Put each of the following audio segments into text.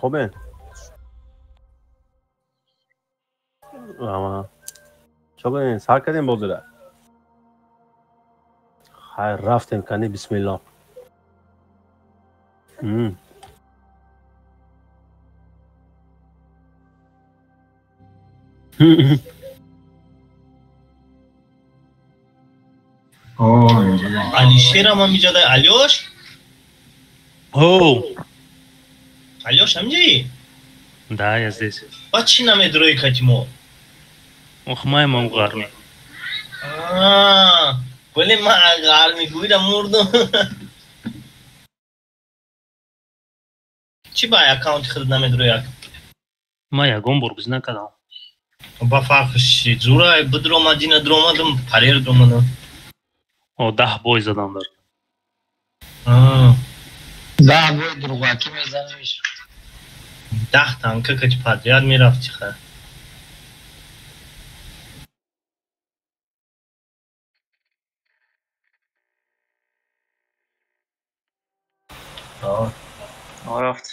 Хубе? Ама. Чо кардем? Сар кардем бозира? Хайр, рафтем, кани бисмиллоҳ. Алишерам ҳамиҷа да Алёш? О! Алёш ҳамиҷаи? Да, я здесь. Ба чӣ намедрои кати мо? Ох, маймон ғарми. Вале ман ғарми гӯйда мурдум. Чӣ ба аккаунти худ намедрои? Ман ягон бор бозӣ накардам. Ба фарқш чи? Зурай бидромадӣ, надромадам, парер дромадам. О, 10 бой задам дар. 10 бой дурғакӣ мезаниш. 10 танка кати подряд мерафти ха. Рафт.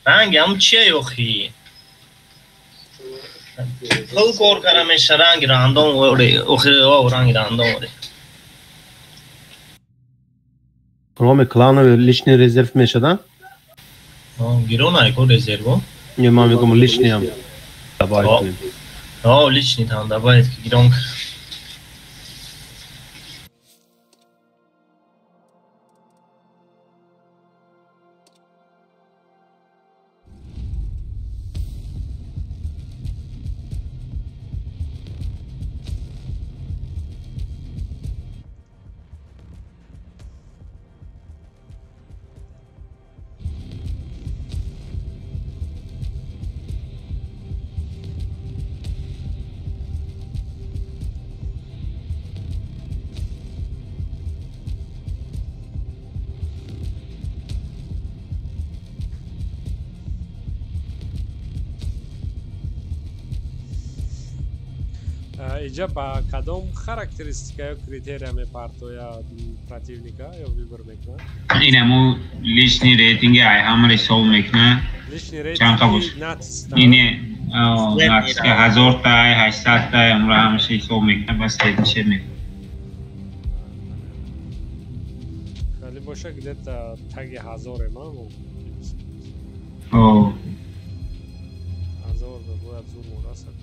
Ранг ҳам чия ёхи? Пул кор кара меша ранги рандом оре, охи о ранги рандом оре. Кроме клановый личный резерв меша, да? Гирон айко резерво. Не, ман мегум личный ам. Добавить кунем. О, личный там добавить гирон. Иҷа ба кадом характеристика ё критерия мепартояд противника ё выбор мекунад? Инаму личный рейтинги ай ҳамаро ҳисоб мекунад. Личный Чанд рейтинги бош? натиска. Ине натиска 1000 та, 800 та, амро ҳамаша ҳисоб мекунад, бас редишер мекунад. Хали боша где-то таги ҳазорем, а? О, 1000 бояд зур расад.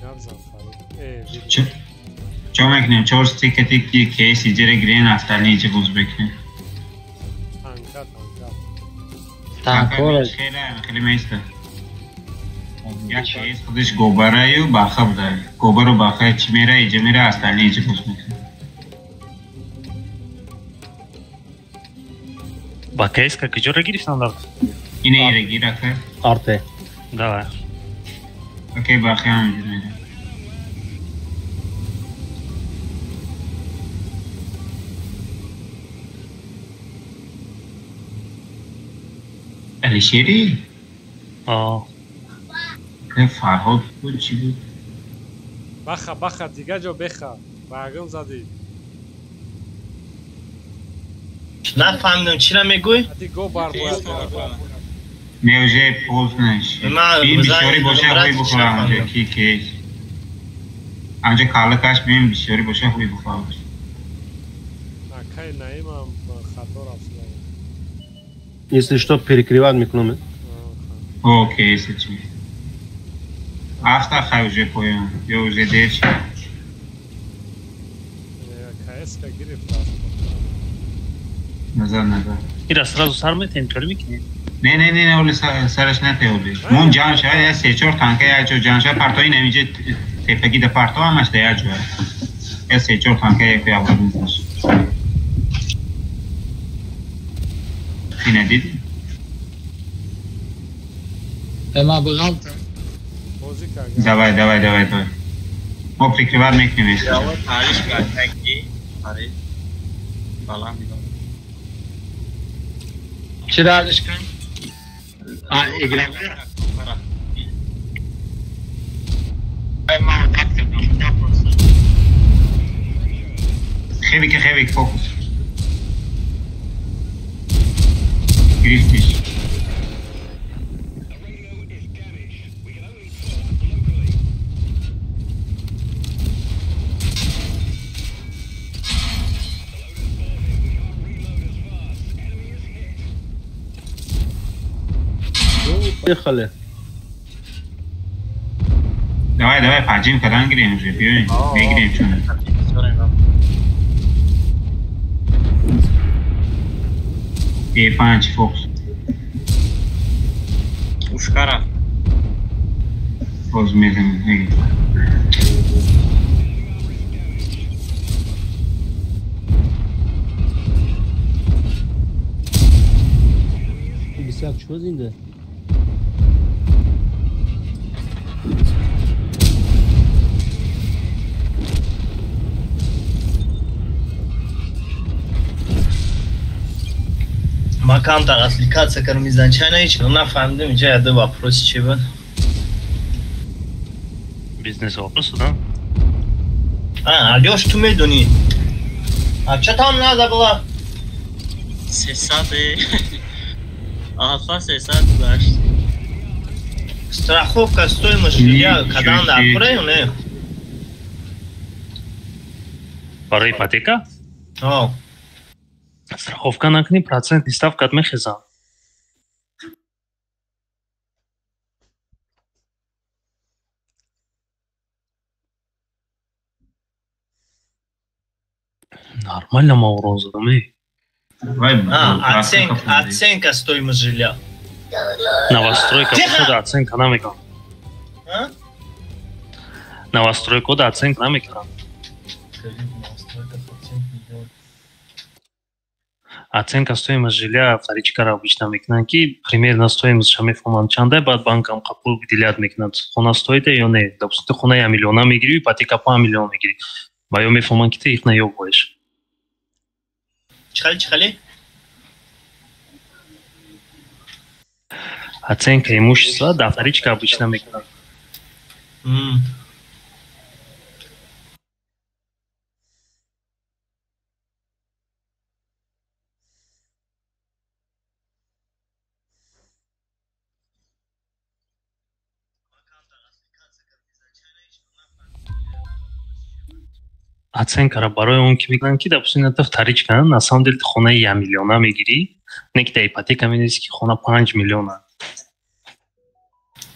Гап зан, Фарид. Види. Чо мекунем? Чор стикати ки кейс иҷера гирен, остальные иҷа боз бекунем. Танка, танка. Танкора. Хеле хеле места. Як кейс худаш гобараю баха буда. Гобару баха чӣ мера иҷа мера, остальные иҷа боз мекунем. Ба кейска куҷоро гирифтан дар? Ина ира гир ака. Арте. Давай. Окей, баха ҳам иҷа мера. Алишери? О, Фарҳод буд, чӣ буд? Баха, баха, дига ҷо беха. Рагм задӣ. Нафаҳмидам, чира мегӯй? Ади го бар бояд мерафт. Не, уже поздно. Ман Бин бисёри боша брат, ҳуй бухора чӣ анҷо нафаҳмидам. ки кейс. Анҷо калакаш бин бисёри боша ҳуй бухора. Акай Наимам хато рафт. Если что, перекрывать мекунам. О, кейс чӣ? Афта хай уже поён. Ё уже дер шид. КС-ка гирифт аст. Назад, назад. Ира сразу сар метем, чор мекунем? Не, не, не, оли сараш нате оли. Мон ҷамъ шавад, я се-чор танка як ҷо ҷамъ шавад, партои намиҷа тепаги да парто ҳамаш да як ҷо. Я се-чор танка як ҷо абад. Ина дидӣ? Ма бғалтам. Бозӣ кард. Давай, давай, давай, давай. Мо прикрывать мекунем, если что. Париж картаки, Париж. Баланд. Чӣ дардиш кун? А, игра. Ай, ма одат кардам, да просто. Хевик, хевик, фокус. Гирифтиш. Поехали. Давай, давай, поджим кардан гирем уже, биёем, мегирем чун. Е5 фокус. Ушкара. Боз мезанем, мегирем. Бисяк чё зинда? Ма камтар отвлекаться кардам изначально, ҳеч нафаҳмидам инҷа яде вопрос чи буд. Бизнес вопросы, да? А, Алёш, ту медонӣ. А чё там надо было? Сесад. Алфа сесад дашт. Страховка стоимость жилья кадан дар кура ё не? Барои ипотека? О. Страховка накунӣ, процентный ставкат мехезам. Нормально ма урон задам, эй. Давай, А, оценка, оценка стоимость жилья. Новостройка Тихо! бошад, оценка намекунам. А? Новостройка да оценка намекунам. Новостройка оценка не делает. Оценка стоимость жилья вторичкара обычно мекунанд, ки примерно стоимостьша мефаҳманд чанда, баъд банкам қабул выделять мекунад. Хона стоит ё не. Допустим, ту хона 1 миллиона мегирӣ, ипотека 5 миллион мегирӣ. Ва ё мефаҳманд, ки ту их наёбоеш. Чихали, чихали? Оценка имущества да вторичка обычно мекунанд. Оценкаро барои он ки мекунанд, ки допустим, это вторичка, на самом деле ту хонаи 1 миллиона мегирӣ, не ки да ипотека менависӣ, ки хона 5 миллиона.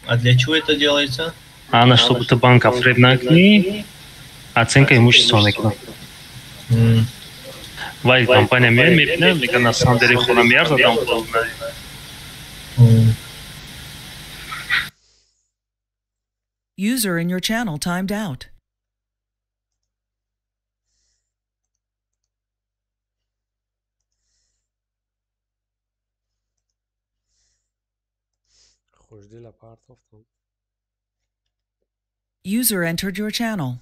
А для чего это делается? Ана, чтобы ту банка фреб накунӣ, оценка имущества мекунанд. Вай компания меояд, мебинад, мегӯяд, на самом деле хона меарзад, ам пул. User in your channel timed out. Хушдила партофтам. User entered your channel.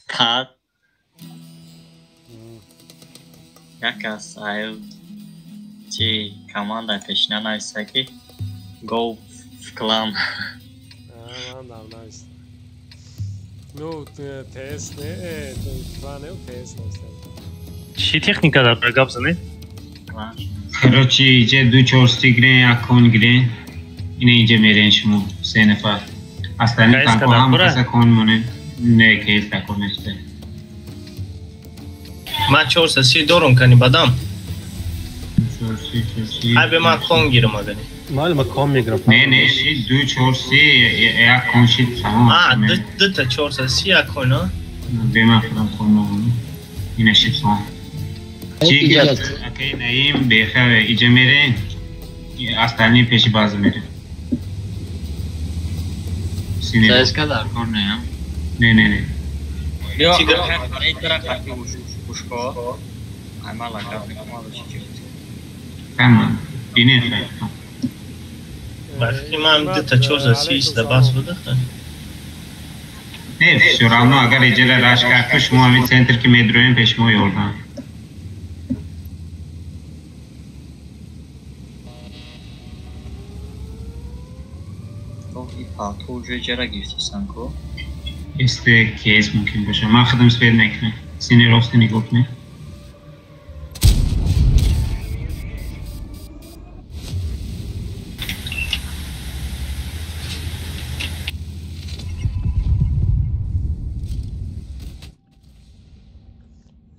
Баъд як кас аю чи команда пешина нависта ки гол в клан. Ман дам нависта. Ну, ТС не, клан не, ТС нависта. Чӣ техника дар гап занед? Короче, иҷа ду чорси гирен, як кон гирен. Ина иҷа мерен шумо, се нафар. Остальные танко ҳама каса кон монен. Не, кейс такон нешта. Ман 430 дорум кани бадам. Ай бе ман кон гирам агани. Майли, ман кон мегирам. Не, не, ши ду 430 як кон шид тамом. А, ду та 430 як кон, а? Бе ман худам кон мегирам. Ина шид тамом. Чи гап? Акай Наим бехаве иҷа мерен. Остальные пеши база мерен. ЦСКА дар кор не, Не, не, не. Чи гап? Пушко. Аймала гап мекунам чи. Тамом. Ине хай. Бафикри ман ду та 430 да бас буда. Не, всё равно агар иҷара раш кард, шумо ҳамин центр ки медроем пеш мо ёрдам. То уже иҷара гирифтисан ку? Este кейс мумкин боша. Ман худам свет мекунам. Сини рости нигоҳ кунед.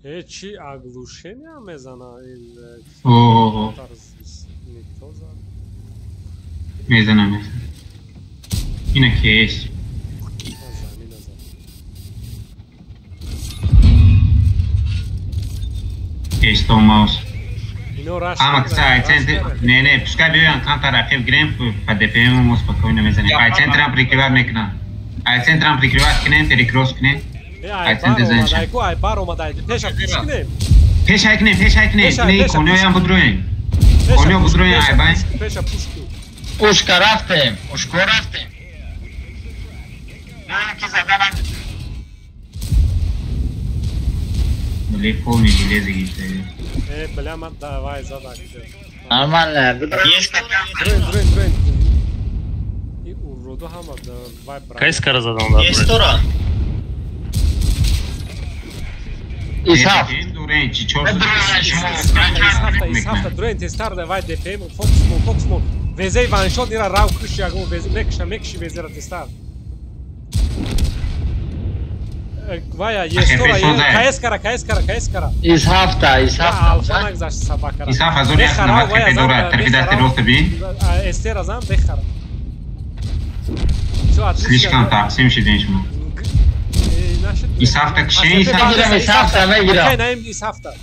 Э, чи оглушение мезана ин? О, никто зад. Мезана, мезана. Ина кейс. Кейс то маус. Ама кса ай центр. Не, не, пускай биёян камтар рақиб гирем, по ДПМ мо спокойно мезанем. Ай центрам прикрывать мекунам. Ай центрам прикрывать кунем, перекрос кунем. Ай центр занем. Ай бар омада, пеша пуш кунем. Пеша кунем, пеша кунем. Не, конёям будроем. Конё будроем, ай бай. Пеша пуш кун. Ушка рафтем, ушко рафтем. Ки заданам. Бле, полный железо гирифта. Э, бля, ман давай задак. Нормально. Дрын, дрын, дрын. И уроду ҳама вай брат. Кайскара задан дар. Естора. Исаф. Дурен, чи чор. Исафта, дрын тестар давай ДПМ, фокус мон, фокус мон. Везей ваншот ира рав куши ягон везе, мекша, мекши везера тестар. Вая, естора, каескара, каескара, каескара. Исафта, исафта. Алфа нагзашт собакара. Исаф азор як навад хп дорад, тарафи дасти рост бин. Эстера зам бехара. Слишком тақсим шудем шумо. Исафта кишен, исафта. Исафта мегирам. Наим исафта.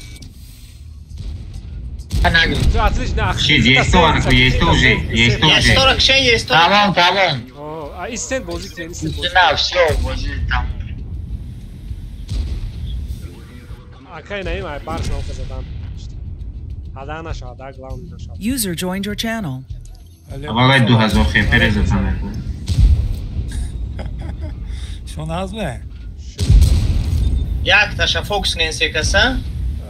Отлично. Шид, есто, есто уже, есто уже. Естора кишен, естора. Тамом, тамом. Истен бозӣ кунем, истен бозӣ. На, всё, бозӣ тамом. Акай Наим, ай барш наука задан. Ада наша, ада главный наша. User joined your channel. Аввал 2000 хп задан. Шон азме? Як таша фокус ненсе каса?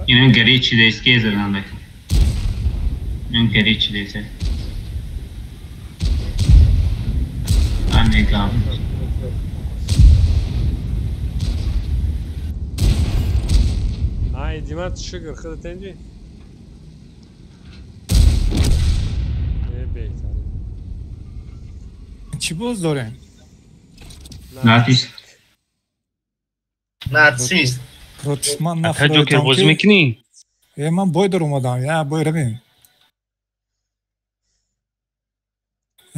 Инам горячий деске задан. Инам горячий десе. Амега. Ай, Димат, шугар, худат инҷи? Э, беҳтарин. Чӣ боз дорем? Натист. Нацист. Против ман Ака Ҷокер бозӣ мекунӣ? Э, ман бой дор омадам. Я бой равем.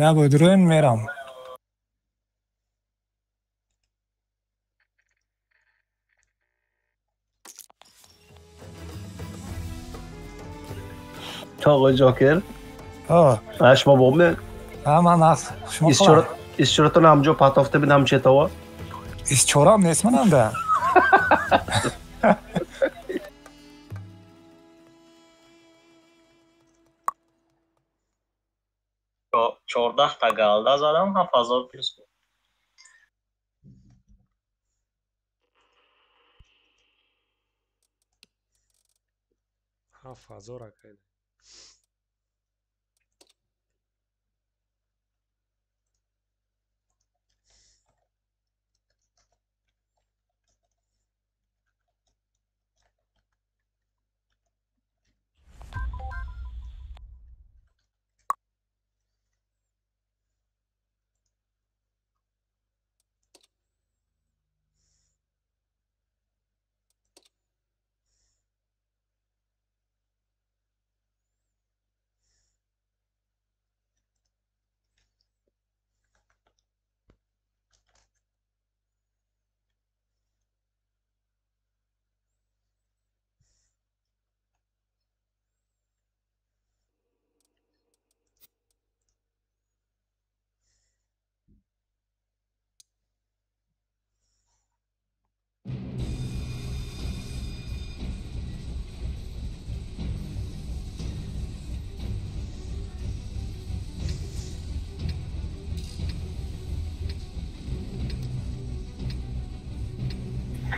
Я бой дороем мерам. آقای جاکر شما بومه من از شما اسچورتون همجا پاتافته بین همچه تاوا اسچورم نیست منم ده 14 та галда задам 7000 плюс буд. 7000 акай.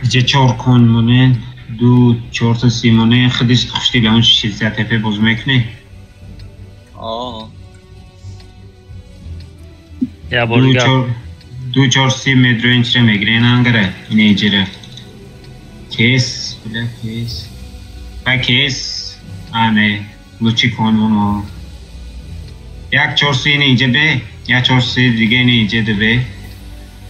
Иҷа чор кон монен, ду чорта си монен, худиш хушти ламун 60 ТП боз мекунӣ? Аа. Я бор дигар. Ду чор си медроин чира мегирен ангара, ине иҷара. Кес, бля кес. Ха кес, а не, лучи кон моно. Як чор си ине иҷа бе, як чор си дига ине иҷа дебе.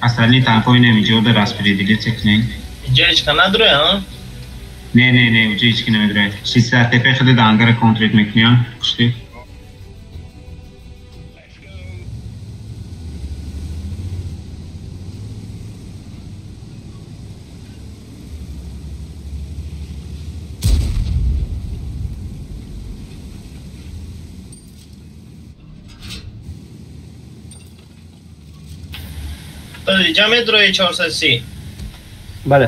Остальные танкои ине иҷода распределиться кунен. Иҷа ҳечка надроя, а? Не, не, не, уҷа ҳечки намедрояд. 60 ТП худи дангара контрит мекунӣ, хушти. Иҷа медрои 430? Бале.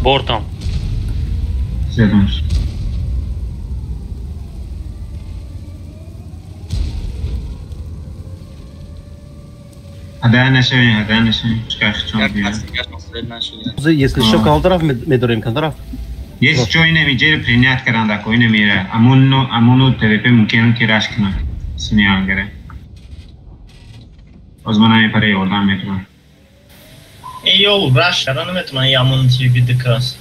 Бортом. Задумш. Ҳадая нашавем, ҳадая нашавем. Если что, кадом тараф медорем, кадом тараф? Если что, ине миҷери принять карандако, ине мира. Амону ТВП мумкин ки раш кунад. Сини ангаре. Боз ман намепара ёрдам метавонам. Ё раш кара наметавонам, и амону ТВП дикас.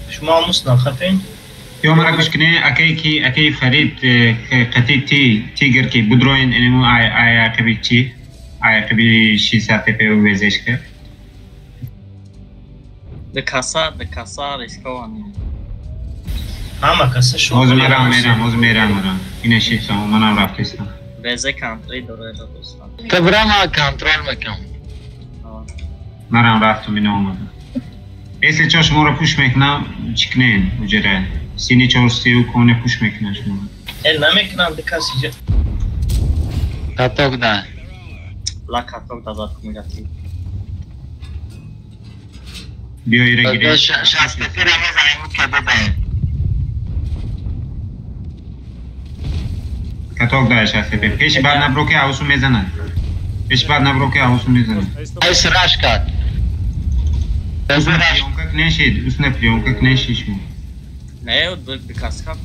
Шумо амус нахафен? Ё мара гӯш кунед, акае ки акаи Фарид қати тигр ки будроин инему ай ақиби чи? Ай ақиби 60 ТП везешка. Декаса рисковани. Ҳама каса шумо. Ҳозир мерам, мерам, ҳозир мерам, мерам. Ина шитсам, манам рафтестам. Везе контрол дорад дӯстон. Та брама контрол мекунам. Марам рафтум, ина омадам. Если чо шуморо пуш мекунам, чӣ кунен уҷара? Сини чор сию коне пуш мекунам шуморо. Э, намекунам дикас иҷа. Каток да. Ла каток да зад кунигати. Биё ира гирем. 60 ТП ра мезанем кабаба. Каток да 60 ТП. Пеш баъд набро ки аусу мезанад. Пеш баъд набро ки аусу мезанад. Айс раш кард. Приёмка кнешид, усне приёмка кнешид шумо. Не, дикаска.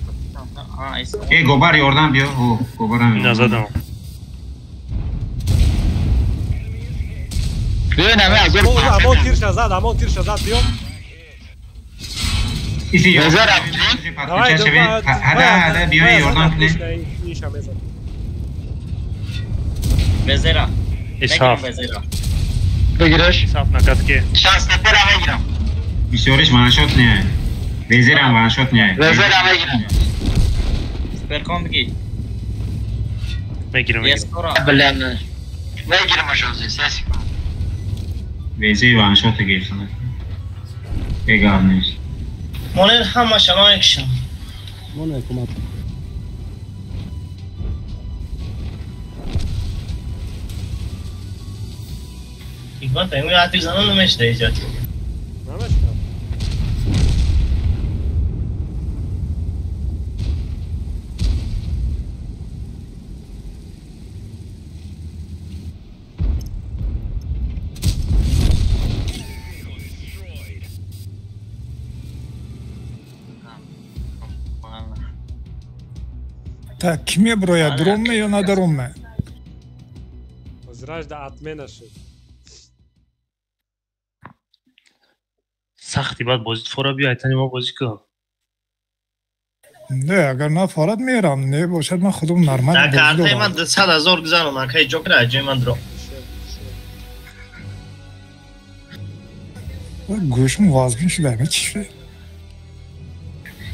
А, айс. Э, гобар ёрдам биё. О, гобарам. Назадам. Амон тирша зад, амон тирша зад, биём. Иси подключа шавед. Ҳада, ҳада, биё ёрдам кунед. Везера. Исаф. Бигираш. Исаф накатке. 60 ТП ра мегирам. Бисёриш ваншот не. Везерам ваншот не. Везера мегирам. Суперкон биги. Мегирам, мегирам. Бля, мегирам ашози, се секунд. Везеи ваншота гирифтан. Эгар нест. Монер ҳамаша мекушам. Монер кумак. Ҳикмат, ин ати занон намешда иҷод. Намешда. Так, ки меброяд, дуром ме ё надаром ме? Ҳозираш да отмена шуд. Сахти баъд бозит фора биё, айтани мо бозӣ кун. Не, агар нафорад мерам, не бошад ман худам нормал Дар бозӣ картаи дорам. ман 200 000 гузарон, акай Ҷокер, аз ҷои ман дро. Гӯшм вазгин шуда, ами чӣ шуда?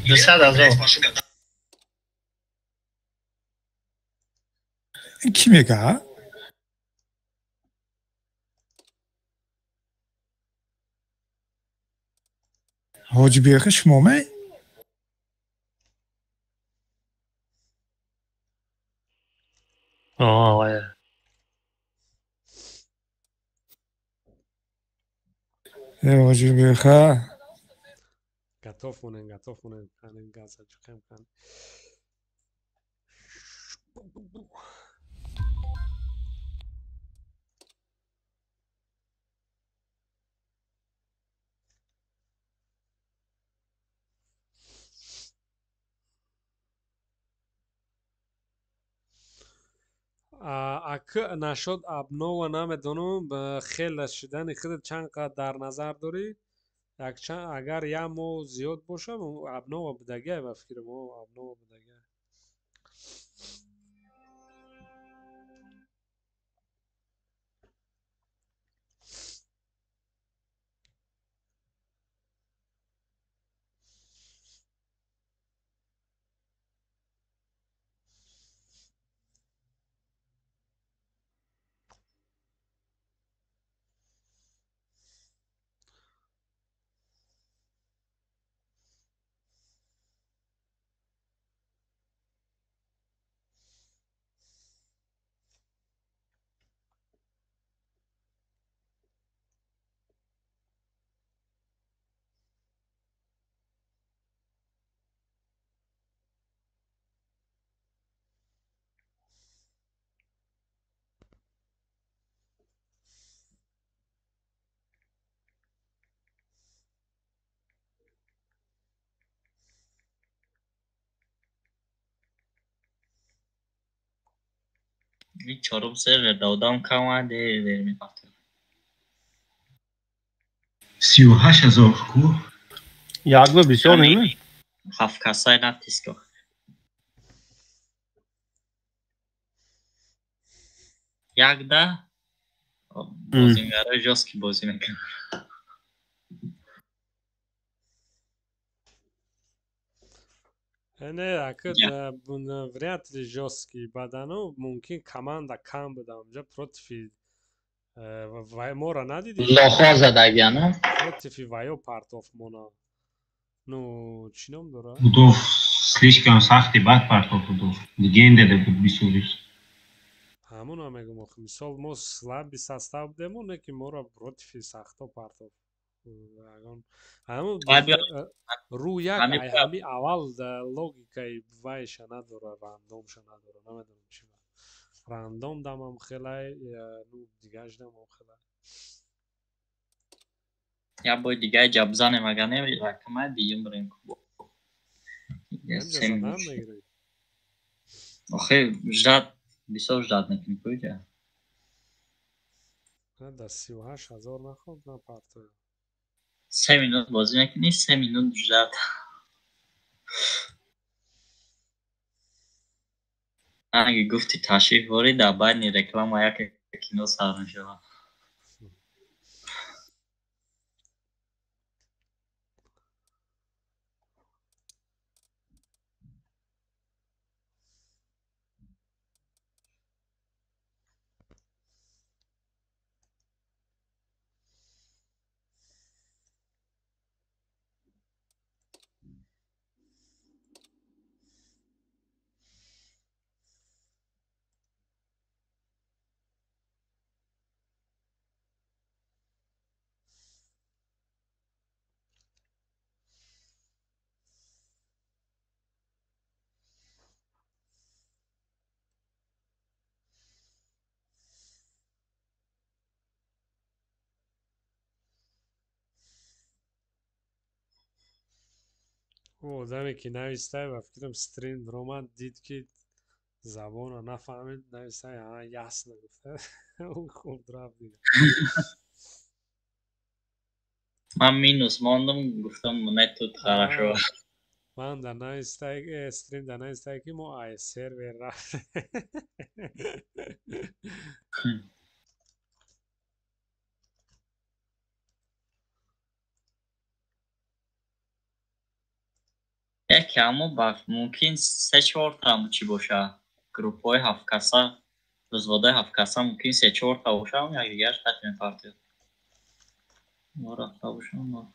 200 000. Ин кӣ мега? Ҳоҷи Бехи шумо ме? Оя. Э, ҳоҷи Беха. Готов монем, готов монем. Қанем газа чиқем кан. Ак нашод обнова намедонам, хела шидани худат чанд қад дар назар дорӣ? Якчанд агар як моҳ зиёд боша, обнова будагиай, ба фикри мо обнова будагиай. И чорум сервер да одам кама дер мепартояд. 38 000 ку. Як ба бисёр неме? Ҳафт касай натиск. Якда бозингарои жёсткий бозӣ мекунад. Не, ака вряд ли жёсткий бадану мумкин команда кам буда унҷа против вай мора надидӣ? Лохо задагиана. Против ваё партоф мона. Ну, чӣ ном дора? Удов слишком сахти бад партоф Удов. Легенда да буд бисёриш. Ҳамуна мегум охи, мисол мо слабый состав будему, не ки моро против сахто партоф. Ҳамун рӯ як ҳами аввал логикаи вайша надора, рандомша надора, намедонам чӣ. Рандом дамам хелай, ну дигарш дамам хелай. Як бори дигаи ҷаб занем, агар не ракамай диюм бирем. Задан мегирӣ? Охи, ждать, бисёр ждать мекунӣ куҷа. Да 38 000 наход на партоя. 3 минут бозӣ мекунӣ, 3 минут ждать. Аги гуфти ташриф ворӣ, дар байни реклама яке кино сар мешавад. Одаме ки навистай, ба фикрам, стрим ромад, дид ки Забонро нафаҳмид, нависта ясно гуфта. Хурд рафт дига. Ман минус мондам, гуфтам не тут хорошо. Ман дар навистай стрим дар навистай ки мо ай сервер рафт. Яке аммо ба мумкин се-чорта чӣ боша. Группҳои ҳафткаса, взводҳои ҳафткаса мумкин се-чорта боша, якдигараш хат мепартояд. Мо рафта бошам.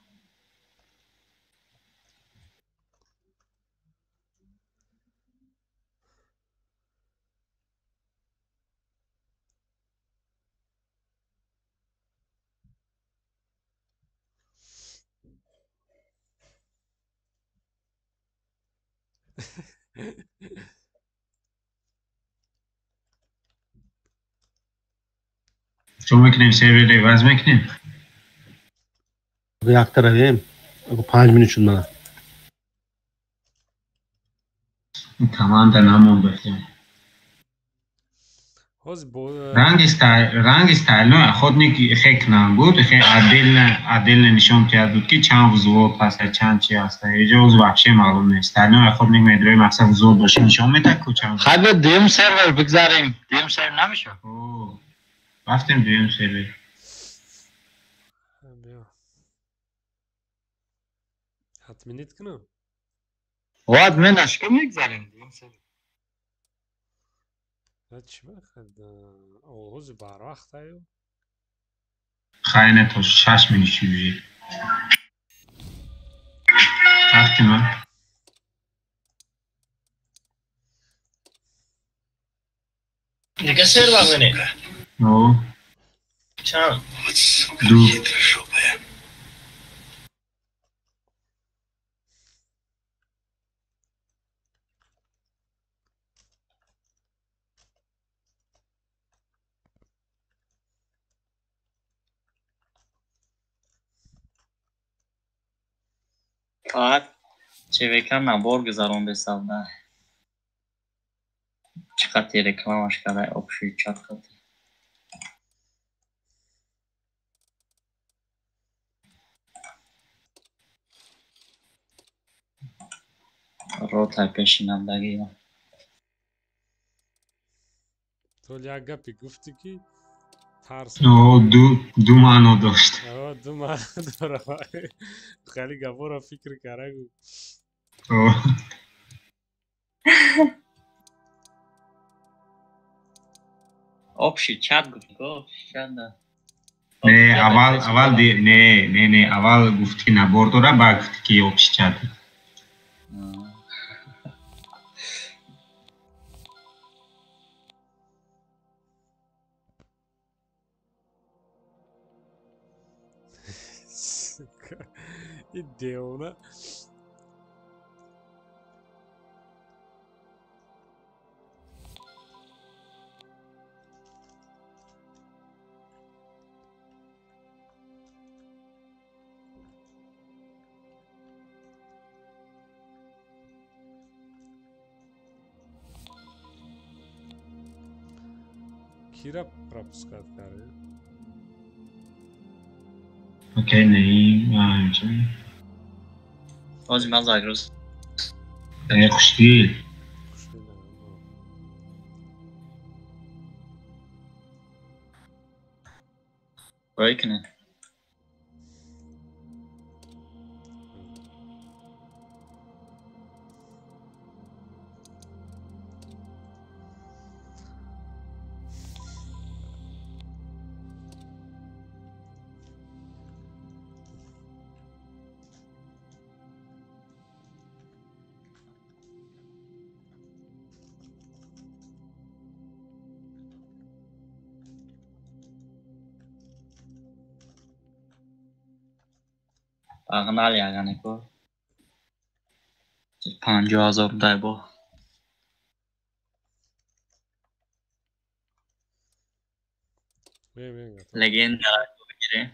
Чо мекунем? Сервер иваз мекунем? Якта равем. 5 минут шуд мана. Команда намонд бахтем. Ранги стайлной охотник хе кнам буд, хе отдельно нишон тиҳад буд, ки чанд взвод ҳаста, чанд чи ҳаста. Иҷо уз вообще маълум нест. Стайлной охотник медрои мақсад взвод боши нишон медиҳад ку чанд. Хай ба дуюм сервер бигзарем. Дуюм сервер намешавад? Рафтем дуюм сервер. Отменить кунам? Админаш ки мегзарем дуюм сервер. Чӣ бахад? Оғози барвақт аю? Хай не то 6 минут шуд. Рафтем, а? Дига сервер мене? О. Чанд? Ду. Фақат ЧВК набор гузарондесавда. Чӣ қати рекламаш кардай общий чат қати. Ротай пешинандагӣ. Тол як гапе гуфтӣ ки тарс. Ду маъно дошт. Ду маъно дора. Хеле гапҳоро фикр кара гу. Общий чат гуфт, общий чат да. Не, аввал аввал не, не, не, аввал гуфт ки набор дора, баъд гуфт ки общий чат. И девона. Кира пропускать кард? Окей, не, Ҳозир ман загруз. Хушдил. Рой кунед. Погнали, аганико. 50,000 дай бо. Легенда бигирем.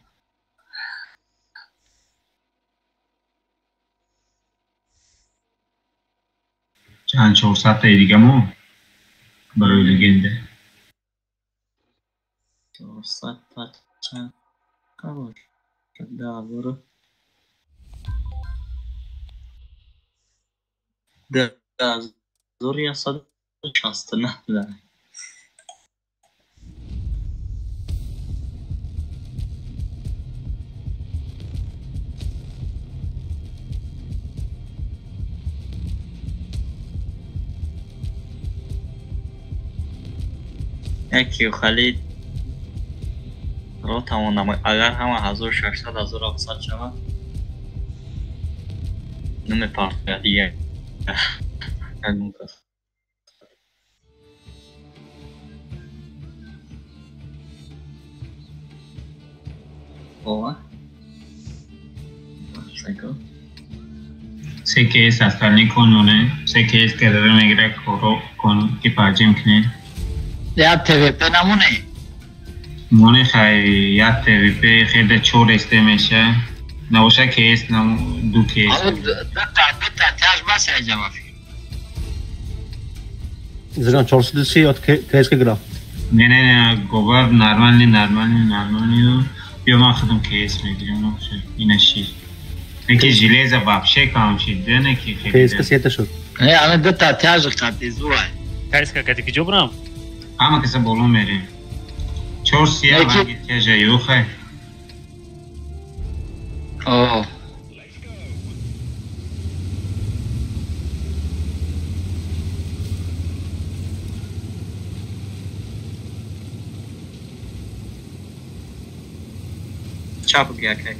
Чанд 400 таи дига мо? Барои легенда. 400 та чанд қабул да буро. Да 1169 да. Яки Халид ро тавонам агар ҳама 1600 1700 шавад намепартояд дигар ягон кас. Ова се кейс остальные конуне, се кейс карера мегира коро кон ки паҷим кне. Я ТВП намоне. Моне хай я ТВП хеле чор эсте меша. Набоша кейс нам ду кейс. Ало дута тяж бас айҷаба фикр. Зиган 430 от кейс ка гра. Не не не, говар нормальный нормальный нормальный. Ё ман худам кейс мегирам, набоша. Ина ши. Неки железо вообще кам шид, да неки хеле. Кейс ка сета шуд. Не, ана дута тяж қати зуай. Кейс ка кати киҷо брам? Ҳама каса боло мерем. Чор сия ванги тяжа юхай. О. Чап гия как.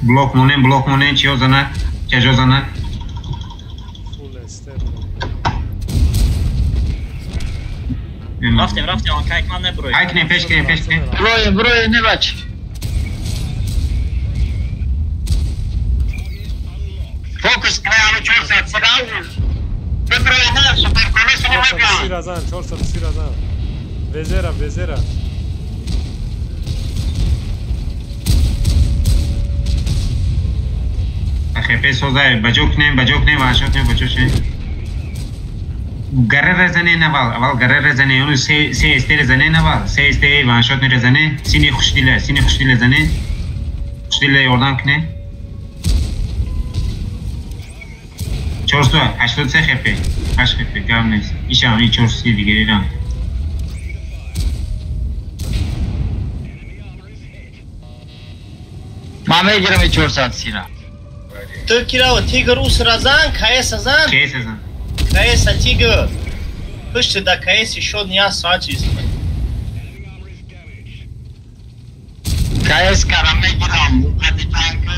Блок монем, чиё зана? Тяжо зана? Рафтем, рафтем, он кайк ман неброи. Ай кнем, пеш кнем, пеш кнем. Броем, броем, не бач. Фокус кне, ано 400 сразу. Броем, не, супер колесо не меган. 430 разан, 430 разан. Везера, везера. ХП созай, баҷо кнем, ваншот кнем, баҷо шем. Гарра резане навал, аввал гарра резане, ону се СТ резане навал, се СТ ваншот не резане, сини хушдила зане, хушдила ёрдам кне. 483 ХП, 8 ХП, гав нест. Ишам, и 430 дигарирам. Ман мегирам и 430 ра. Ту кирао тигр ус разан, КС азан. КС азан. КС тигр. Пушти да КС ещё не асачист. КС кара мегирам, қати танк.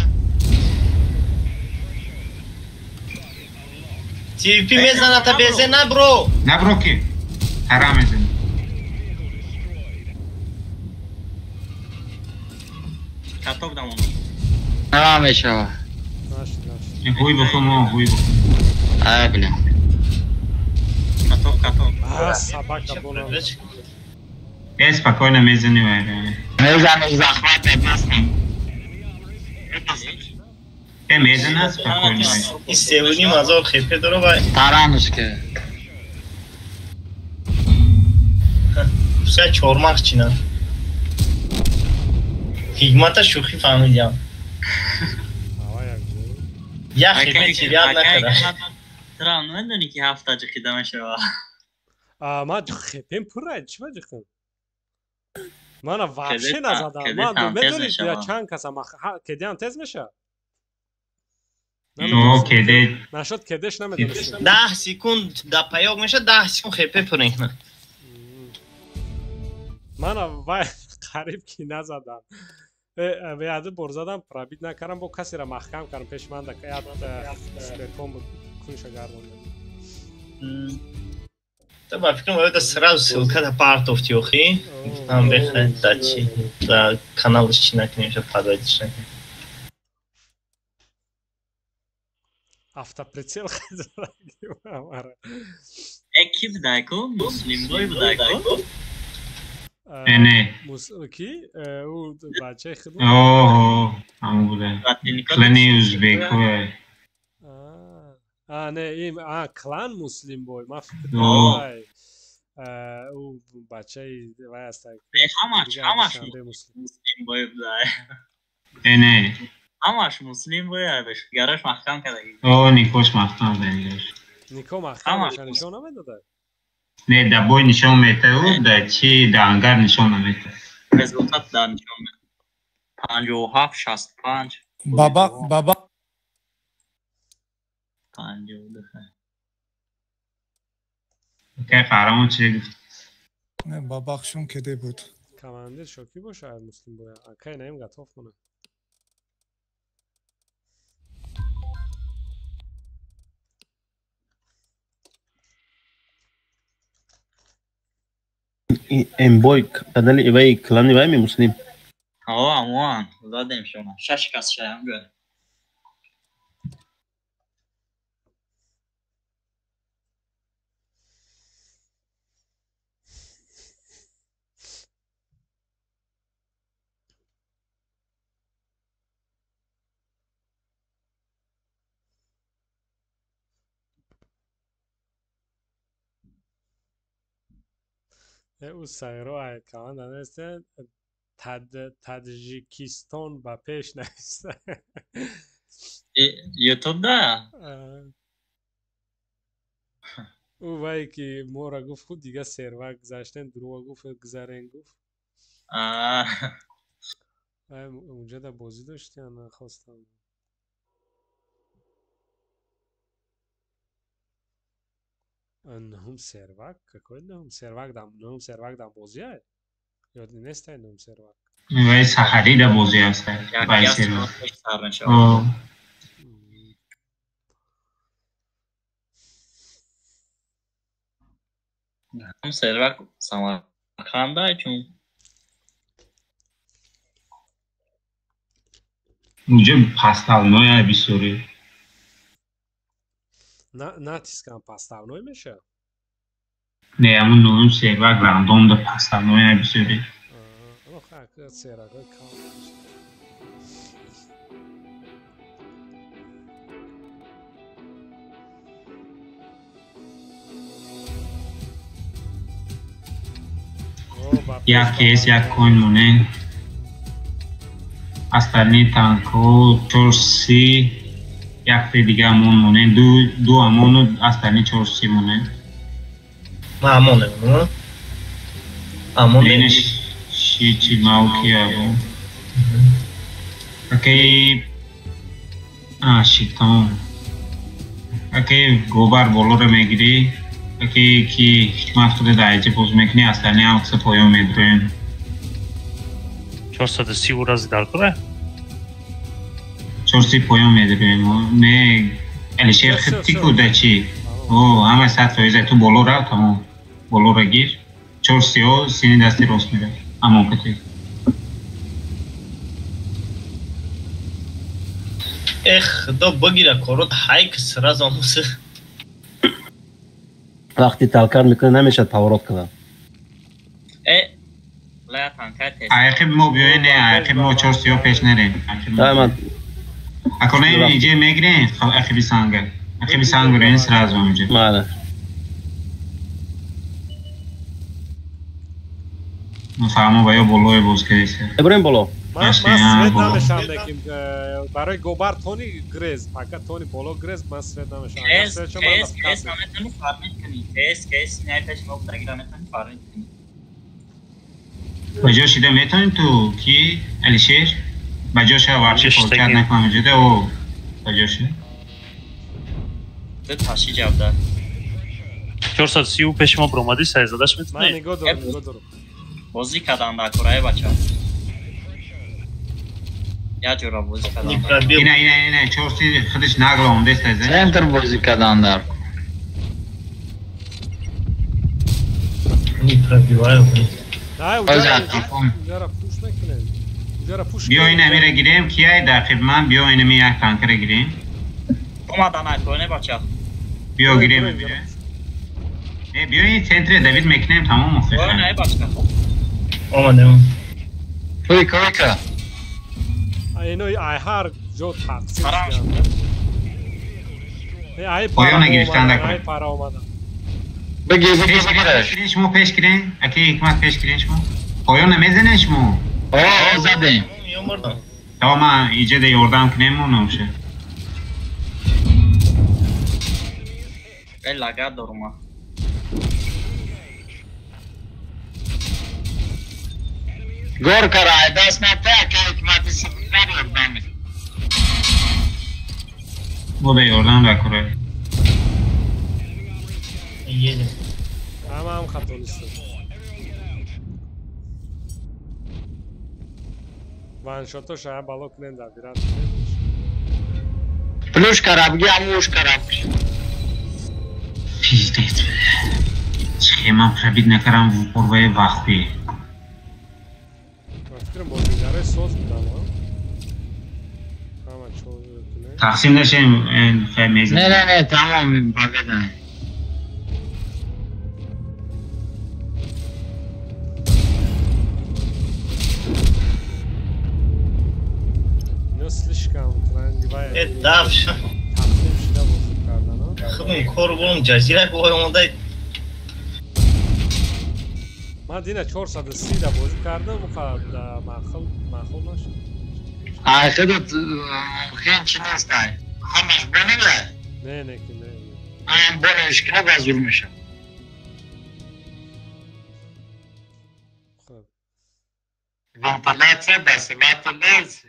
ТВП мезана та безе на бро. На бро ки? Ҳарам мезана. Каток дамон. На мешава. Хуй бихум, хуй бихум. Ай, бля. Каток, каток. А, собака була. Э, спокойно мезани вайра. Мезани захват местный. Э, мезана спокойно. И севни мазор хепе доро вай. Таранушка. Вся чормах чина. Ҳикмата шӯхӣ фаҳмидям. Я хепе тиряд накарда. Тра намедонӣ ки ҳафта ҷиқида мешавад. Ман хепем пурра чӣ ба ҷиқим? Мана вообще назадам. Ман медонӣ чанд касам кедиам тез мешавад? Но кеде нашуд кедеш намедонистем. 10 секунд да паёк мешавад, 10 секунд хепе пур мекунад. Мана вай қариб ки назадам. Яде бор задам, пробит накардам, бо касеро маҳкам кардам пеши ман як суперком буд, кунша гардондам. Та ба фикрам ояда сразу ссылка да партофти охи. Гуфтам бехе да чи да каналш чи накунем, ша подводиш накунем. Автоприцел хазара. Э ки будай ку? Муслимбой будай ку? Не. Ки? Ӯ бачаи худ. Оҳо, ҳамон буда. Клани ӯзбекҳо. А, не, ин а клан Муслим бой. Ман фикр кардам ӯ бачаи вай аст. Ҳамаш, ҳамаш Муслим бой буда. Не, не. Ҳамаш Муслим бой, гараш маҳкам кардаги. О, никош маҳкам кардаги. Нико маҳкам нишон намедода? Не, да бой нишон метаву, да чи да ангар нишон намета. Результат да нишон мета. 57 65. Баба, баба. 52. Окей, қаҳрамон чи гуфт? Не, бабахшон кеде буд. Командир шоки боша Муслим боя. Акай наим готов мона. Эмбой канали ивай клани вай ми Муслим. О, амон, задем шума. Шаш кас шаям гӯ. Ӯ сайро ай команда нест, Таджикистон ба пеш нависта. Ютуб да? Ӯ вай ки моро гуфт худ дига сервак гузаштем, дурӯға гуфт, гузарен гуфт. Унҷа да бозӣ доштиан, хостам. Нуҳум сервак? Какой нуҳум сервак? Нуҳум сервак дар бозӣ ай? Ёд нестай нуҳум сервак? Вай саҳарӣ дар бозӣ аст. Вай сервак. Нуҳум сервак Самарқанда чун. Уҷа паставной ай бисёре. Натискам паставной меша? Не, ҳамун нуҳум сервак рандом да паставной ай бисёре. Сервакҳои кам. Як кс як коин монен. Остальные танкҳо чор си якте дига амон монен, ду амону остальные чор си монен. Ма амон мемонам. Амон не ши чи мау ки або. Окей. А ши тамом. Окей, гобар болоро мегирӣ. Окей, ки ҳикмат худе дар айҷа боз мекунӣ, остальные ҳам қиса поён медроем. 430 рази дар кора? 430 поён медроем. Не, Алишер хитти ку да чи? О, ҳама 100% ту боло рав, тамом. Болоро гир. 430 сини дасти рост мера. Амон кати. Эх, до бигира корот ҳайк сразу муси. Вақти талкар мекунад намешавад поворот кунад. Э, ла танка тест. Айқиб мо биёен, не, айқиб мо 430 пеш нерем. Ай ман Акона иҷе мегирем, ақиби санга. Ақиби санг рен сразу онҷа. Бале. Фаҳмо ва ё болое боз кардеса. Иброҳим боло. Ман свет намешавам лекин барои гобар тони грез, пока тони боло грез ман свет намешавам. Кс, кс, кс наметавонӣ фармит кунӣ. Кс, кс най пеш мо дагира метавонӣ фармит кунӣ. Ба ҷо шида метавонӣ ту ки Алишер? Ба ҷо ша вообще форкат накунам ҷуда о ба ҷо ша. Ду таши ҷавда. 430 пеш мо бромадӣ сайзадаш метавонӣ? Ман нигоҳ дорам, нигоҳ дорам. Бозӣ кардан дар кораи бача. Як ҷора бозӣ кардан. Ина ина ина 430 худаш нагла омдест аз. Центр бозӣ кардан дар. Не пробиваю. Да, уҷара пуш мекунем. Уҷара пуш. Биё ина мира гирем, кияй дар хидмат, биё ина ми як танкера гирем. Омадан ай тоне бача. Биё гирем мира. Не, биё ин центре Давид мекунем тамом охир. Ой, не бача. Омадем. Вика, вика. Ино ай ҳар ҷо тақсим шуданд. Ай поёна гирифтан дакор. Ай пара омадан. Бигир, бигир, бигир. Шумо пеш кирен, аки ҳикмат пеш кирен шумо. Поёна мезанен шумо? О, задем. То ман иҷода ёрдам кунем мо намуша. Э лагар дорум. Гор кара, даст на та, ки ҳикмати сифар ёрдам мекунад. Бо да ёрдам дакора. Едем. Ҳамаам хато нестам. Ваншотоша бало кунем дар бират. Плюш кара, бги амуш кара. Пиздец. Чӣ ман пробит накарам в упор вахуе. Фикрам бозигарои соз будам, ҳама чо тақсим нашем, хай мезанем. Не, не, не, тамом, победа. Ино слишком трендивай. Э, дав шо. Тақсим шуда бозӣ кардан. Худум кор бурум ҷазира бой омадай. Ман дина 430 да бозӣ кардам, маъқул маъқул нашуд. Ай худат мумкин чи нест ай. Ҳамаш бонила? Не, не, ки не. Ам бониш кина ба зур мешавад. Хуб. Вентиляция да себата без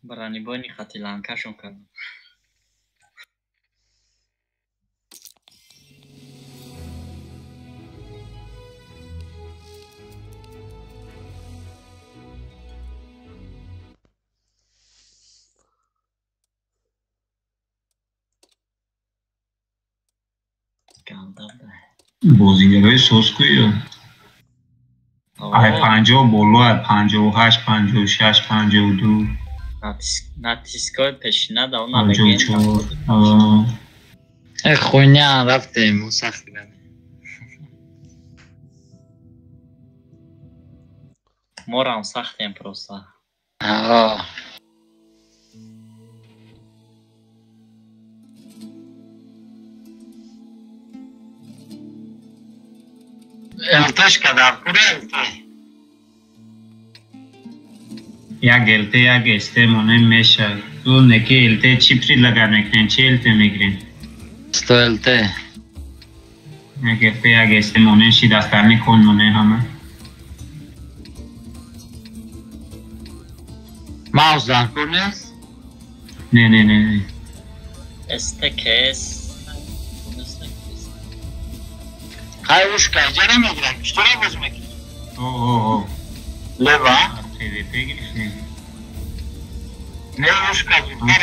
Бронебойни хати ланкашон кардам. Бозигарои соз кӯё. Ай 50 боло, ай 58, 56, 52. Натискои пешина да он 54. Э хуйня рафтем, мо сахт кардем. Морам сахтем просто. Аа. ЛТшка дар кура ЛТ. Як ЛТ, як СТ монем мешавад. Ту неки ЛТ чӣ предлагать мекунем? Чӣ ЛТ мегирем? 100 ЛТ. Як ЛТ, як СТ монем, ши дастарни кон монем ҳама. Маус дар кор нест? Не, не, не, не. СТ КС. Хай ушка, иҷа намегирам. Читора бозӣ мекунӣ? О, о, о. Лева? ПВП гирифтем. Не ушка, зудтар.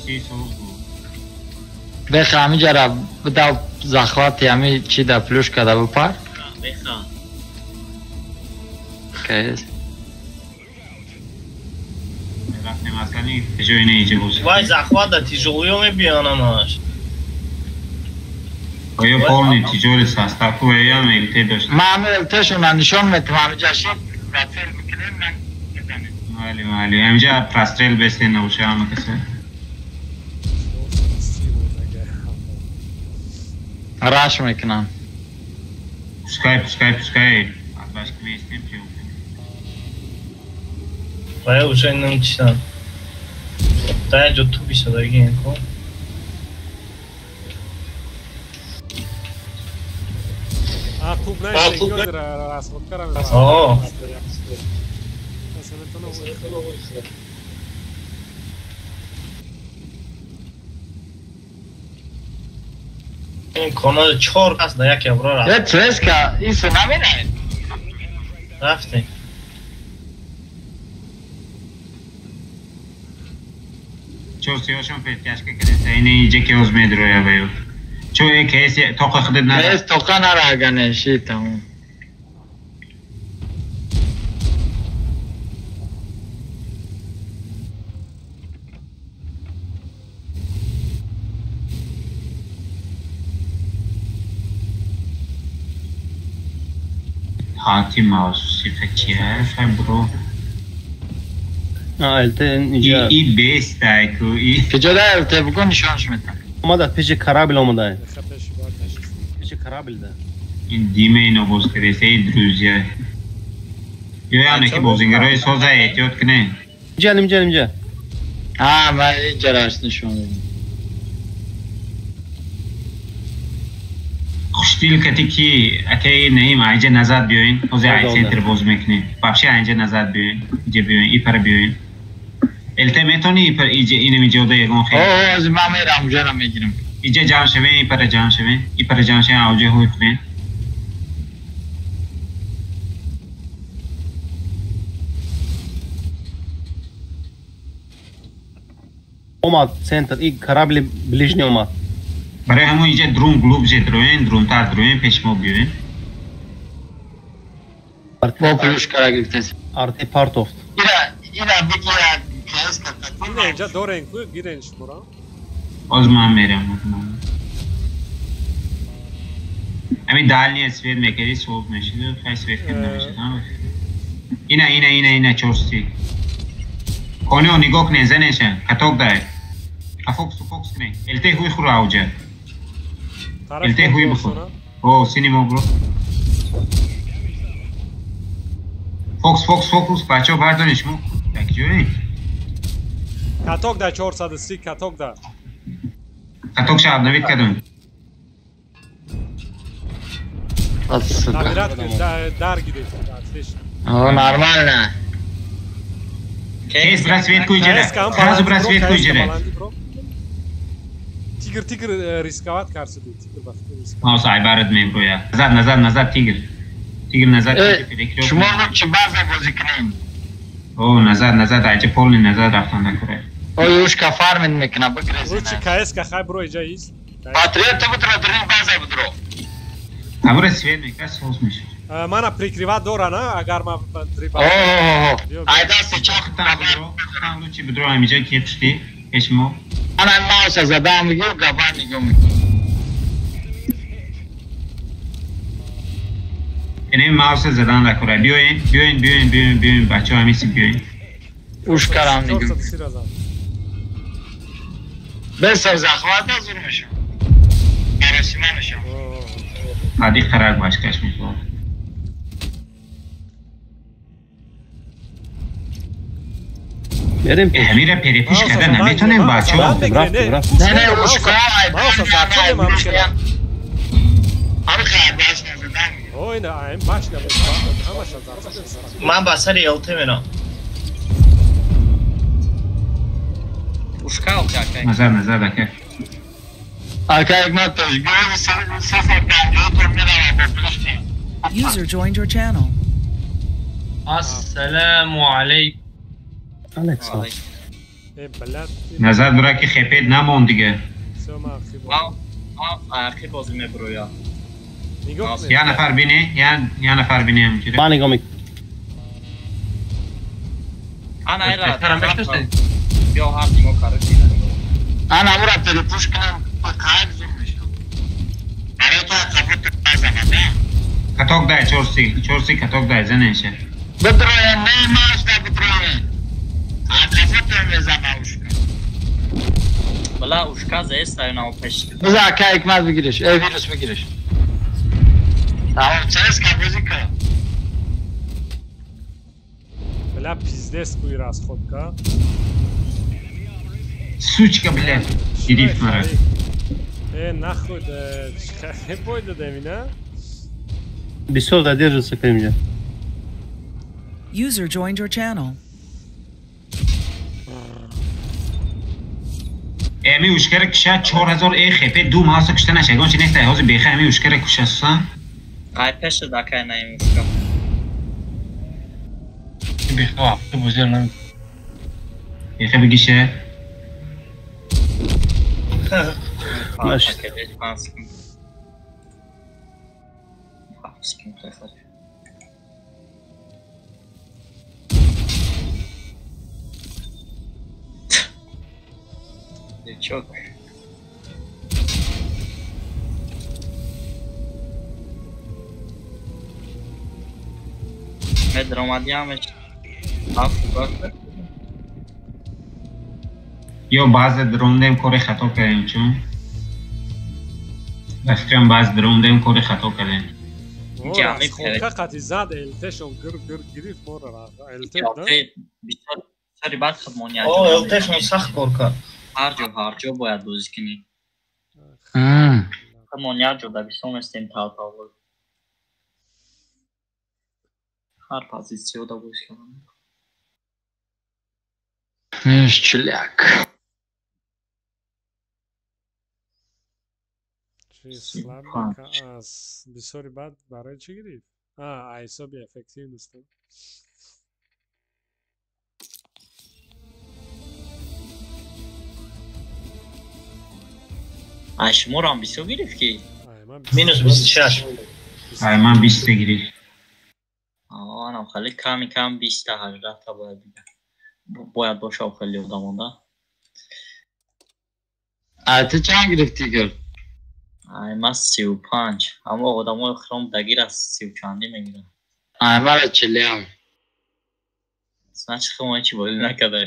Си соз буд. Беха, ҳамиҷара бидав захвати ҳами чи да плюшка да бипар. Беха. КС. Рафтем аслани ҷои не иҷа бозӣ. Вай захват да тяжелую мебиён ҳамаш. Оё полный тяжелый состав ку ям ЛТ дошт. Ман ҳами ЛТ-шона нишон метам, ҳамиҷа шид прицел мекунем, ман мезанем. Майли, майли. Ҳамиҷа прострел бестен набоша ҳама каса. Раш мекунам. Пускай, пускай, пускай. Атбашки меистем пиём. Вай уже намчидан. Дар ҷо туби шадаги ко. А туп наиштем, расход карам. О. Ин канал 4 кас да як евро рафт. Э цеска, исо наминай. Рафтем. Чор сиёшон петяшка кардеса, ин иҷа ки оз медроя баю. Чо КС тоқа худат нара. КС тоқа нара ага неши тамом. Хати маус сифатия бро. ЛТ инҷа. И бест ку и. Куҷода ЛТ бугун нишонш метам. Омада пеши корабль омада. Пеши корабль да. Ин диме ино боз кардест, эй друзья. Ё яъне ки бозингарои соза эҳтиёт кунед. Инҷа, инҷа, инҷа. А, ман инҷа раш нишон додам. Хуштил кати ки акаи Наим айҷа назад биёин, ҳозир ай центр боз мекунем. Вообще айҷа назад биёин, иҷа биёин, ипара биёин. ЛТ метони ипар иҷа инами ҷода ягон хел. О, ҳозир ман мерам уҷара мегирам. Иҷа ҷамъ шавем, ипара ҷамъ шавем, ипара ҷамъ шавем, авҷа ҳуй кунем. Омад центр, и корабли ближний омад. Барои ҳамон иҷа друн глубже дроен, друнтар дроен, пеш мо биёен. Бо плюшкара гирифтес. Арти партофт. Ира, ира бигира КС ката. Ина инҷа дорен ку, гирен шуморо. Оз ман мерам. Ами дальний свет мекади, соз мешид, хай свет кад намешид, ҳама. Ина, ина, ина, ина чорси. Конио нигоҳ кунед, занеша, каток дай. А фокус, фокус кунед. ЛТ ҳуй хура авҷа. ЛТ ҳуй бихӯр. О, синемо бро. Фокус, фокус, фокус, бачаҳо бардоред шумо. Як ҷоед. Каток да 430 каток да. Каток ша обновить кардам. Набират дар гирифт. Отлично. О, нормально. Кейс брат свет куй ҷера. Сразу брат свет куй ҷера. Тигр, тигр рисковать карсиди. Тигр ба фикр рисковать. Маус айбарат меброя. Назад, назад, назад тигр. Тигр назад. Шумо лучше база бозӣ кунем. О, назад, назад, айча полный назад рафтан накура. Ой, ушка фарминг мекуна, бигрезина. Лучше КС ка хай бро иҷа ист. Патриота будро, дрин база будро. Абура свет мека соз мешад. Мана прикрива дора, на? Агар ма дриба. О, айда сейчас там лучше будро амиҷа ки пушти пеш мо. Ана мауса задам мегӯ, гапа нигоҳ мекунам. Ин мауса задан накура. Биёен, биёен, биёен, биёен, биёен, бачаҳо ҳамиси биёен. Ушкарам нигоҳ. Бесар захвата зур мешам. Гарасима мешам. Ҳади қарак башкаш мешавад. Берем. Ҳамира перепуш карда наметонем бачаҳо. Не, не, ушка, мауса задам ҳамшира. Ҳамха башна задам. Ой, на, ам башна ҳамаша задам. Ман ба сари ЛТ мерам. Ушка окей. Назар, назар, ака. Ака, Игнат, гӯи сафар панҷоҳ меравам бо плюшти. User joined your channel. Ассаламу алайкум. Алекса. Назар бура ки хепет намон дига. Ахи бозӣ меброя. Я нафар бине, я нафар бине ҳамчира. Ман нигоҳ мекунам. Ана ира. Биё ҳар нигоҳ кард. Ана ура перепуш кунам, қайб зур мешавад. Барои то қафот базанад, не? Каток дай, чорси, чорси каток дай, занеша. Бидроен, не машда бидроен. Қафотон мезана ушка. Бала ушка зест ай на пеш. Биза ака ҳикмат бигириш, эй вирус бигириш. Тамом, ческа бозӣ кун. Бля, пиздец куй расходка. Сучка, блядь, гирифт мара. Нахуй, чӣ бой дадем ина? Бисёр задержится ко мне. User joined your channel. Эми ушкара киша 4000 э хп ду мауса кушта наша. Ягон чи нест, ҳозир беха эми ушкара кушаса. Ай пеш дакай на эми ушка. Беха, ту бозир нам. Беха бигише. Панҷ секунд. Ҳафт секунд хайр. Чок. Медромадиамеш ҳафт бакр. Ё баъзе дрондем кори хато кардем чун. Ба фикрам баъзе дрондем кори хато кардем. Ҷамъи қати зад ЛТ-шон гир гир гирифт моро ЛТ да. Бисёри бад хидмони. О, ЛТ-шон сахт кор кард. Ҳар ҷо бояд бозӣ кунӣ. Хидмони ҳар ҷо да бисёр местем тал-тал. Ҳар позитсиё да бозӣ кунам. Чуляк. Чи слабо аз бисёри бад барои чӣ гирифт? Ҳисоби эффективност. Ай шуморам бисёр гирифт ки? Минус 26. Ай ман 20 гирифт. Анам хеле ками кам 20 та 18 та бояд бигирам. Бояд боша хеле одамонда. Ай ту чанд гирифтӣ гир? Ай ман 35. Аммо одамои хром дагир аз 30 чандӣ мегиранд. Ай мара 41. Значит, хром ҳеҷ бозӣ накарда.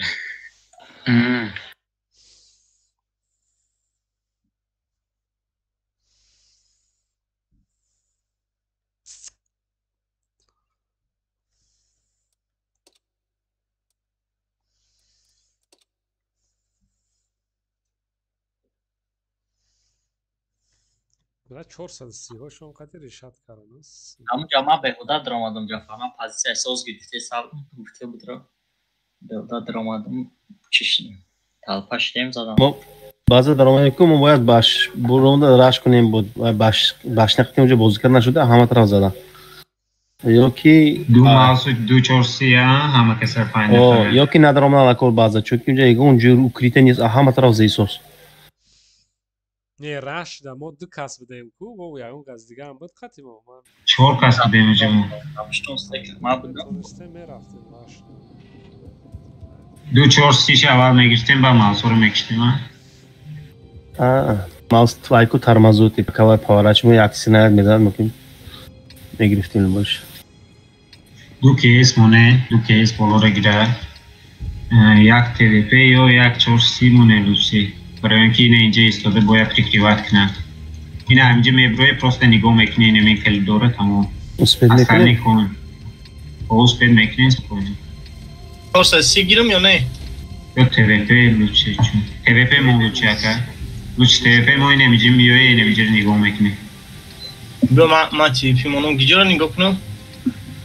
Бира 430-ҳошон қати решат карданас. Ҳамунҷа ман беҳуда даромадам Ҷафар. Ман позитсия соз гирифте сал гуфте будро. Беҳуда даромадам чишнем. Талпа шидем задам. Мо баъзе даромадем ку мо бояд баш буронда раш кунем буд. Баш башнақти онҷо бозӣ карда нашуда ҳама тараф задан. Ё ки ду маусу ду чор си ҳама каса панҷ нафар. Ё ки надаромадан акор баъза чунки онҷо ягон ҷур укрита нест ҳама тараф заисос. Не, раш да мо ду кас будем ку, мо ягон кас дига ҳам буд қати мо. Чор кас будем инҷа мо. Мерафтем раш. Ду чор сиш аввал мегирифтем, ба маусро мекиштем, а? Маус твайку тормозути, кавай поворачиваем, як синает мезад мукин. Мегирифтем бош. Ду кейс моне, ду кейс болора гира. Як ТВП ё як чор си моне лучше. Барои он ки ина инҷа истода бояд прикриват кунад. Ина ҳаминҷа меброи просто нигоҳ мекунӣ, ина ин коридора тамом. Успед мекунӣ? Успед мекунӣ, спокойно. Просто си гирам ё не? Ё ТВП лучше чун. ТВП мо лучше ака. Лучше ТВП мо ина ҳаминҷа меои, ина ҳаминҷаро нигоҳ мекунӣ. Бё ма ТВП монам гиҷоро нигоҳ кунам?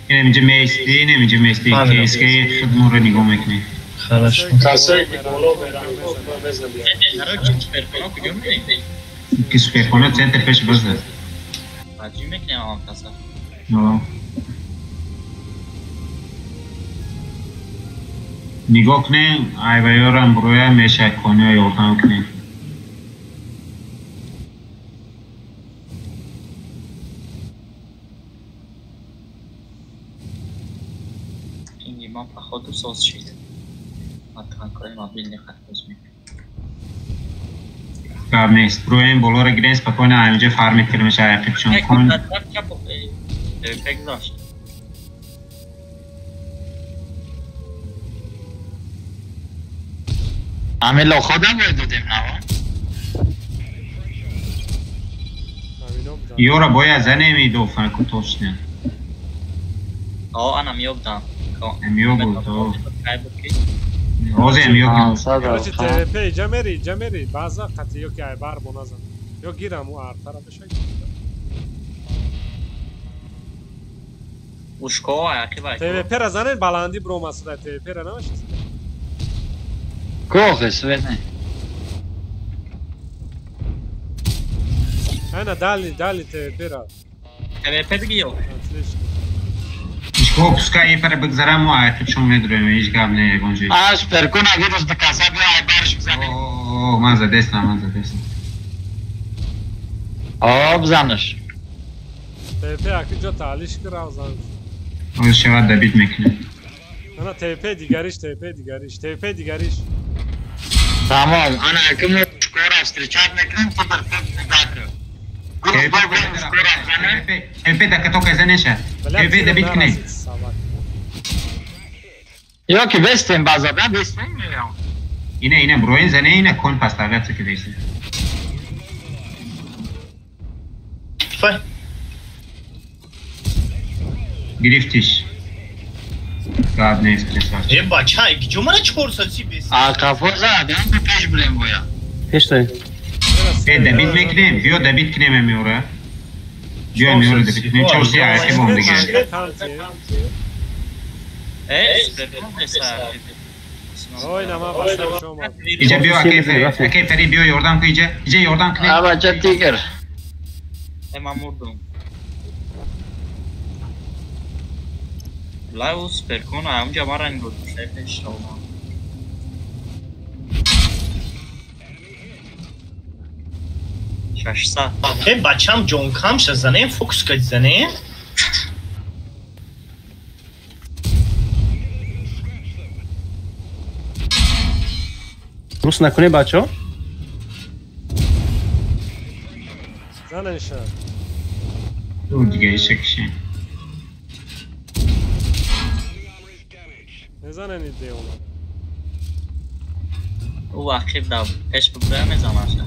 Ина ҳаминҷа меистӣ, ина ҳаминҷа меистӣ, КСК худмонро нигоҳ мекунӣ. Хорошо. Касое ки боло мераванд, ки суперхона центр пеш базад. Аҷиб мекунем ҳам каса. Нигоҳ кунем, айваёрам буроя мешавад кониё ёрдам кунем. Ин ман походу соз шид. Танкҳои мобилни хат боз мекунем. Гап нест. Буроем болоро гирем, спокойно ҳаминҷа фармит кардем шаяқибшон. Кон гузашт. Ҳамин лоходам бояд додем наво? Ёра бояд занем идофан ку точно. О, анам ёбдам. Ёбуд, о. Ҳозир ёки. Короче, ТВП иҷа мери, иҷа мери. Баъза қати ёки айбар боназан. Ё гирам у артара меша. Ушко ақиба. ТВП ра занен баланди бромасуда ТВП ра намешист. Кохе свет не. Айна дали, дали ТВП ра. ТВП биги ё. Отлично. Ишко пускай епара бигзарам мо ақибшон медурем, ҳеҷ гап не ягон ҷой. А суперкун агар рӯз ба каса биё айбарш бизанем. О, ман задестам, ман задестам. Об занаш. ТП акиҷо таълиш ки рав занаш. Оз шавад добит мекунем. Ана ТП дигариш, ТП дигариш, ТП дигариш. Тамом, ана акиму шкора встречать мекунем, ту дар пеш нигоҳ. ТП да катока занеша. ТП добит кунем. Ё ки бестем базада, бестем меям. Ина ина броин зане ина кон поставляться ки бестем. Фай. Гирифтиш. Гад нест красавчик. Э бача, киҷо мара 400 бес? А кафо задам пеш бурем боя. Пеш тай. Э добит мекунем, биё добит кунем амиора. Биё амиора добит кунем, 400 аяки бом дига. Ой, нама басар шома. Иҷа биё акей фари биё ёрдам ку иҷа. Иҷа ёрдам кунем. А бача тигр. Э ман мурдум. Лайв суперкон ҳамҷа мара нигоҳ дошта пеш шома. Шашсад. Э бачам ҷонкам ша занем фокус кад занем. Рус накунем бачо? Занеша. Ду дига иша кишем. Мезанени деона. Ӯ ақиб да пеш бубра мезанаша.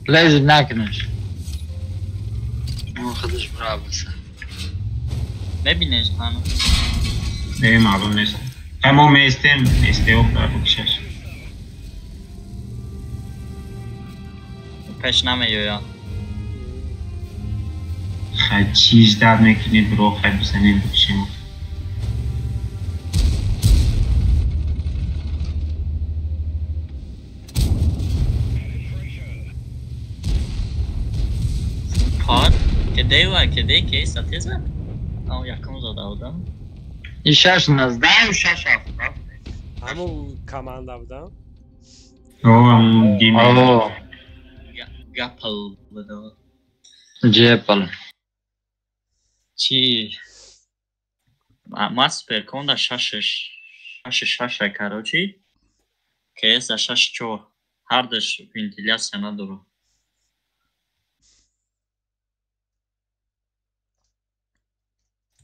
Лез накунеш. Мо худаш бра баса. Мебинеш ҳану? Не, маълум нест. Ҳамо меистем, истео бра букшаш. Пеш намеёя. Хай чиз дард мекунӣ бро, хай бизанем букшем. Кедева, кеде ке сатеза? Ам якум зада будам. И 6-19, 6-7. Ҳамун команда будам? О, ҳамун гейм. О. Гапл буда. Джепл. Чи? Ма суперкон да 6-6 короче. КС да 6-4. Ҳардаш вентиляция надорад.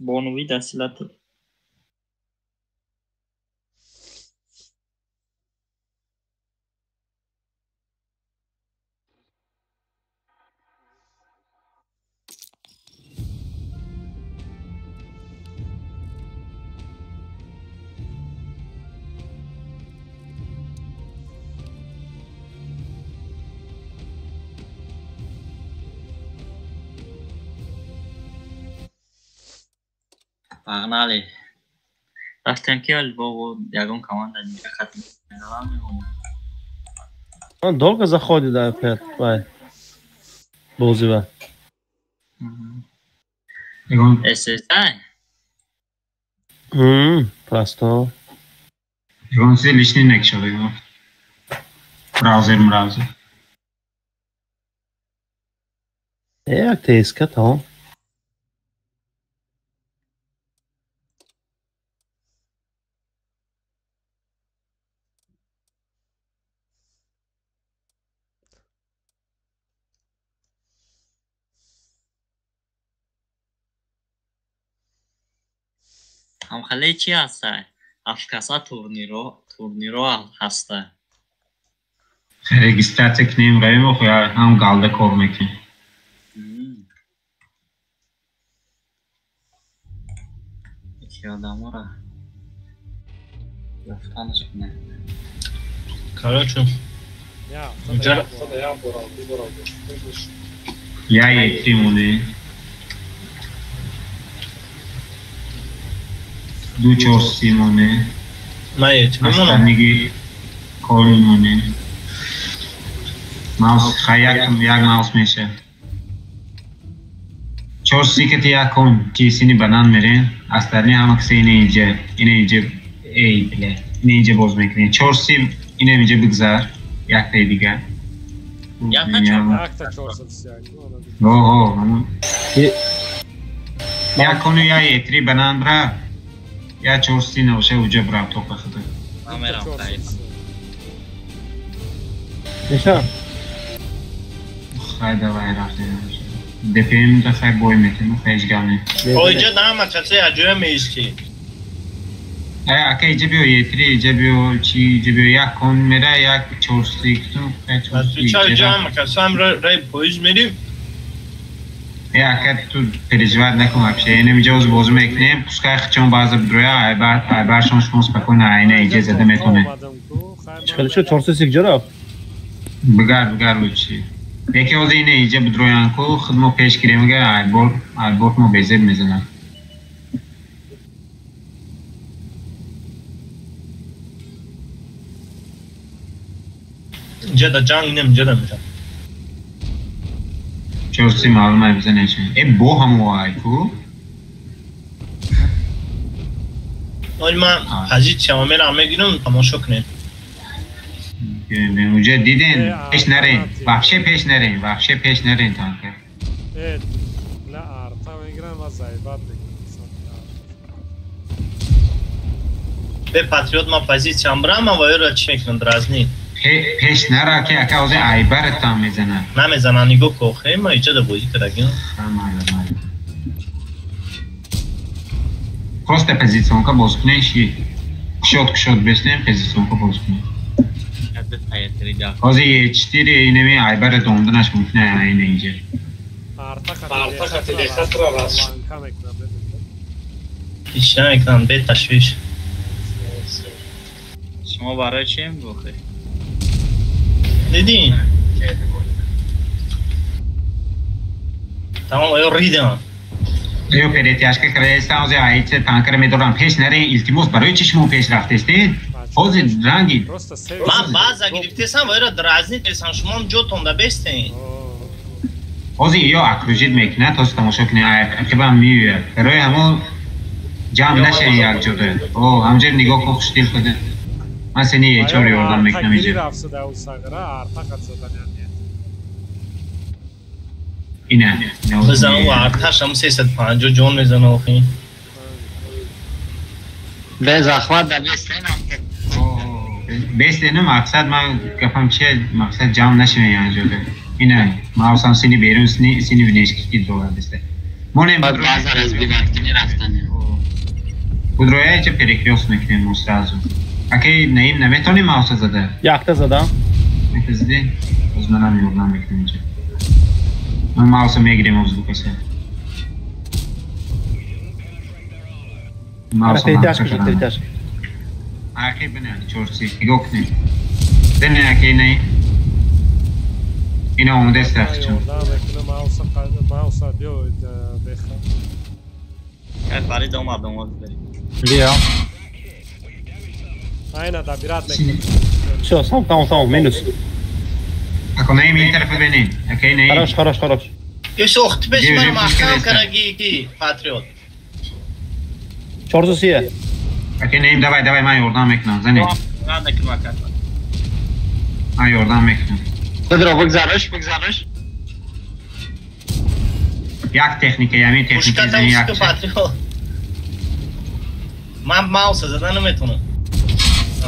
Бонуви дастилат. Погнали. Рафтем ки бо ягон команда дига хат меравам. Он долго заходит, да, опять, вай. Бозива. ССА? Просто. Ягон чизи лишний накишад, ягон. Браузер, браузер. Як ТСК тамом. Ҳамхале чи ҳаста? Ҳафткаса турниро ҳаста. Регистрация кунем, равем, ҳам галда кор мекунем. Яке одамора ёфтанаш кунем. Короче, я етри моне. Ду чор си моне. Ман етри монам. Астаниги кори моне. Маус хай як маус меша. 4 си кати як кон ки сини банан мерен. Астани ҳама касе ине инҷа, ине инҷа, эй бля, ине инҷа боз мекунем. 4 си ине инҷа бигзар, яктаи дигар. Якта 431. Ого, ҳамон. Як кону я Е3 банан бра. Я 430 навоша уҷа бра тоқа худа. Мерам хайр. Неша? Хай давай рафтем. ДПМ да хай бой метем, хай ҳеҷ гап не. Оиҷа ҳама касе аҷоя меисти. Ака иҷа биё Е3, иҷа биё чи, иҷа биё як кон мера, як 430 кутум, хай 430. Ча иҷа ҳама касе ҳам рай поиз мерим. Ака ту переживать накун вообще. Инем иҷа оз бозӣ мекунем, пускай хичон баъза бидроя, айбаршон шумо спокойно айна иҷа зада метонед. Чӣ хеле шуд 430 ҷо рафт? Бигар, бигар лучи. Яке оз ине иҷа бидроян ку, худ мо пеш гирем, агар айбор мо безеб мезанад. Иҷа да ҷанг нем, иҷа да мешам. 430 маълум ай бизанем чи. Бо ҳамо ай ку? Оли ман позитсиямо мерам мегирам, тамошо кунед. Уҷа диден, пеш нарен, вообще пеш нарен, вообще пеш нарен танка. Ла арта мегирам ва заебат мекунам. Бе патриот ма позитсиям брам, ва ёро чӣ мекунам, дразни. Пеш нара ки ака ози айбаратам мезанад. Намезанад, нигоҳ ку, хе ма иҷа да бозӣ кардагим. Просто позиционка боз кунем ши. Кушод кушод беснем, позиционка боз кунем. Ҳозир Е4 инами айбара домданаш мумкин айна инҷа. Арта хати Ҳеҷ намекунам, бе ташвиш. Шумо барои чием бохе? Дидин? Тамом, ё ридам. Ё перетяжка кардаистам, ҳозир айча танкара медорам. Пеш нарен, илтимос, барои чи шумо пеш рафтестед? Ҳозир ранги. Ман баъза гирифтесам ва ёро дразнитесам, шумоам ҷотонда бестен. Ҳозир ё окружить мекунад, ҳозир тамошо кунед, ақибам меояд. Барои ҳамон ҷамъ нашавед якҷода. О, ҳамҷо нигоҳ кун, хушдил кунед. Ман сени Е4 ёрдам мекунам иҷа. Ина. Бизан ва арташам 350 ҷон мезана охи. Бе захват да бестен. Бестен мақсад ман гапам чия, мақсад ҷамъ нашавед якҷода. Ина, ман сини берун, сини внешки дорад бесте. Монем баъд баъза разбиваткини рафтани. Будроя иҷа перекрёст мекунем мо сразу. Акай Наим наметонӣ мауса зада? Якта задам. Якта задӣ? Боз манам ёрдам мекунам иҷа. Ман мауса мегирем оз лукаса. Мауса Перетяжка шуд, перетяжка. Акай бина, 430 нигоҳ кунед. Зане акай Наим. Ина омадааст рафтчун. Мауса биё беха. Кай Фарид омад, омад бери. Биё. Айна добирать мекунам. Всё, сам там, там, минус. Ако Наим ин тарафа бинин. Акай Наим. Хорош, хорош, хорош. Ёс охт пеш ман маҳкам караги ки патриот. 430. Акай Наим, давай, давай, ман ёрдам мекунам, зани. Ман ёрдам мекунам. Бедро, бигзараш, бигзараш. Як техника, ямин техника, зани як. Патриот. Ман мауса зада наметонам.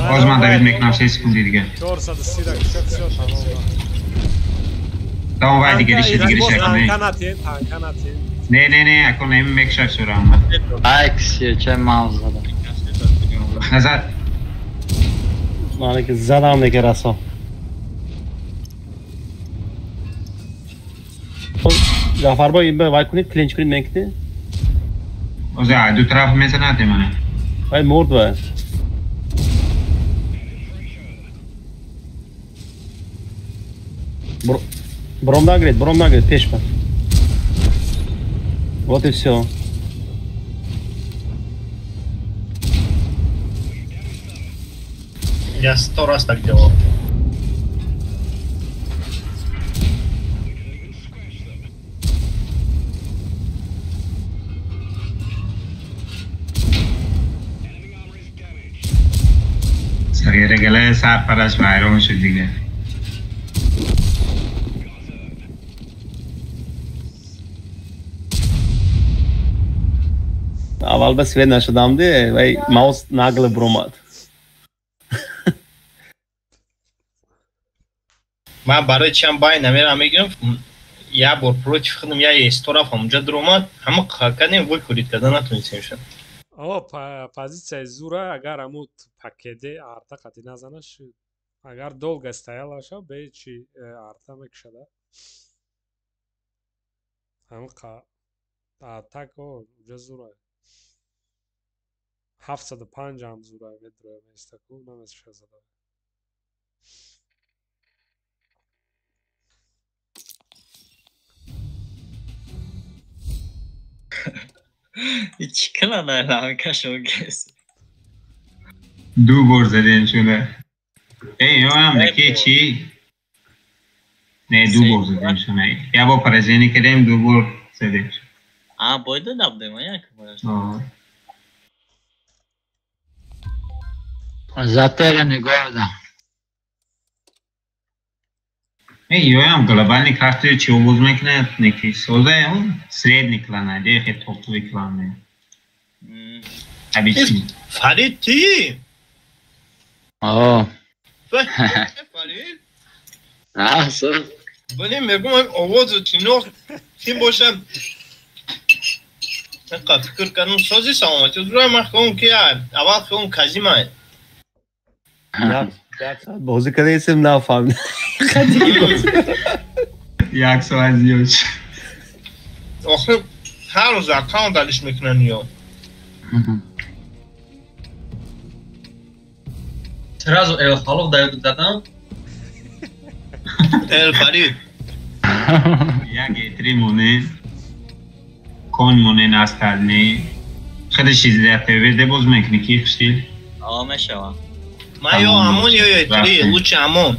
Боз ман давид мекунам 3 секунди дигар. 430 ра кушад, всё, тамом. Тамом, вай дигариш, дигариш акун. Танка натен, танка натен. Не, не, не, акун Наим мекушад всё равно. Айкс, ча маус зада. Назад. Малик задам дигар расо. Ҷафарбой вай кунед, клинч кунед, мекунед? Ҳозир ду тараф мезанад мана. Вай мурд вай. Бром нагрет, бром нагрет, пешпа. Вот и все. Я 100 раз так делал. Сағира гала сар параш вайрон шуд дигар. Аввал ба свет нашудам де, вай маус нагло буромад. Ман барои чиам бай намерам мегирам. Я бор против худам я естора ҳамунҷа дуромад, ҳама кардем выкурит карда натонистем шуд. О, позитсияи зура агар ҳамун пакеде арта қатӣ назанаш, агар долго стояла ша, бе чи арта мекушада. Ҳамун атако уҷа зура. 705 ҳам зура медроя местаку намешава зада. Чӣ килана ланкашон кес? Ду бор задем шуда. Эй, ёам ки чӣ? Не, ду бор задем шуда. Я бор поражение кардем, ду бор задем. А, бой дода будем, як бор. Затера нигоҳ дам. Эй, ёам глобальный карты чӣ овоз мекунад? Неки соза он средний клан, де хе топовый клан не. Обычный. Фарид ти? О. Фарид? А, со. Блин, мегум овозу чино ким бошам? Инқа фикр кардам сози саломатӣ. Зура ман хом ки аввал хом казима. Як соат бозӣ кардаистем, нафаҳмидам. Як соат зиёд. Охир ҳар рӯз аккаунт алиш мекунанд ё. Сразу Эл Халов даёт дадам. Эл Фарид. Як Е3 монен. Кон монен остальные. Хеле 16 ТВ боз мекунӣ ки хушдил? О, мешава. Ман ё Амон ё Е3, лучше Амон.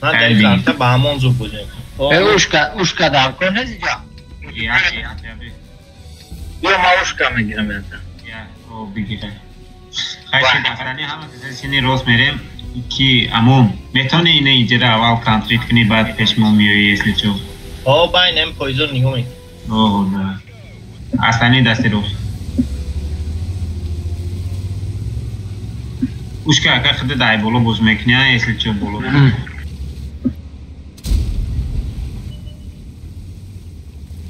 Ман дар ин карта ба Амон зуд бозӣ мекунам. Э, ушка, ушка дар кор нест ҷа? Я, я, я. Ё ма ушка мегирам ята. Я, о, бигир. Хайши дафрани ҳама касе сини рост мерем ки Амон метавонӣ ина иҷара аввал контрит кунӣ, баъд пешмо меоӣ, если чо. О, байн ем поизор нигоҳ мекунам. О, да. Остальные дасти рост. Ушка ака худ дай боло боз мекунӣ, если чо боло.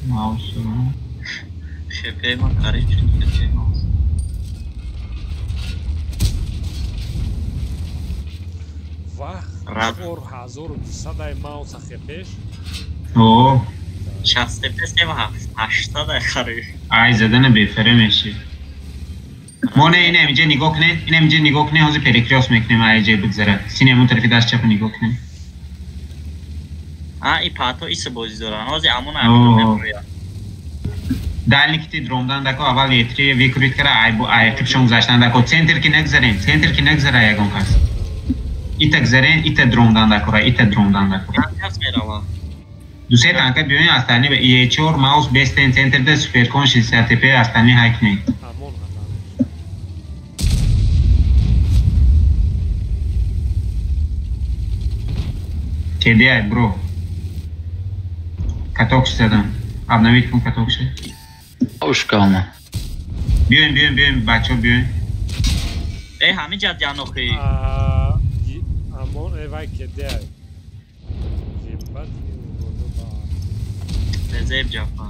Маус. ХП ман қариб шуд ХП маус. Вах, 4200 мауса ХПш. О, 60 ХП 800 қариб. Ай задана бефаре меши. Мо не ина инҷа нигоҳ кунед, ина инҷа нигоҳ кунед, ҳозир перекрёст мекунем, ай ҷай бигзара. Сини ҳамон тарафи даст чапа нигоҳ кунед. А, и пато иса бозӣ доранд. Ҳозир амон амон. Дальний кити дромдан дако аввал Е3 викрут кара, ай бо ай қибшон гузаштан дако. Центр ки нагзарем, центр ки нагзара ягон кас. Ита гзарен, ита дромдан дакора, ита дромдан дакора. Кас мерава. Ду се танка биёен остальные Е4 маус бестен центр де суперкон 60 ТП остальные хайкнен. Амон КД бро. Каток задам. Обновить кун каток ше. Ушка ама. Биёем, биёем, биёем, бачо биёем. Э, ҳамин ҷад янохи. Амон э вай КД. Ебать. Зеб ҷафа.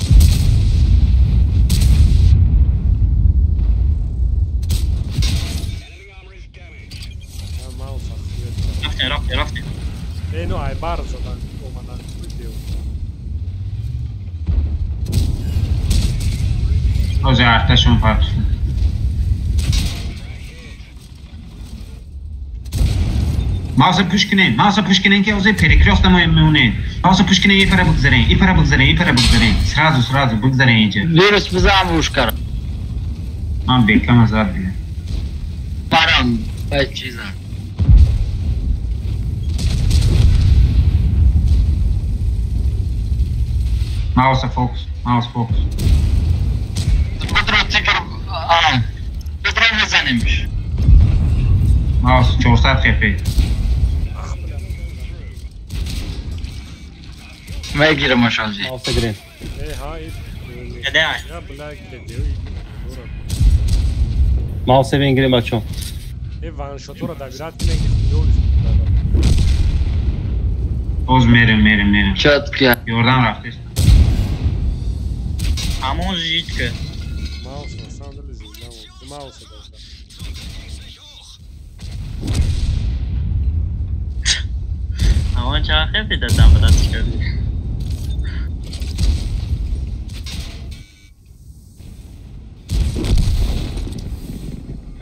Рафтем, рафтем, рафтем. Э, ну ай бар задан омадан видео. Ҳозир арташон фарқ. Мауса пуш кунед, мауса пуш кунед ки ҳозир перекрёст намо мемонед. Мауса пуш кунед, ифара бигзарен, ифара бигзарен, ифара бигзарен. Сразу, сразу бигзарен инҷа. Вирус бизам ушкара. Ман бекама зад бия. Парам, бай чиза. Мауса фокус, маус фокус. Петро тигр, а, Петро мезанемш. Маус 400 хп. Мегирам ашози. Мауса гирем. Э, ҳа, Я бля кедеи. Маус бенгирем бачо. Э ваншотора добират кунем ки хуёвиш. Боз мерем, мерем, мерем. Чётко. Ёрдам рафтест. Ҳамон жид ки. Маус на самом деле звезда. Мауса дошта. Ҳамон чанд хеле дадам брат кардӣ.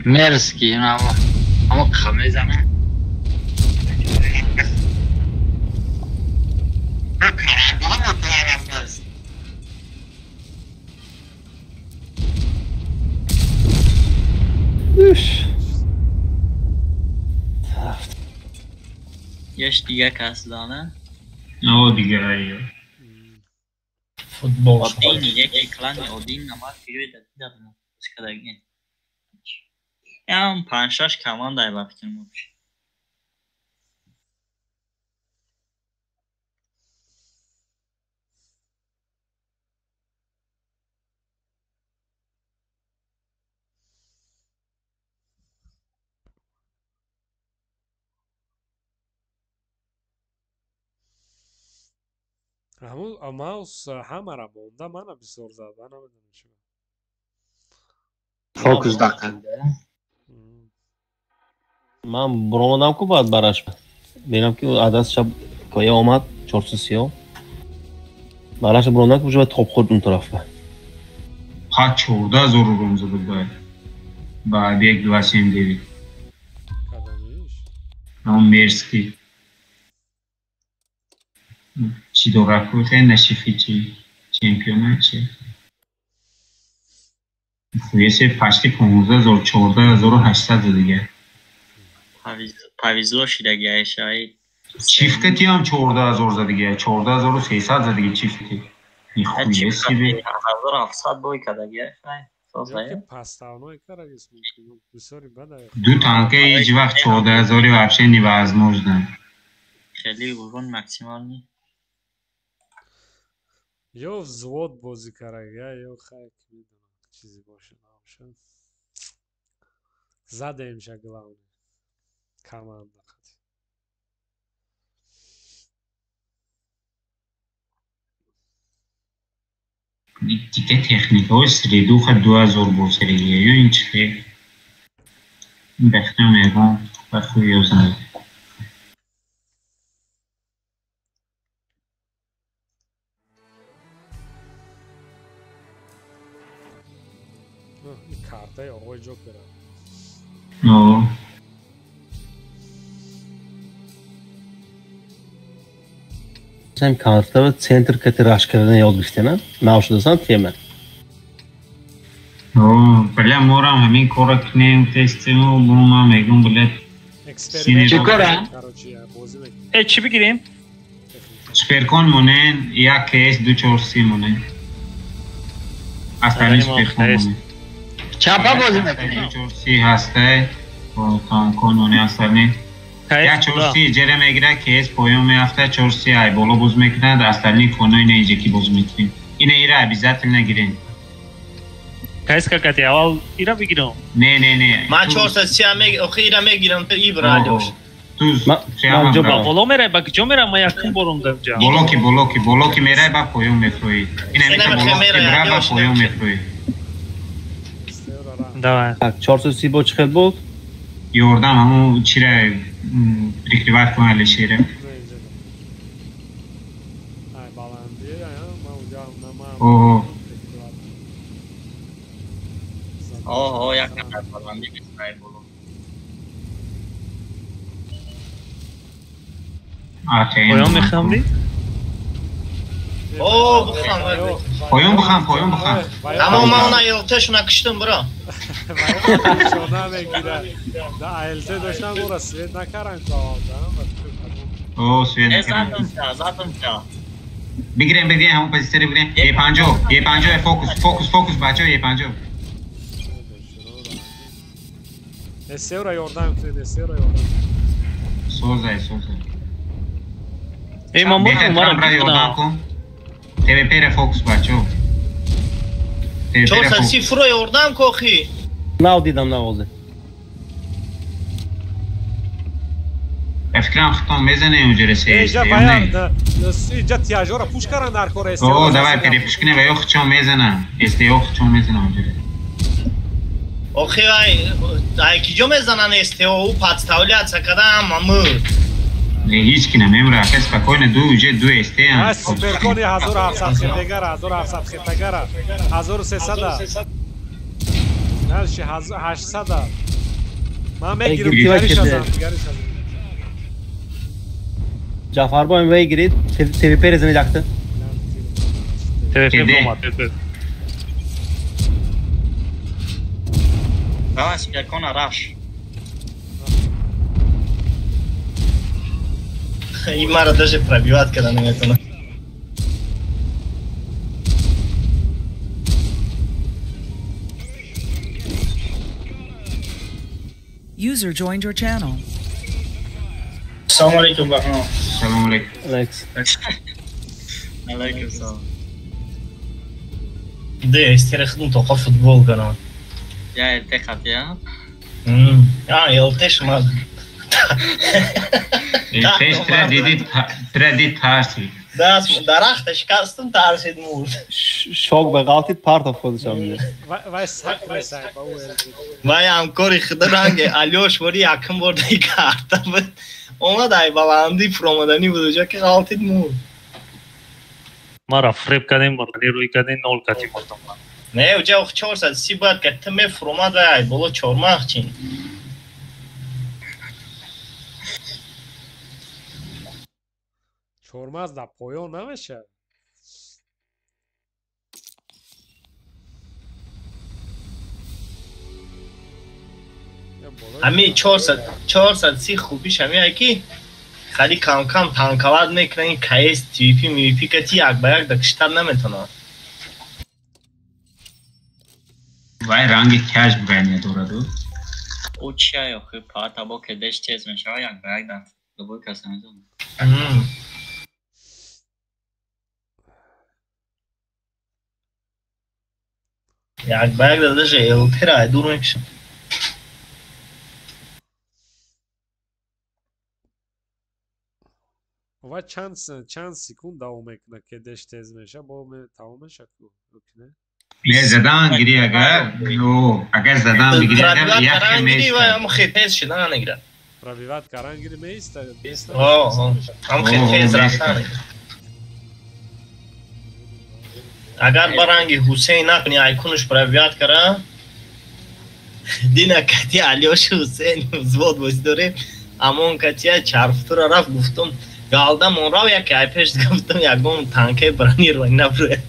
Мерзкий, ҳамо қа мезана. Яш дига кас дана? О, дига ай. Футбол. Один яке клани один намар фирои дадам. Скадаги. Ям 5-6 команда ба фикр мобш. Ҳамун маус ҳамара монда, мана бисёр зад, ман намедонам чӣ. Фокус дақанда. Ман буромадам ку баъд бараш. Бинам ки адас шаб коя омад 430. Бараш буромадам ку уже топ хӯрд он тарафа. Ха 14 зор рум зад бай. Ба объект 279. Кадомиш? Ҳамон мерзкий. Чӣ дорад ку хеле нашифи чи чемпиона чи. Хуесе пашти 15 14800 дига. Повезло шидаги айшаи. Чифка ти ҳам 14000 за дига, 14300 за дига чифки. Нихуя себе. 1700 бой кадаги айшаи. Ёки паставной карагис мумкин. Бисёри бада. Ду танка ҳеҷ вақт 14000 вообще невозможно. Хеле урон максимальный. Ё взвод бозӣ карага, ё хай ки медонам чизе боша набоша. Задемша главное. Команда қати. Дига техникаҳои средуха 2000 босерегия ё ин чи хел. Бахтам ягон ба хуй ёзнад. Картаи оғои Ҷокера. О. Сам картава центр кати раш кардан ёд гирифтена. Нав шудасан тема. О, бля, морам ҳамин кора кунем, тестему, бума мегум, бля. Эксперимент. Чӣ кора? Короче, бозӣ мекунем. Э, чӣ бигирем? Суперкон монен, як КС 243 монен. Остальные суперкон монен. Чапа бозӣ мекунем. 243 ҳастай, кон монен остальные. Як 43 ҷера мегирад, КС поён меафтад, 43 ай боло боз мекунад, остальные конои на иҷа ки боз мекунем. Ина ира обязательно гирем. КС какати аввал ира бигирам. Не, не, не. Ман 430 мег, охи ира мегирам, ту ибра алёш. Туз. Ба боло мерай, ба куҷо мерам? Ман якум бором дар ҷа. Боло ки, боло ки, боло ки мерай, ба поён мефурӯӣ. Ина мета боло ки бира, ба поён мефурӯӣ. Давай. Так, 430 бо чӣ хел буд? Ёрдам ҳамун чира прикрывать кун Алишера. Ай баланди, ман уҷа намам. О. О, як нафар баланди мезанад боло. Поён мехамри? О, бухам. Поён бухам, поён бухам. Аммо ман она ЛТ-шуна киштам, бро. Шона мегирад. Да, ЛТ доштам, ора свет накаран О, свет накаран. Задам ча. Бигирем, бигирем, ҳамон позитсияро бигирем. Е50, Е50 фокус, фокус, фокус, бачаҳо, Е50. Эсеро ёрдам кунед, эсеро ёрдам. Созай, созай. Эй, ман мара ёрдам кун. ТВП-ра фокус, бачаҳо. 430 фуро ёрдам кохи. Нав дидам навозе. Фикрам хитон мезанем унҷа ресе. Иҷа баяр, иҷа тиажора пуш каран дар кор СТО. О, давай перепуш кунем ва ё хичон мезанам. СТО хичон мезанам унҷа. Охи ай, ай киҷо мезанан СТО, ӯ подставляться кадам маму. Не, ҳеҷ ки намемра, ака спокойно ду уҷа ду СТ ам. Ай суперкони 1700 хетегара, 1700 хетагара, 1300. Дальше 800. Ман мегирам дигариш азам, дигариш азам. Ҷафар бо МВ гирид, ТВП резани якта. ТВП бомад, ТВП. Давай суперкона раш. И мара даже пробивать када наметона. User joined your channel. Салом алейкум бахно. Салом алейкум. Алейкум салом. Де, истера худум тоқа футбол канам. Я ЛТ хатия? А, ЛТ шма. ЛТ тра дид тарсид. Дарахта шикастум тарсид мурд. Шок ба ғалтид партов худашам. Вай сак ресай ба ӯ ЛТ. Вай ҳамкори худа ранге Алёш вори якум бор дай карта буд. Омад ай баландӣ фуромаданӣ буд, ҷо ки ғалтид мурд. Мара фреб кардем, мурдани рӯй кардем, нол кати мурдам. Не, уҷа ох 430 бад ка ту мефуромад вай ай боло чормағ чин. Чормағз дар поён намешавад. Ҳами 430 хубиш ҳами ки хали кам-кам танкават мекунад, ин КС, ТВП, МВП кати як ба як да киштар наметавонад. Вай ранги тяж броня дорад. Ӯ чия охи паата бо кедеш тез мешавад, як ба як да любой кас наметавонад. Як ба як да даже ЛТ-ра дур мекушад. Ва чанд секунд давом мекунад, ки деш тез меша, бо тамом меша ку? Не? Не, задан гири агар, агар задан бигири агар як гири ва ҳам хе тез шуда нагирад. Пробиват каран гири меиста. О, ҳам хе тез рафтан. Агар ба ранги Ҳусейн накуни, айкунаш пробиват кара. Дина кати Алёш Ҳусейн взвод бози дорем. Амон катия чарфтура рафт гуфтум галдам он рав яке ай пеш гуфтам ягон танке бронировани набуре.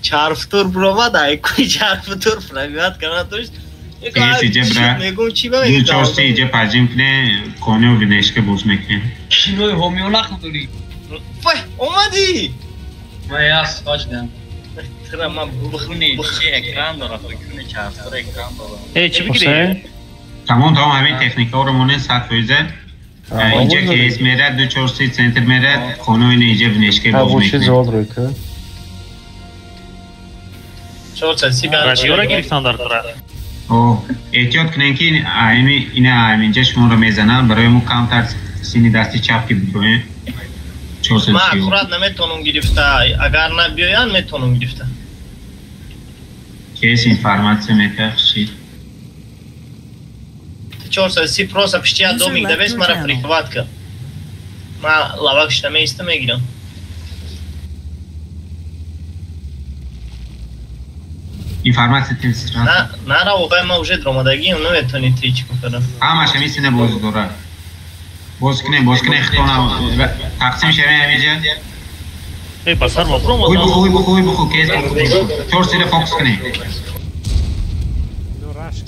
Чарфтур бровад айкуи чарфтур пробиват кара туш. Мегум чи ба мегум. Ду чор иҷа пажим кне, конё винешка боз мекунем. Кинои ҳомиё нақл дорӣ. Вай, омадӣ. Вай ас фаҷдам. Тра ма бухуни чи экран дора, бухуни чарфтур экран дора. Э, чи бигирӣ? Тамом, тамом, ҳамин техникаро монем 100%. Иҷа КС мерад, 243 центр мерад, хонои иҷа внешке боз мекунем. Радиора гирифтан дар тара. О, эҳтиёт кунем ки ами ина ҳаминҷа шуморо мезанам, барои мо камтар сини дасти чап ки бикунем. Ман аккурат наметавонам гирифта, агар набиёянд метавонам гирифта. КС информатсия метахшид. 430 просто пишти домик давес мара прихватка. Ма лавак шта меиста мегирам. Информация тез. На, нара оғай ма уже дромадагиам наметавонӣ ти чӣ кунам. Ҳамаш ҳамин сина боз дорад. Боз кунем, боз кунем, хитона тақсим шавем ҳаминҷа. Э, ба сар ма бромад. Ой буху, ой буху, ой буху, кез. 430 фокус кунем.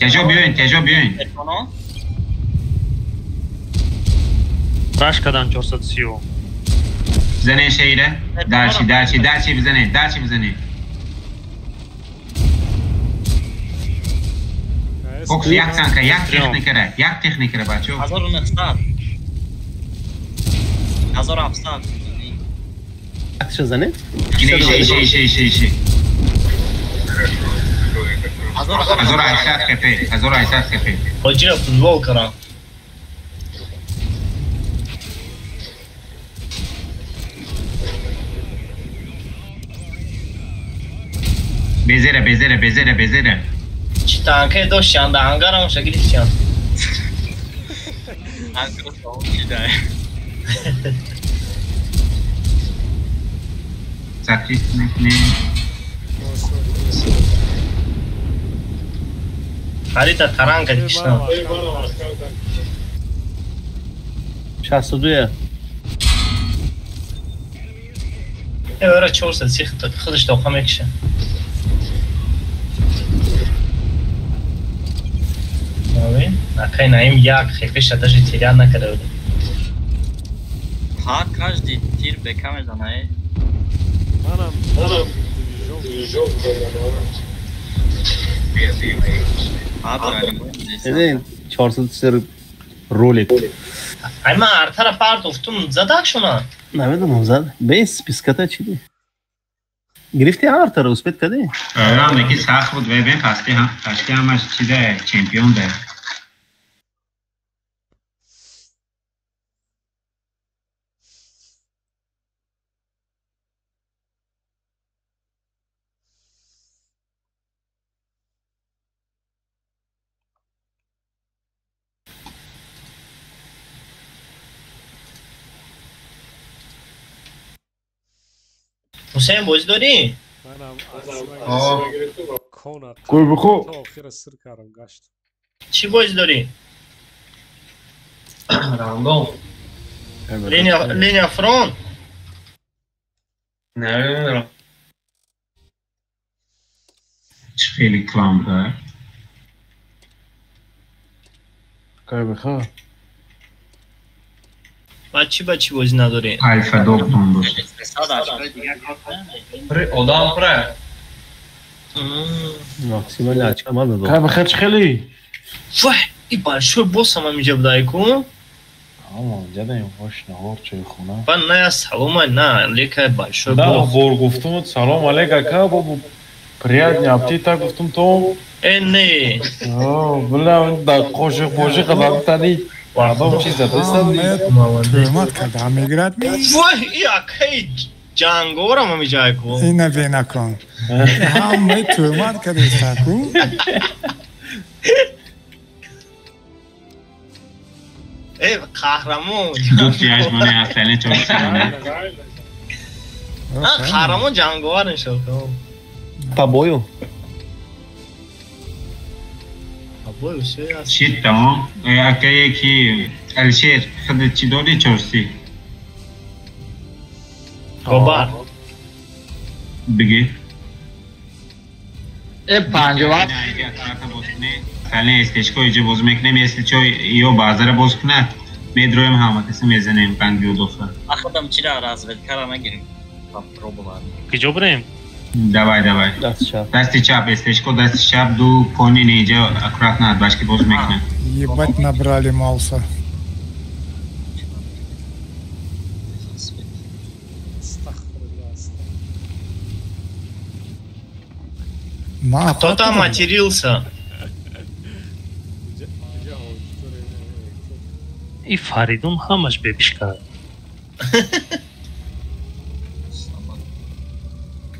Тяжо биёин, тяжо биёин. Раш кадан 430. Бизанед шеира. Дарчи, дарчи, дарчи бизанед, дарчи бизанед. Фокус як танка, як техникара, як техникара бачо. 1900. 1700. Акша занед? Ише, ише, ише, ише, ише. 1800 хп, 1800 хп. Ҳоҷира футбол кардам. Безера, безера, безера, безера. Чӣ танкае доштиан, да ангарам ша гирифтиан. Закрит мекунем. Харита таранка киштам. 62. Эра 400 худаш тоқа мекиша. Акай Наим як хепеша даже теря накарда буд. Ҳа, каждый тир бека мезана, э? Манам движок дорам. 403 ролик. Ай ман артара партофтум, задак шуна? Намедонам зад. Бес списката чӣ ди? Гирифти артара, успет кардӣ? Рам неки сахт буд, вебен пасти ҳам, пасти ҳамаш чида чемпион да. Ҳусейн бозӣ дорӣ? Чӣ бозӣ дорӣ? Рандом. Линия фронт? Намедонам. Чӣ хеле клан буда? Кай бихо? Ба чӣ ба чӣ бозӣ надорӣ? Алфа доктон буд. Одам пра. Максимали очка ман додам. Кай бихо чӣ хеле? Вай, и большой босс ҳам инҷа буда айку. Ама ҷадаем хош наҳор чойхона. Ба на салом на, лекай большой Да, босс. бор гуфтум салом алейк ака, бобу приятный аппетит гуфтум то. Э не. О, бля, да қошиқ бошиқ бабтани. Одам чиз задастан. Тӯҳмат карда мегирад ми? Вай, и акай ҷанговарам ҳамиҷа айку. Ина бенакон. Ҳама тӯҳмат кардаистаку. Э, қаҳрамон. Ду пяш моне астале чор моне. А, қаҳрамон ҷанговар иншоалло. По бою. По бою всё ясно. Чӣ тамом? Акае ки Алишер худат чӣ дорӣ чорси? Кобар. Бигӣ. Э панҷова. Сале эстечко иҷа боз мекунем, если чо ё баъзара боз кунад, медроем ҳама касе мезанем панҷу дофа. Ахадам чира разведкара нагирем. Попробовать. Киҷо бирем? Давай, давай. Дасти чап. Дасти чап, эстечко дасти чап, ду кони неҷа аккуратно башки боз мекунад. Ебать набрали Мауса. Кто там матерился? И Фаридун ҳамаш бебиш кард.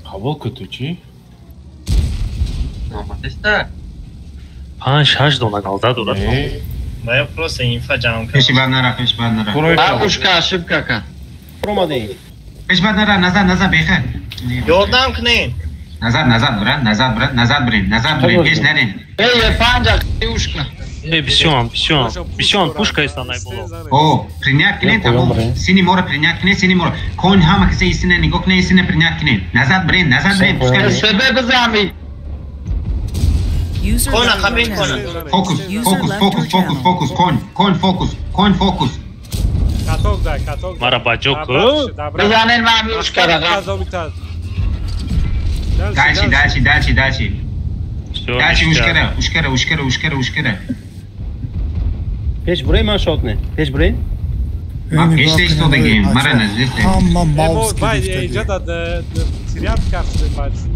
Қабул ку ту чӣ? Панҷ ҳашт дона галда дорад. Ба я просто инфа ҷамъ Пеши бад нара, пеши бад нара. Ушка ошибка ка. Промади. Пеши бад нара, назад, назад, бехар. Ёрдам кунед. Назад, назад, брат, назад, брат, назад брем, назад брем, пеш нарем. Эй, панҷа, ушка. Э, бисён, бисён, бисён пушка истанай боло. О, принять кунед, тамом. Сини моро принять кунед, сини моро. Конь ҳама касе истина нигоҳ кунед, истина принять кунед. Назад брем, назад брем, пускай. Себе бизами. User Кона, left your қабин кона. channel. Фокус, User фокус, left фокус, your фокус, channel. фокус, конь, конь, фокус, конь, фокус. Каток дай, каток. Мара ба ҷо ку? Бизанен ман ушкара. Дальше, дальше, дальше, дальше. Всё, Дальше ништяк. ушкара, ушкара, ушкара, ушкара, ушкара. Пеш бурей ман шот не. Пеш бурей? Ман пеш истодагим, мара наздик. Ҳама Маус Вай, инҷа гирифтаги. да тирят кард бачо.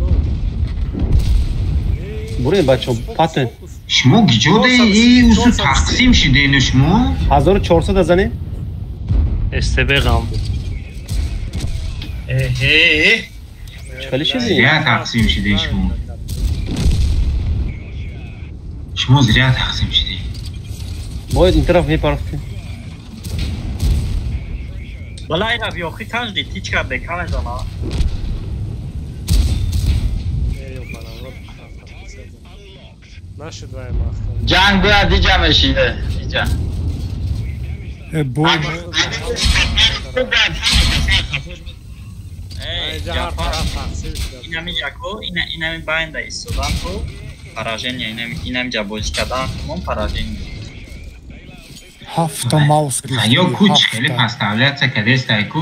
Бурем бачо, патен. Шумо гиҷоде и усу тақсим шидену шумо? 1400 зане? СТБ ғам. Эҳе. Чӣ шиди? Зря тақсим шиде шумо. Шумо зря тақсим шиде. Бояд ин тараф мепарафтем. Валай ра биёхи канҷди тичка бека мезана. Нашид вай махтам. Ҷанг бояд иҷа мешиде, иҷа. Бой. Инами ҷако, инами байнда истодан ку поражение, инами ҷа бозӣ кардан мо поражение. Ҳафта маус гирифтӣ. Ё ку чӣ хеле поставляться кадестай ку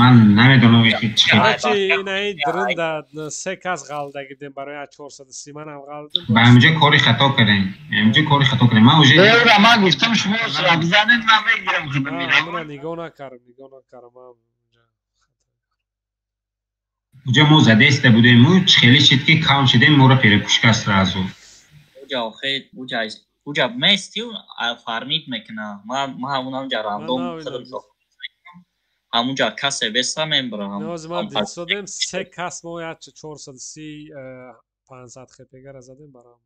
ман намедонам ки чӣ хеле. Короче, инаи дрында се кас ғалда гирдем барои 430 манам ғалдим. Ба ҳаминҷо кори хато кардем. Ҳаминҷо кори хато кардем. Ман уже Беура ман гуфтам шумо сра бизанед ман мегирам худам мирам. Ман нигоҳ накардам, нигоҳ накардам. Ман уҷа мо задеста будем, чӣ хеле шид ки кам шидем, моро перепушка сразу. Уҷа охе, уҷа уҷа местил фармид мекуна. Ман ҳамунам ҷа рандом худам сохт. Ҳамунҷа касе беса мебарам. Ноз ман дидсодем се кас мо як 430 500 хпгара задем барам.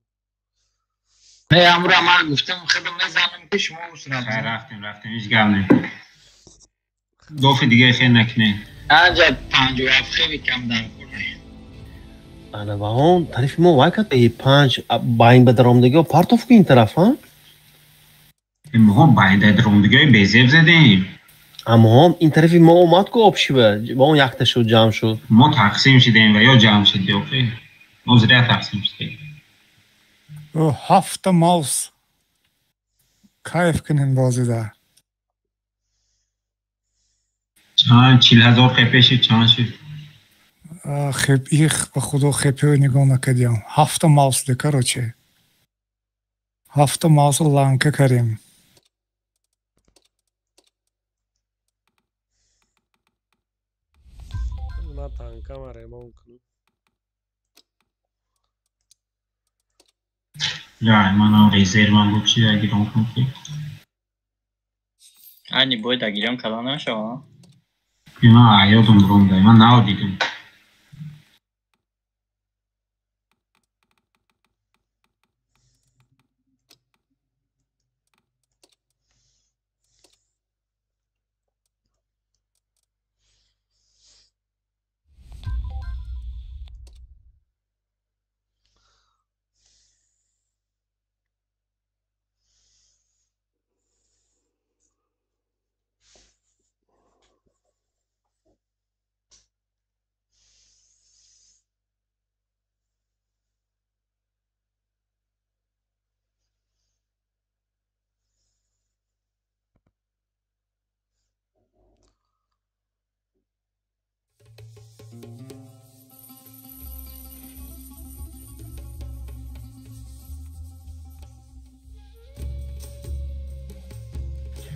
Не, ҳамура ман гуфтам худам мезанам ки шумо усра. Рафтем, рафтем, ҳеҷ гап не. Дофи дига хел накунем. Анҷа 57 хеле кам дар кор. Ана ва он тарифи мо вай кард панҷ байн ба даромадагиҳо партов ку ин тараф, ҳа? Моҳо байн ба даромадагиҳои безеб задем. Аммо ин тарафи мо омад ку обшива, ба он якта шуд, ҷамъ шуд. Мо тақсим шидем ва ё ҷамъ шуд, охи. Мо зря тақсим шудем. Ҳафта маус. Кайф кунем бозида. Чанд 40,000 хепе шуд, чанд шуд? Хеп их ба худо хепео нигоҳ накардиям. Ҳафта маус де, короче. Ҳафта маус ланка кардем. Ман танкама ремонт кунам. Я, манам резервам буд чи агирон кунам ки. Ани бояд агирон кардан намешава? Ман аёдам бромда, ман нав дидам.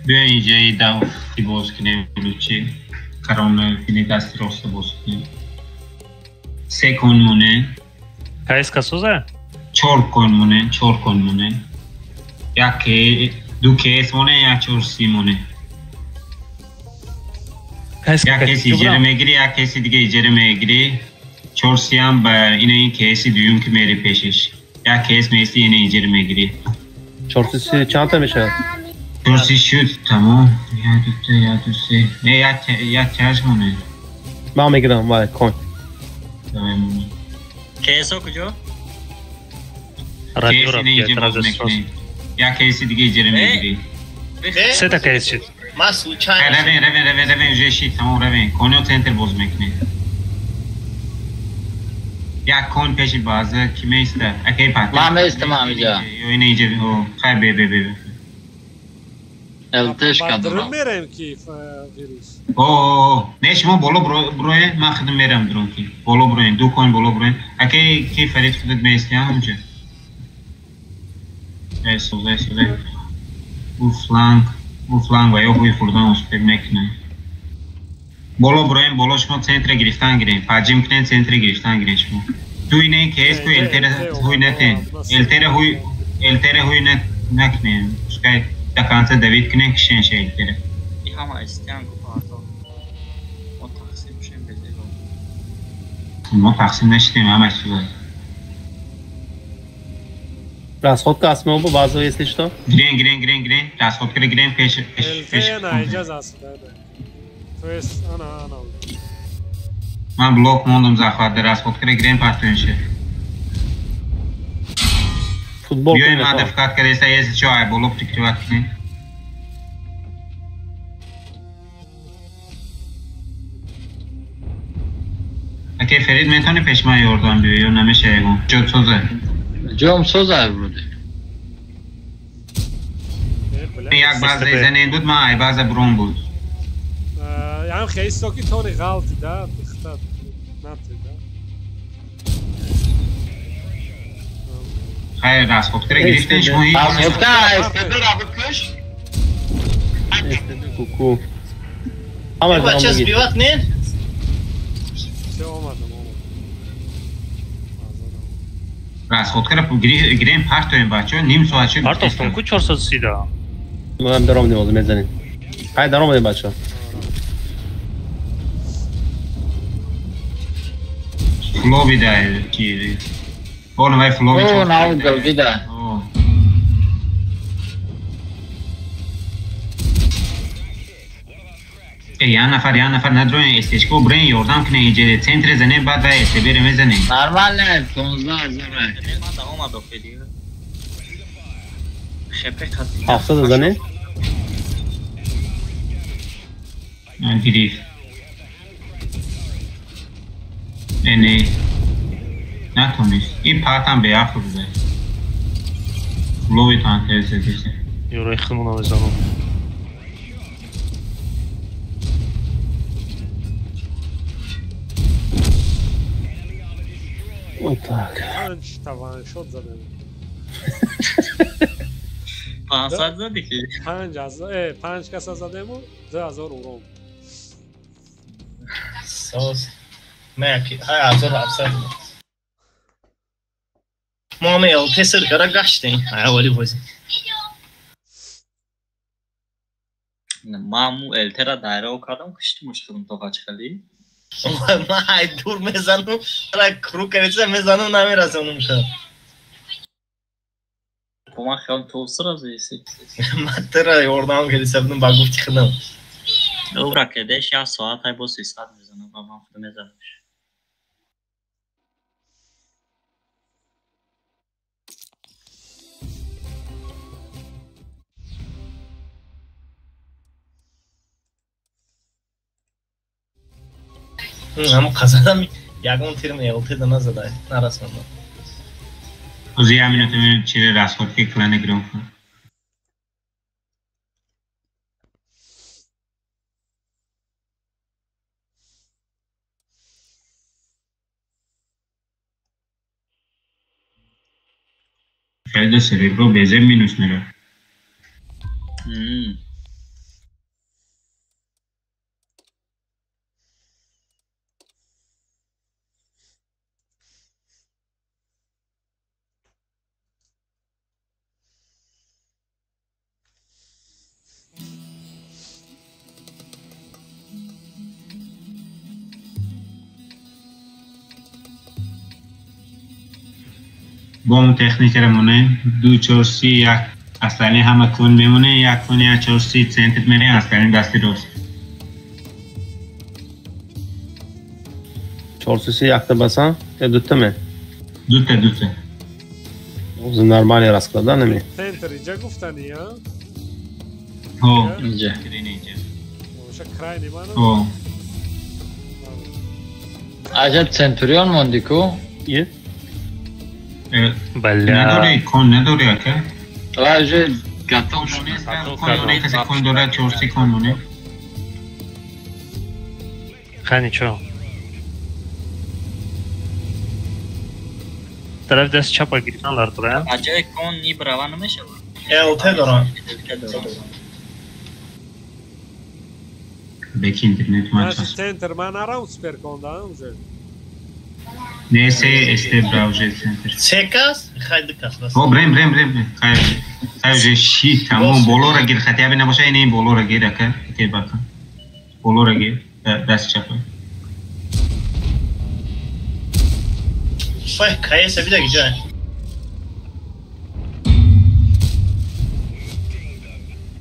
Биё инҷаи дафти боз кунем, лучи карона кини дасти роста боз кунем. Се кон моне. Кайска соза? Чор кон моне, чор кон моне. Як ду кес моне, як чор си моне. Як кеси иҷера мегирӣ, як кеси дига иҷера мегирӣ. Чор сиам ба ина ин кеси дуюм ки мери пешиш. Як кес меисти ина иҷера мегирӣ. Чор си чандта мешавад? Чор си шуд, тамом. Як ду се, як ду се. Не, як чаш моне. Ман мегирам, вай, кон. Кесо куҷо? Радио рафт. Як кеси дига иҷера мегирӣ. Сета кес шуд. Ман случайно. Равен, равен, равен, равен, уже шид, тамом, равен. Конио центр боз мекунӣ. Як кон пеши база ки меиста? Акай пат. Ман меистам ҳамиҷа. Ё ина иҷа, хай бе бе бе. ЛТш кадом. Мерем ки вирус. О, не шумо боло броен, ман худам мерам дрон ки. Боло броен, ду кон боло броен. Акай ки Фарид худат меисти ҳамиҷа. Эй, созай, созай. У фланг. У фланг ва ё ҳуи хурдан успех мекунем. Боло броем, боло шумо центра гирифтан гирем. Паҷим кунем, центра гирифтан гирем шумо. Дуй не КС ку ЛТР ҳуй натен. ЛТР ҳуй ЛТР ҳуй накунем. Пускай до конца давид кунем кишен ша ЛТР. И ҳама истиан ку парто. Мо тақсим шем безего. Мо тақсим нашидем ҳамаш чиза. Расходка асмобу база если что. Гирен гирен гирен гирен. Расходка гирен пеш пеш пеш. ЛТ на иҷаза аст. То есть ана ана. Ман блок мондум захват расходка гирен партоинше. Футбол биёем мада фақат кадаиста если чо ай боло прикрывать кунем. Аке Ферид метавонӣ пеш ман ёрдам биёӣ ё намеша ягон? Ҷо соза. Ҷом соза вроде. Як база занен буд, ман ай база брон буд. Ям хейсто ки тони ғалти да, дихта нати да. Хайр, расходкара гирифтен шумо ҳеҷ. Расходка СТБ ра бикаш. СТБ куку. Ҳама бача сбиват не? Всё омадам, омадам. Расходкара гирем партоем бачо, ним соат шуд. Партофтон ку 430 да. Ман даромадем ҳозир мезанем. Хай даромадем бачо. Флови да ки. Он вай флови. О, нау галвида. Э, я нафар надроен СТЧ-ко брен ёрдам кунен иҷеде центре занем баъд вай СТБ-ре мезанем. Нормально, 15 ҳазор. Ман да омад охи дига. Хепе қати. 700 занем? Гирифт. Э, не. Натонист. Ин партам беақл буда. Флови танкери задиса. Ёраи худмона мезанам. Вот так. Панҷ таваншот задем. 500 задӣ ки? Панҷ каса задему, 2000 урон. Сос. Не, ки 1700. Мо ҳама ЛТ сир кара гаштем. Ай аввали бозӣ. Ман му ЛТ-ра дайра кардам, киштимуш худам то қачхали. Ман ай дур мезанам, ра кру кареса мезанам намерасонам ша. Бо ман хеле то сразу еси. Ман тра ёрдам кардиса будам ба гуфти худам. Добра кедеш як соат ай бо 300 мезанам ва ман худам мезанам. Ҳам қазадам ягон тирм ЛТ да назада, нарасондам. Ҳозир як минута мебинем чире расходки клана гиром кунам. Феридо серебро безе минус меравад. Бо он техникаро монем 2 4 3 1 аслани ҳама кун мемоне як кун 1 4 3 центр мерем аслани дасти рост 4 3 якта басан ё дута ме дута дута Ӯзи нормальный расклад да нами Центр иҷа гуфтани а Ҳо иҷа Оша крайний мана Ҳо Аҷаб Центурион монди ку? Е Бля. Надори, кон надори, ака? Ла уже готов. Кон дори, касе кон дора, чорси кон моне. Ха, ничего. Тараф даст чапа гирифтан дар тура. Аҷои кон ни брава намешавад. ЛТ дорам. ЛТ дорам. Беки интернет ман. Центр ман нарам супер кон да уже. Не, се СТ бра уже центр. Се кас? Хай ду кас. О, брем, брем, брем. Хай, хай уже ши, тамом болора гир, хотя бы набоша ини болора гир, ака, те бака. Болора гир, даст чапа. Фай, КС бида гиҷа.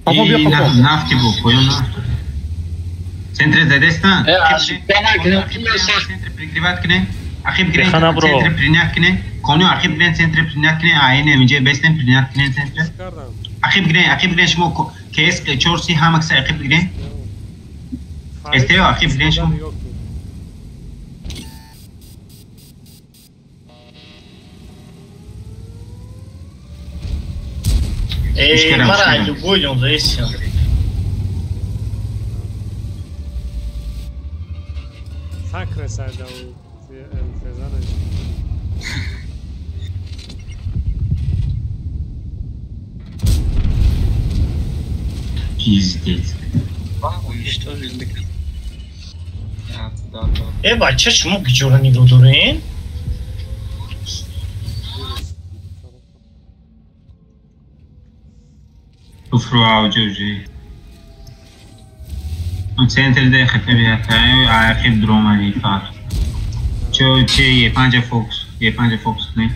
Папа бия папа. Нафти бу, поён нафт. Центр задеста? Центр прикрывать кне. Ахиб грен центр принять кне. Коню ахиб грен центр принять кне. Айне минже бестен принять кне центр. Ахиб грен шмо КС 4 ҳамакса ахиб грен. СТО ахиб грен шмо. Эй, мара, любой он зависит. Сакресайда ЛФЗ. Пиздец. Уничтожили. Э, бача, шумо гиҷора нигоҳ дорен? Туфру ауҷа уже. Центр де хотя бы архив дромани фар. Чо че Е5 фокус, Е5 фокус не.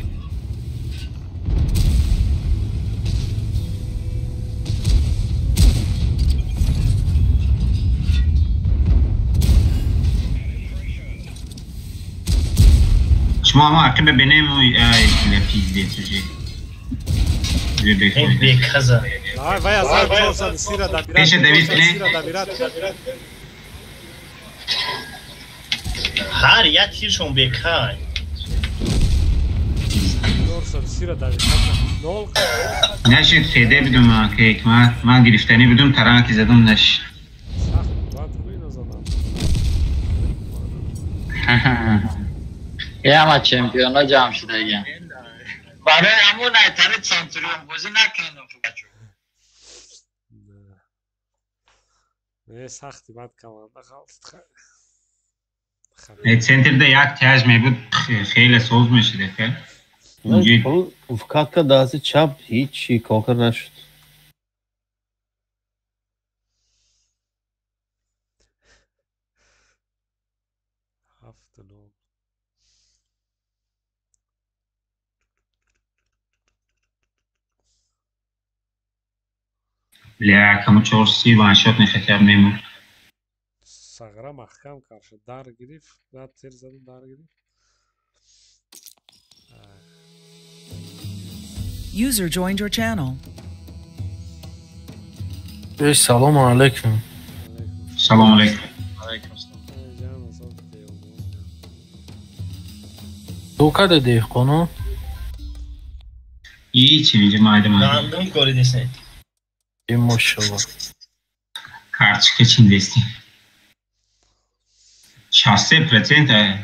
Шумо ама архив бинем ай пиздец уже. Беказа. Давай, вай, азар 400 добирать. Пеше Давид не. Ҳар як тиршон бекай. 430 давид. Нол. Нашид феде бидум ки ҳикмат. Ман гирифтанӣ бидум таранки задум нашид. Сахт бад рӯй задам. Яма чемпионо ҷамъ шудаган. Барои ҳамон айтари центурион бозӣ накунем бачо. Не сахти бад команда қалт. Центрда як тяж мебуд хеле соз мешид ака. Вкатка дасти чап ҳичи кор нашуд. Бля, кому 430 ваншот не хотя бы мемуд. Сағра маҳкам кард шуд. Дар гирифт, баъд тир заду дар гирифт. User joined your channel. Салому алейкум. Салому алейкум. Ту каде деҳқоно? Ҳичи инҷа майда майда. Гандум коридесен. Э, мошалло. Карточка чиндести. 63%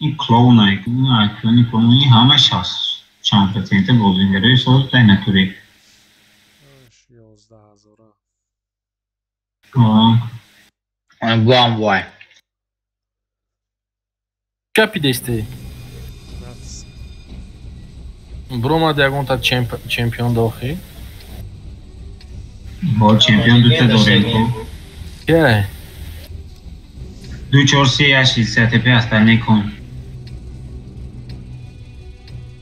ин клоуна, ин клоуни ҳама 60 чанд процента бозингарои соз дар натуре. 11 000. Буам вай. Чапи дести? Бромад ягонта чемпион дохи? Бо чемпион дута дорем ку. Кия? 2 4 3 8 6 5 остальные кон.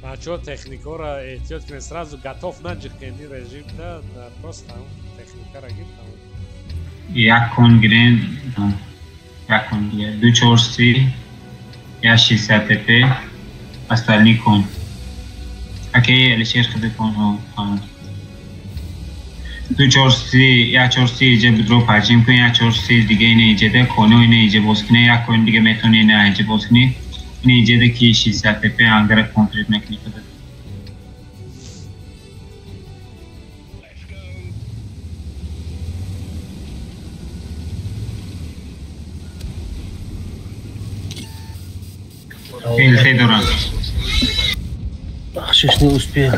Бачаҳо, техникаро эҳтиёт кунед, сразу готов наҷиқен ин режим да, просто техникаро гир тамом. Як кон гирем, як кон гирем. 2 4 3 8 6 5 остальные кон. Окей, Алишер худи кон ҳо, тамом. 2 4 3 1 4 3 иҷа будро парчим кун, 1 4 3 дига ина иҷада коно ина иҷа боз кунӣ, як кон дига метавонӣ ина иҷа боз кунӣ. Ина иҷада ки 6 5 ангара контрит мекунӣ худат. ЛТ дорам. Бахшиш, не успел.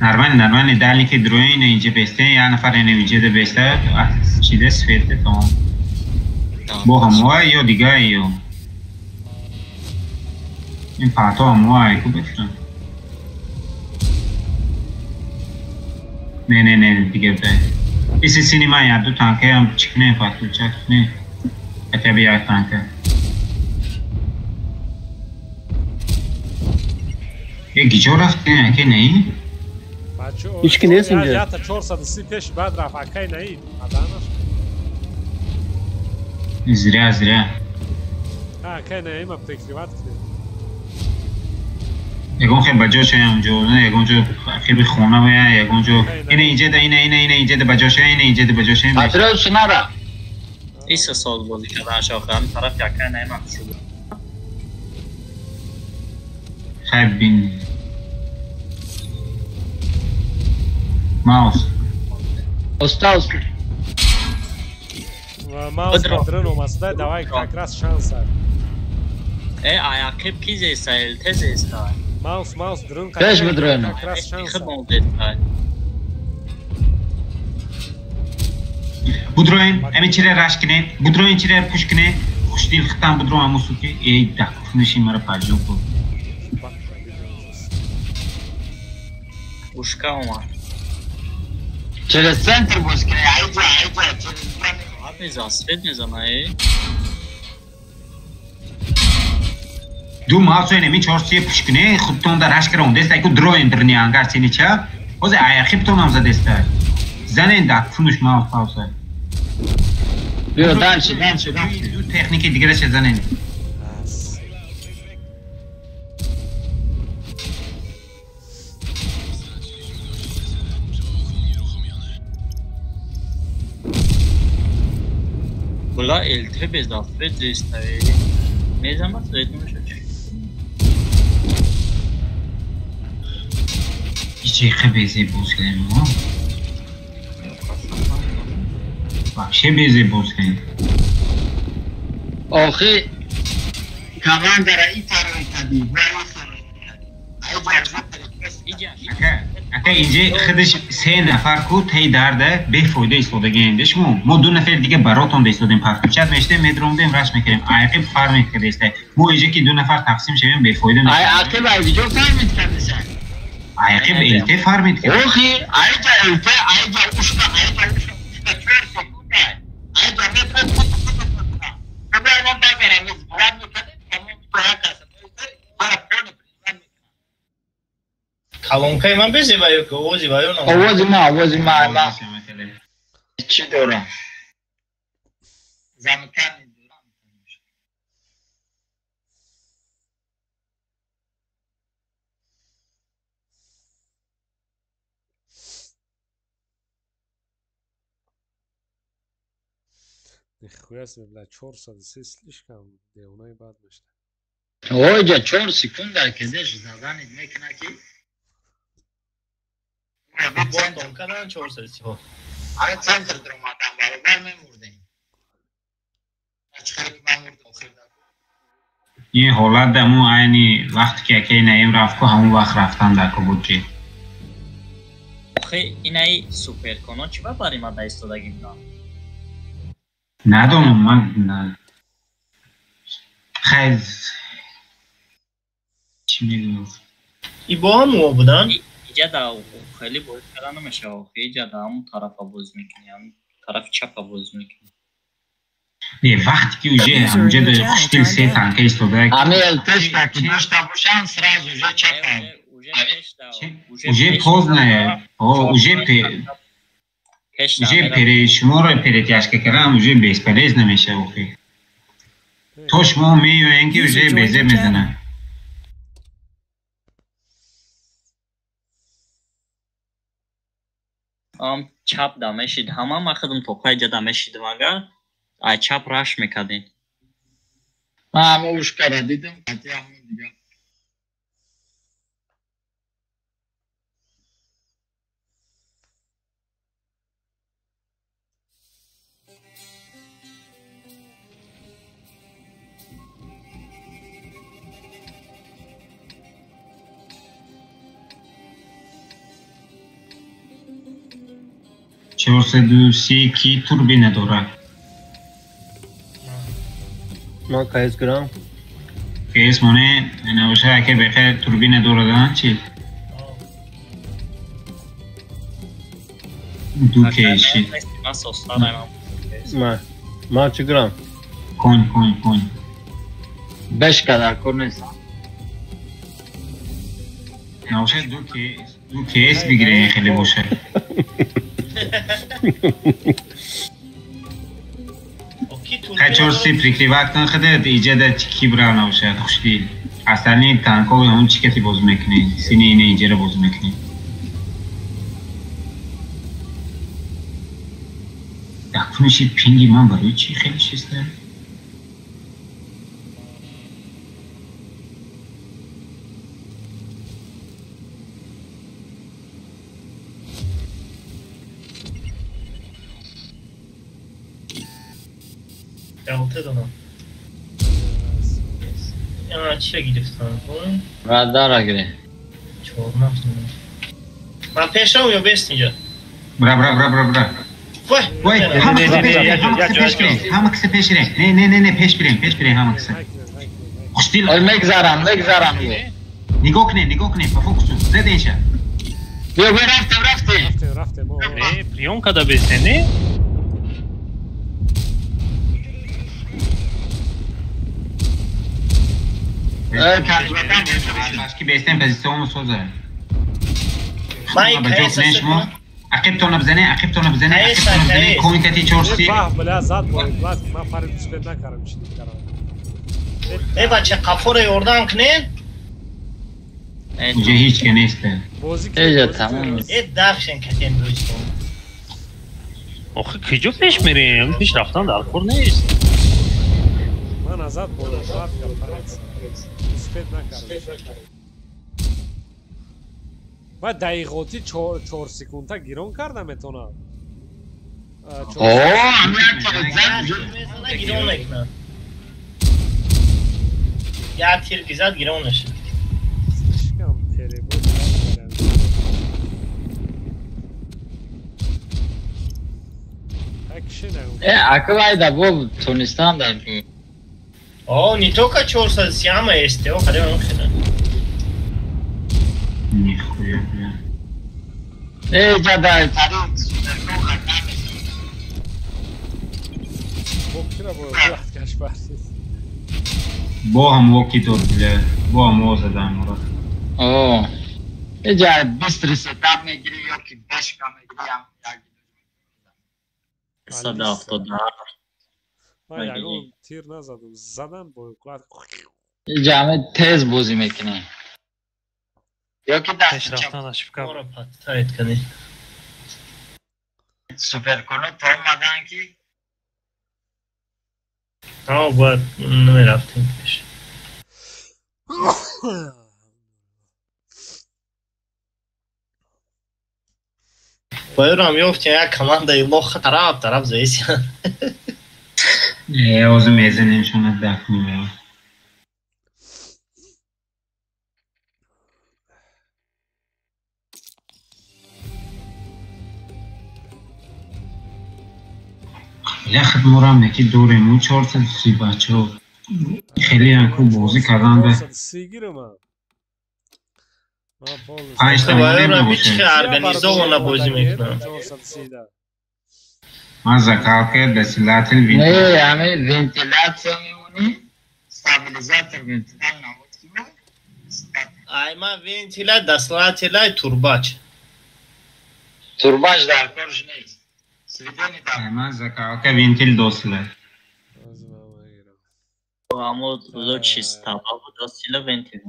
Нормально, нормально, дальники дроин инҷа бесте, як нафар инҷа да бесте, чиде свете тамом. Бо ҳамоа ё дига ё. Ин пато ҳамоа ку бефрам. Не, не, не, дига бе. Иси синема я ду танка ам чикне пату чакне. Хотя бы як танка. Е гиҷо рафт ки не? Ҳеч ки нест инҷа. Ята 430 пеш баъд рафт, акай наид. Аданаш. Зря, зря. Акай наима прикриват кунед. Ягон хел ба ҷо шаям ҷо, ягон ҷо хеби хона бая, ягон ҷо. Ина инҷа да, ина ина ина инҷа да ба ҷо шая, ина инҷа да ба ҷо шая. Патриот нара. Иса сол бозӣ кардан шохи, ҳамин тараф акай наима шуд. Хай бин. Маус. Остался. Маус дрын омасда, давай как раз шанс. Аяқиб ки зеста, ЛТ зеста. Маус, маус дрын пеш бидрын. Как раз шанс. Будроин, ами чире раш кине, будроин чире пуш кине, хушдил хитан будро аму суки, эй дакуфниши мара пажо ку. Ушка омад. Через центр боз кине, айҷа, айҷа, через центр. Мезан, свет мезана, э? Ду маусо инами чорсие пуш кине, худтон да раш кара ондеста, айку дроин дрни ангар сини ча, озе аяқибтон ам задеста. Занен дакфунуш маус пауса. Биё, дальше, дальше, дальше. Ду техники дигараше занен. Була ЛТ без дафред зеста, мезамат свет мешад. Ичи хебезе боз кардем, мо? Вообще безе боз кардем. Охи командара и тарои кади, Ака инҷа худаш се нафар ку таи дарда бефоида истодагием. Шумо мо ду нафар дига баротон истодем, пафтучат мешдем, медромдем, раш мекардем. Аяқиб фармид кардеста. Мо инҷа ки ду нафар тақсим шавем бефоида мешавем. Аяқиб айҷо фармид кардеса. Аяқиб ЛТ фармид кард. Охи, айҷа ЛТ, айҷа ушка, айҷа ушка, ушка 4 секунда. Айҷа метро кунда. Кабар ман багарам, брат мекардем, тамом проект. Колонкаи ман безеба ё ки овози ва ё на? Овози ма, овози ма, ма. Чӣ дорам? Замыкание дорам. Нихуя себе, бля, 403 слишком девонаи бад мешта. Оҷа 4 секунда кедеш заданид мекуна ки Бонтон кардан 403. Ай центр дромадан баробар мемурдем. Ачхари ки ман мурдам охир. Ин ҳолат даму айни вақте ки акай наим рафт ку ҳамон вақт рафтан дар ку буд ки. Охи инаи суперконо чӣ ба бари ма да истодагӣ будам? Надонам ман. Хайр чӣ мегӯям? И бо ҳамуо будан? Иҷа да хеле бозӣ карда намешава. Охи иҷа да ҳамун тарафа бозӣ мекунӣ, ҳамун тарафи чапа бозӣ мекунӣ. Не, вақте ки уже ҳамҷа да хуштил се танка истода. Ами ЛТш ки дошта бошанд, сразу уже чапа. Уже поздно, уже уже пере шуморо перетяжка кардан уже бесполезно мешава охи. То шумо меоянд ки уже безеб мезананд. Ам чап да мешид, ҳама ма худам то қайҷа да мешидам агар ай чап раш мекардем. Ман ҳама ушкара дидам, қати ҳамон дига. 430 ки турбина дорад. Ман КС гирам. КС моне набошад, аке бехер турбина дорад, чи? Ду КС. Ман состарам. Ман чӣ гирам? Конь, конь, конь. Бешка дар кор нест. Набошад ду КС бигирем, хеле бошад. Чор си прикрывать кун худат, иҷада кибра набошад, хушдил. Остальные танкови ҳамон чӣ кати бозӣ мекунӣ? Сини ина иҷара бозӣ мекунӣ. Якуниши пинги ман барои чӣ хеле шиста? Додам. Чиро гирифтам? Радара гире. Ман пешам ё бест инҷа? Бра, бра, бра, бра, бра. Вой, вой, ҳама киса пеш бирем, ҳама киса пеш бирем. Не, не, не, не, пеш бирем, пеш бирем ҳама киса. Хушдил. Ой, мегзарам, мегзарам. Нигоҳ кунед, нигоҳ кунед, по фокусу. Заденша. Биё, биё, рафтем, рафтем. Рафтем, рафтем. Не, приём када бесте, не? Ки бестем позициону соза. Ман КС шумо ақибтонро бизанед, ақибтонро бизанед, ақибтонро бизанед, комитети 430. Бах, бля, зад бо класс, ман парид успед накардам, чӣ кардам. Э бача, қафоро ёрдам кунед. Инҷа ҳеҷ ке нест. Эҷа тамом. Э дафшен катен дӯстон. Охи куҷо пеш мерем? Пеш рафтан дар кор нест. Ман назад бо класс парид. Успед накардам. Ва дақиқоти 4 секунда гирон карда метавонам. Гирон мекунам. Як тир ки зад гирон нашуд. Слишком перебор. Ака вайда бо тонистан дар. О, не только 400 ама есть, о, хаде он хена. Нихуя, бля. Эй, ҷадай, бо ҳам воки дод, бля. Бо ҳам во задан ора. О, эҷа быстрый сетап мегири ё ки бешка мегири ам як. 177. Ман ягон тир назадам, задам бо клад. Эҷа ҳаме тез бозӣ мекунӣ. Ёки пеш рафтан ошибка. Моро подставит кунӣ. Суперконо то омадан ки А, бояд намерафтем пеш. Боюрам ёфтем як командаи лоха тараф тараф заисян. Э, озу мезанем шуна дафни. Яхт морам неки дорем, у 430 бачаҳо. Хеле анку бозӣ карданда. 430 гирам. Панҷта Боюрам ҳеч организовано бозӣ мекунам. 430. Ман закалка досилатель Не, ҳаме вентилятсия мемонӣ, стабилизатор вентилятор навод кунӣ. Ай ман вентиля, досилатель, турбач. Турбач дар корш нест. Сведени дар. Ман закалка вентил досила. Амо лучше стаба буд, сила вентил.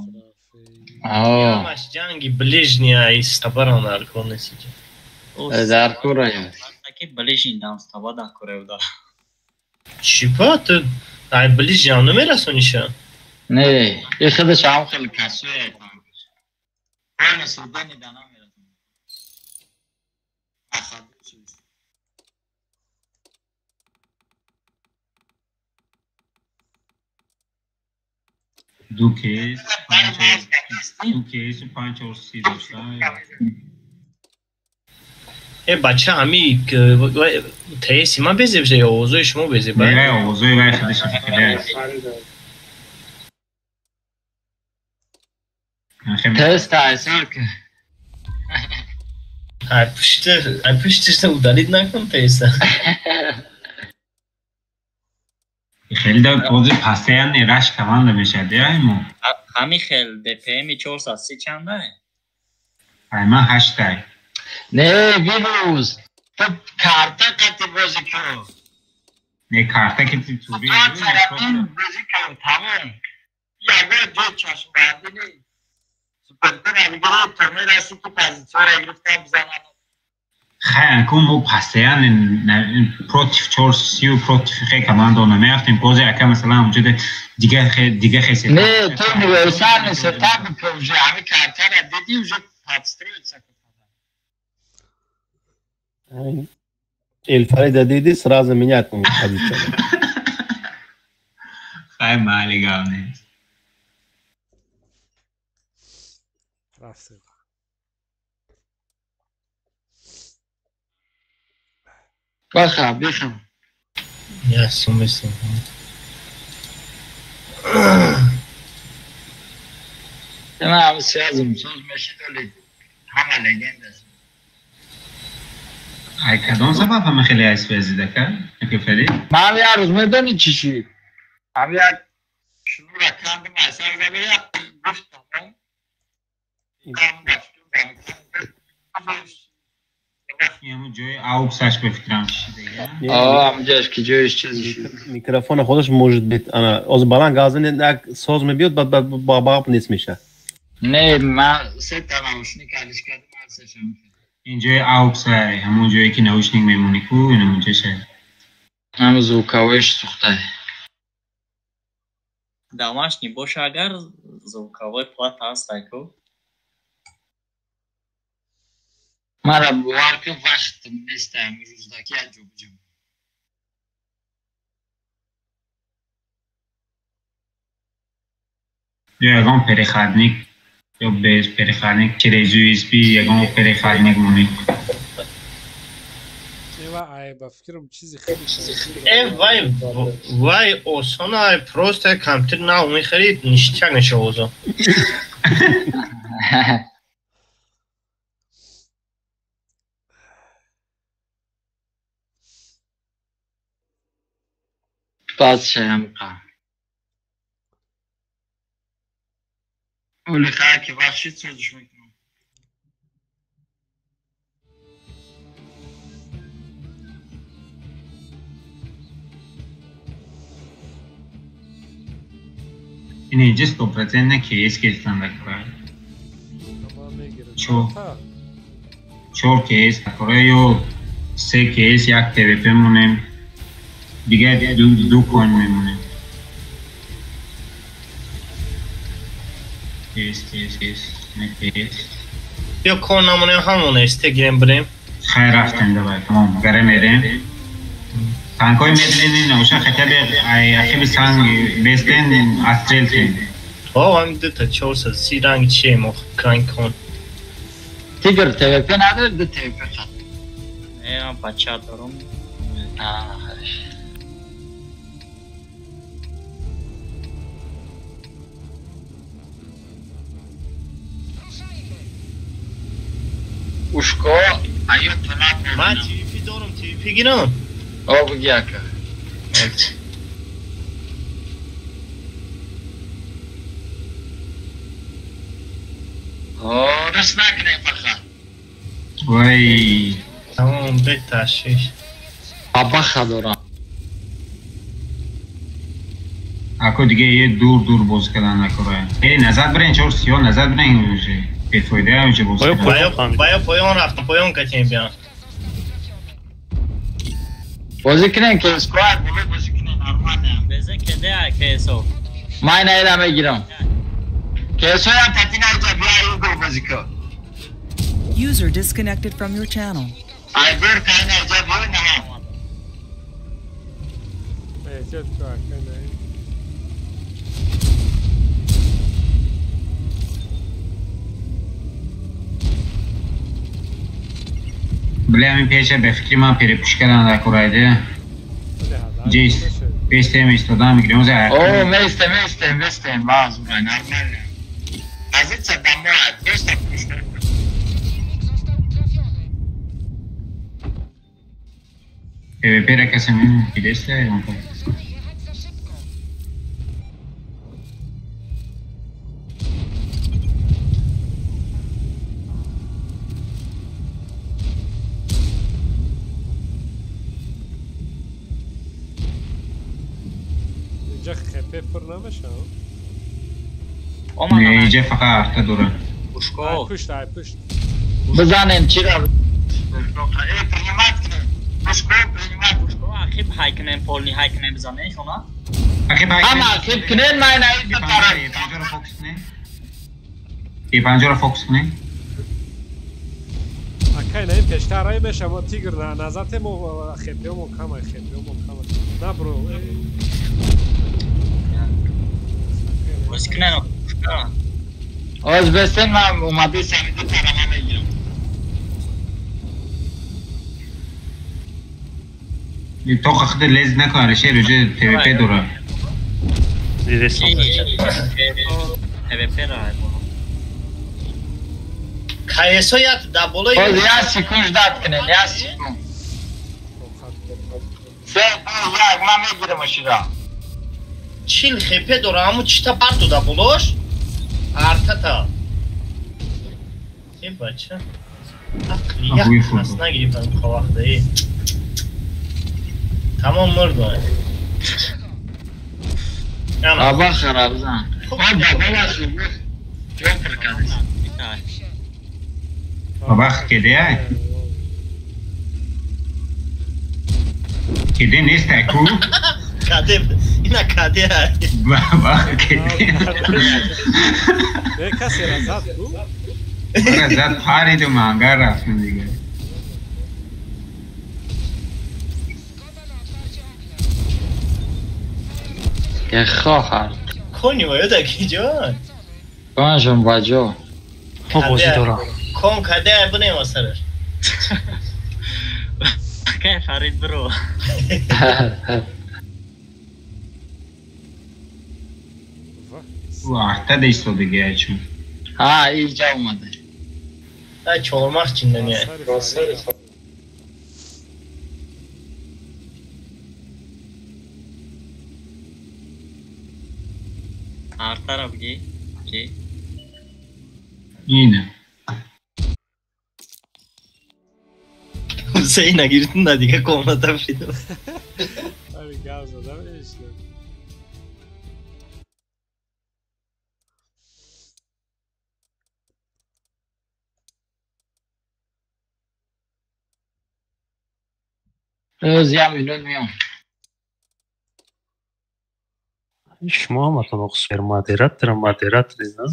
Ҳамаш ҷанги ближний ай стабарон дар кор нест. Дар кор ай. Ки ближний дам стаба дар кор ай да. Чӣ па ту ай ближний ам намерасониша? Не, и худаш ҳам хеле касое. Полный сведени да намерасонӣ. Ду кейс, ду кейсу 5 4 30 дошта. Бача ҳами ТС ман безеб ё овозои шумо безеб? Не, овозои вай худаш хеле. Тест айсар ки. Ай пуштишта удалить накун теста. Хеле да бози постоянный раш команда мешад, я ему. Ҳами хел ДПМ 430 чанда? Ай ман 8 тай. Не, вирус. Ту карта қати бозӣ кун. Не, карта ки тури. Бозӣ кун, тамом. Ягон ҷой чашмбандӣ нест. Суперкора мегирад, то мерасӣ ки позитсияро гирифтан бизананд. Хай, ку мо постоянно против 430 против хе команда намерафтем. Бози ака масалан унҷо дига хе сетап. Не, ту универсальный сетап ки уже ҳами картара дидӣ, уже подстроиться. Эльфарида диди, сразу менять позицию. Хай, мали гавне. Баха, бихам. Я сумесим. Ма ҳам связым, соз мешидоли ҳама легенда. Ай кадом сабаб ҳама хеле ай связи дака? Ака Фарид? Ман як рӯз медонӣ чӣ шид? Ҳам як шунура кандим, айсар зада як гуфтам. Ҳамун ҷои ауксаш ба фикрам чӣ дига? Ҳамҷояш ки ҷояш чиз шид. Микрофона худаш может быть, ана, оз баланд газан як соз мебиёд, баъд баб нест меша. Не, ман се та наушник алиш кардам, ҳар сешам. Ин ҷои ауксай, ҳамон ҷое ки наушник мемонӣ ку, ин ҳамонҷоша. Ҳам звуковоиш сухтай. Домашний боша агар звуковой плата ҳастай ку? Мара бовар кун, вақт нест имрӯздаки як ҷо буҷам. Ё ягон переходник, ё без переходник, через USB ягон переходник монӣ. Ай, ба фикрам чизи хеле вай вай осона, просто компютер нав мехарид, ништяк меша овозо. Баъд шаямқа. Оли хай ки вахшид созиш мекунам. Ин инҷа 100% КС гирифтан дакора. Чор КС дакора ё се КС як ТВП монем. Дигар ду коин мемонем. КС, КС, КС, не КС. Ё кон намонем, ҳамон СТ гирем бирем. Хай рафтем, давай, тамом, гаре мерем. Танкои медлени наоша хотя бы ай ахиби санг бестен астрел тен. О, ҳам дута 430 ранг чием ох, кранг кон. Тигр ТВП надорад, ду ТВП хат. Не, ман бача дорам. Хорошо. Ушко, аё талаб. Ман ТВП дорам, ТВП гирам. О, буги ака. О, рас накунем фақат. Вай. Тамом, бета шиш. Абаха дорам. Ако диге е дур дур боз кардан накора. Э, назад бирен, чор сиё, назад бирен уже. Бефоида уже боз кардан. Баё поён рафтам, поён катем биям. Бозӣ кунем ки сквад боло бозӣ кунем нормально. Безе кеде ай КСО. Ман инро мегирам. КСО ям татина иҷа бия югор бозӣ кун. User disconnected from your channel. Ай бир кайна иҷа биё на. Эҳтиёт кун, кайна. Бля, ами пеша бе фикри ман перепуш кардан дар курайде. Ҷейс, пестем истода мегирем за. О, местем, местем, местем, баз, нормально. Позиция домой, просто пушка. ПВП-ра касе мебинед, он инҷа хп пур намешавад? Не, инҷа фақат арта дорад. Пушко. Пушт, ай пушт. Бизанем, чира? Э, принимать кунем. Пушко, принимать. Пушко, ақиб ҳай кунем, полни ҳай кунем бизанем шума? Ақиб ҳай кунем. Ҳама ақиб кунем, ман ай ду тараф. Е50-ро фокус кунем. Е50-ро фокус кунем. Акай, на ин пештар ай мешава, тигр назате мо хп мо кама, хп мо кама. На бро. Боз кунем, пушка. Оз бесен ман омади сами ду тарафа мегирам. Тоқа худ лез накун, Алишер уже ПВП дорад. ПВП ра. КСО ят да болои. Оз як секунд ждать кунем, як секунд. Се, ду, як, ман мегирам ошира. 40 хп дора, ҳамун чита парту да болош? Артата. Е бача. Ақли як кас нагирифтам вақта. Е. Тамом мурд. Аба харабзан. Бабах кеде ай? Кеде нест ай ку? Каде, ина каде ай. Бабах кеде. Не касе ра зад ку? Ара зад париду мангар рафтем дига. Хоҳар. Кони ва ёда ки ҷон? Конжон баҷо. Хо бозӣ дорам. Кон каде ай бинем асараш. Кай Фарид бро. Арта да истодагӣ ай чун. Ҳа, инҷа омада. Ай чормах чиндани ай. Артара бигӣ? Ки? Ина. Ҳусейна гирифтн да дига комната шидо. Ами гап задам эшнам. Оз як минут меом. Шумо ҳаматон супермодератор, модератори, на?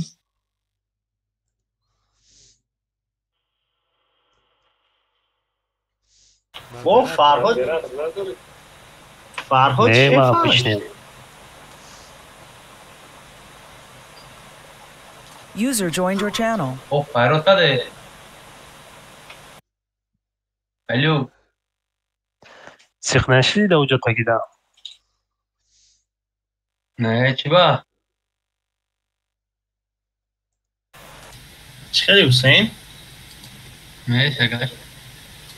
О, Фарҳод. Фарҳод Не, ман обычный. User joined your channel. О, Фарҳод каде? Алло. Сих нашиди да уҷо тагида? Не, чӣ ба? Чӣ хеле Ҳусейн? Не, шагаш.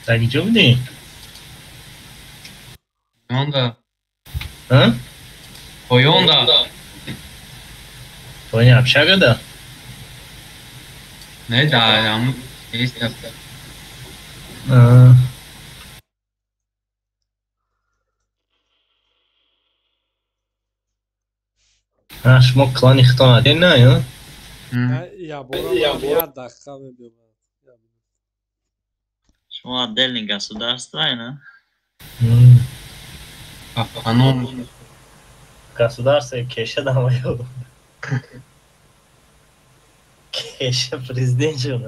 Дар киҷо будӣ? Поёнда. Ҳа? Поёнда. Поёни общагада? Не, да, ҳамун нест. Шумо клани хитон аден на, ё? Я бора як дақиқа мебиём. Шумо отдельный государство, на? Автоном. Государство кеша дамаю. Кеша президент шуд.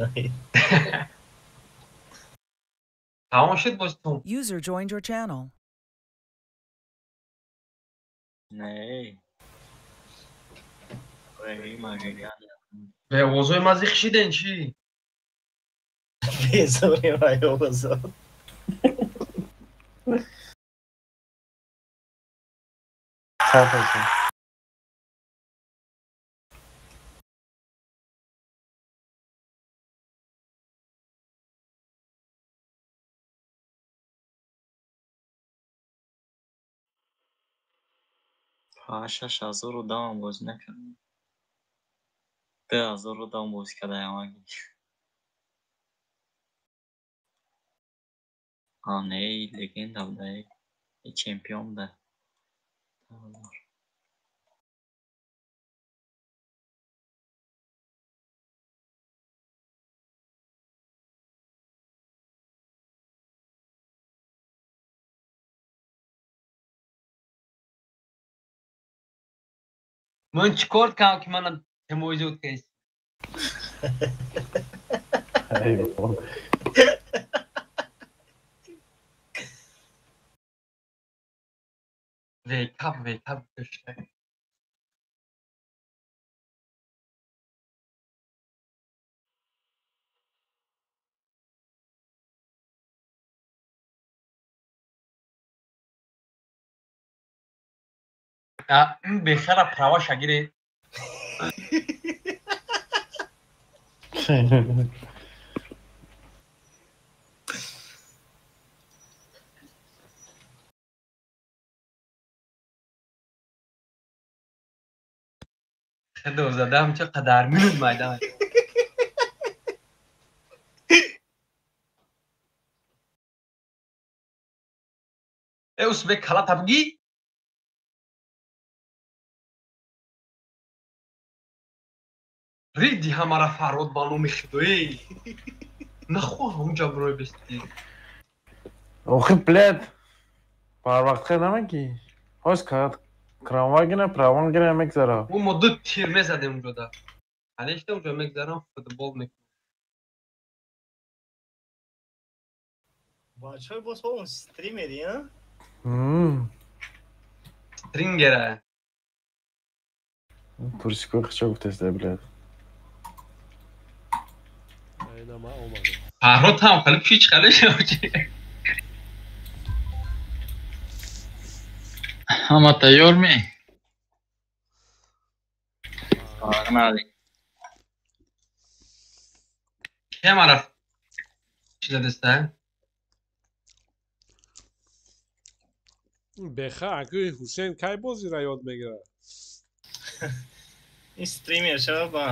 Тамом шуд бозитон? User joined your channel. Не. Бе овозҳои ман зиқ шиден чӣ? Безори вай овозҳо. Чанд? 6000 одамам бозӣ накардам. 2000 одам бозӣ кардаям аги. А не, легенда буда, и чемпион буда. Ман чӣ кор кардам ки мана темоизот кардӣ? Wake up, wake up дошта. Бехара права шагире. Худо задам чӣ қадар минут майдан. Э усбек кала табги? Риди ҳамара фарод ба номи худоӣ. Нахоҳ ҳамунҷа бирой бести. Охи блядь. Барвақт хел намагӣ. Ҳоз кард крамвагина правангина мегзара. Мо мо ду тир мезадем унҷода. Конечно унҷо мегзарам футбол мекунам. Бачаҳои боз он стримери, а? Стрингера. Туристикои хича гуфтеста, блядь. Фарҳод ҳам хеле пич хеле шуд. Ҳама тайёр ме? Погнали. Кемара чиза деста? Беха, аки Ҳусейн кай бозиро ёд мегирад? Ин стример шава ба.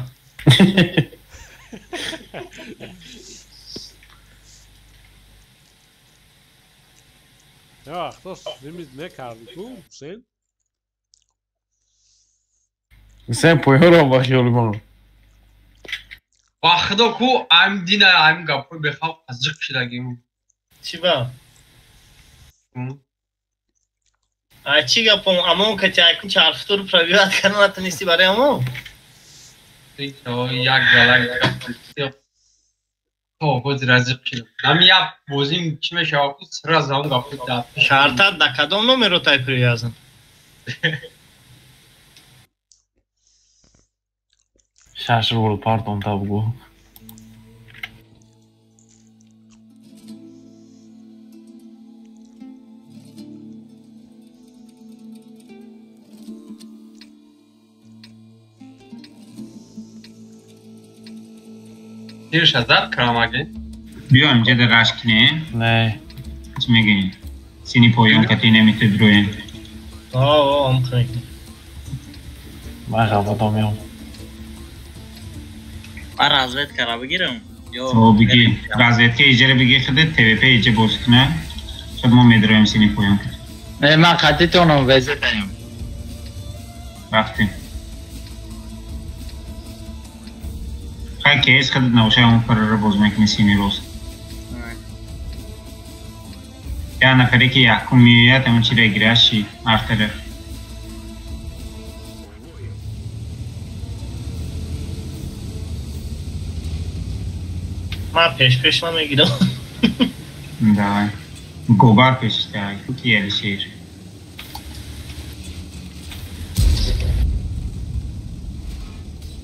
Я, хто стримит мекарди ку, Ҳусейн? Ҳусейн поёнро ба хиёли ман. Ба худо ку ам дина ам гапҳои бехавф тазҷиқ шидагим. Чӣ ба? А чӣ гапом? Амон кати акун чархтур пробиват кардан натонистӣ барои амон? Як галак то бози разиқ шидам. Ами як бозим чӣ мешавад ку сразу ам гапҳои дар. Шартат да кадом номеро тай привязан? 6 рубл пардон та бугу. Тирша зад крамаги? Биё инҷа дар рашк кинем. Не. Чӣ мегӯем? Сини поён кати намиту бироем. О, ом кунем. Ман ғалбадом меом. Ман разведкаро бигирам? Ё бигир. Разведка иҷара бигир худат, ТВП иҷа боз куна. Шуд мо медроем сини поён. Не, ман қатитонам везетаем. Рафтем. Хай кейс худат набошад, он параро боз мекунӣ сини рост. Як нафаре ки якум меояд, ҳамон чиро гирад ши артара. Ман пеш-пеш намегирам. Давай. Гобар пешта, ки Алишер.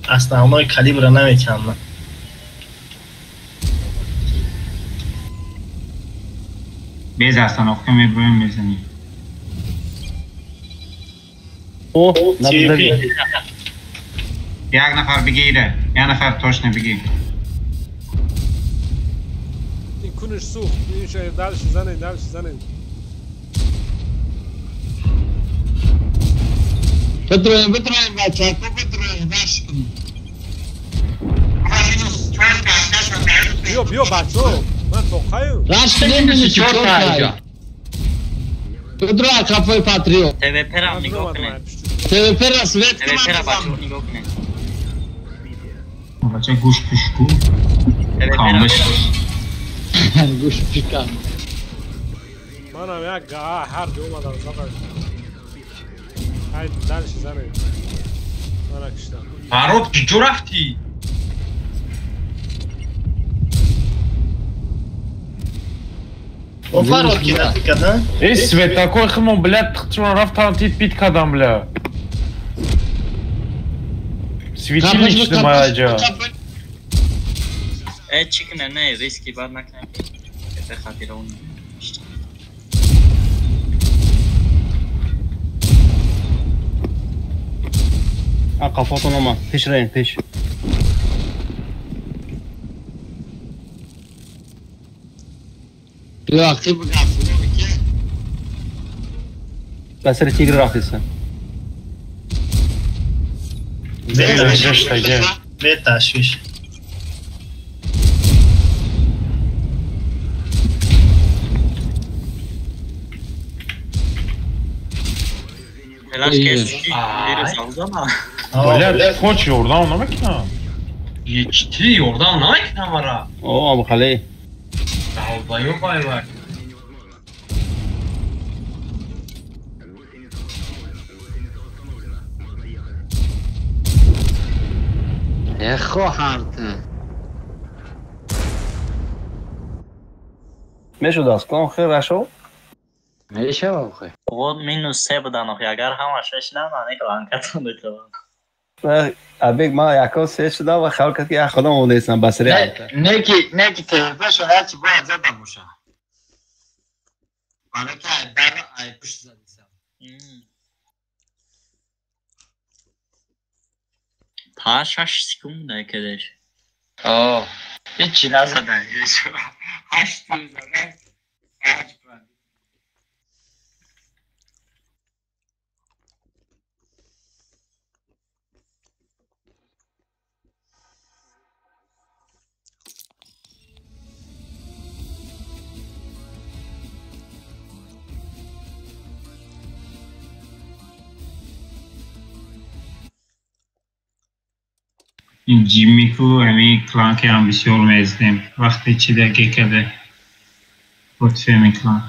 Основной калибра наметиҳам ман. Без остановка меброем мезанем. О, надо давить. Як нафар бигире, як нафар точно бигир. Ин куниш сӯхт, ин дальше занед, дальше занед. Битроем, битроем, бачаҳо, битроем, раш кунем. Биё, биё, бачаҳо, ман тоқаю. Раш кунем, минус 4 та. Битро қафои патриот. ТВП-ра нигоҳ кунед. ТВП-ра свет кунед. ТВП-ра бачаҳо нигоҳ кунед. Бача гӯш пушку. Камбаш. Гӯш пушка. Манам як ҳар ҷо омадам задам. Ай дальше занед. Мана киштам. Фарод куҷо рафтӣ? О Фарод ки рафти кадан? Эй светакой химон, блядь, тихчмон рафтан тит пит кадам, бля. Светильник шуд маяҷа. Э чӣ кунем, не риски бад накунем. Эфе хатира он. А қафотон омад. Пеш раем, пеш. Биё ақиб гаф. Ба сари тигр рафтиса. Бе ташвиш. Блядь, хоч ёрдам намекунам. Чӣ ёрдам намекунам ара? О, Абухалӣ. Долбоёб ай вай. Эхо ҳарта. Мешуд аз клон хел рашо? Мешава охе. Вот минус 3 будан охе, агар ҳамаш мешидам, ани кланкатон мекардам. Абек ман яко се шудам ва хаёл кард ки як худам омодаистам ба сари арта. Неки, неки ТВП-шон ҳарчи бояд зада боша. Барои ки ай дар ай пушт задисам. Та 6 секунд кадеш. О, ҳечи назада. 8 зада. 8. Ҷиммику ҳамин кланкеам бисёр мездем. Вақте чи даге каде против ҳамин клан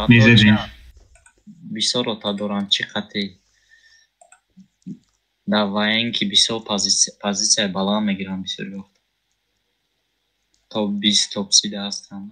мезадем. Бисёр рота доранд чӣ қати дар военки бисёр позитсияи баланд мегиранд бисёр вақт. Топ 20 топ 30 ҳастанд.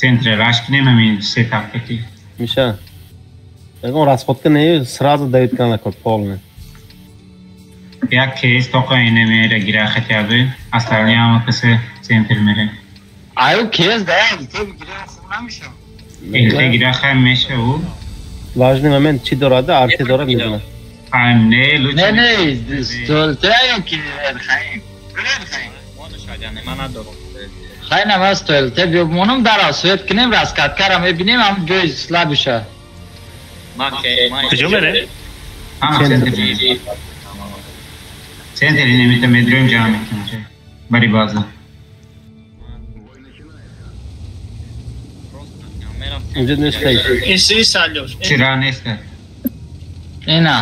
Центре раш кунем ҳамин се тактики. Миша. Ягон расходка не, сразу дают кана код полный. Як кейс тоқа ине мере гира хотя бы, остальные ҳама касе центр мере. Аю кейс да, ЛТ гира хуб намешава. ЛТ гира хай мешава. Важный момент чӣ дорад, арти дорад медонад. А не, лучше. Не, не, столте ё ки хайм. Хайм. Ман надорам. Хай намаз толте биё монум дар свет кунем раскаткара мебинем ҳам ҷои слабиша. Куҷо мере? Центр. Центр инемита медроем ҷамъ мекунем. Бари база. Инҷо нест. Ис алёш. Чира нест. Ина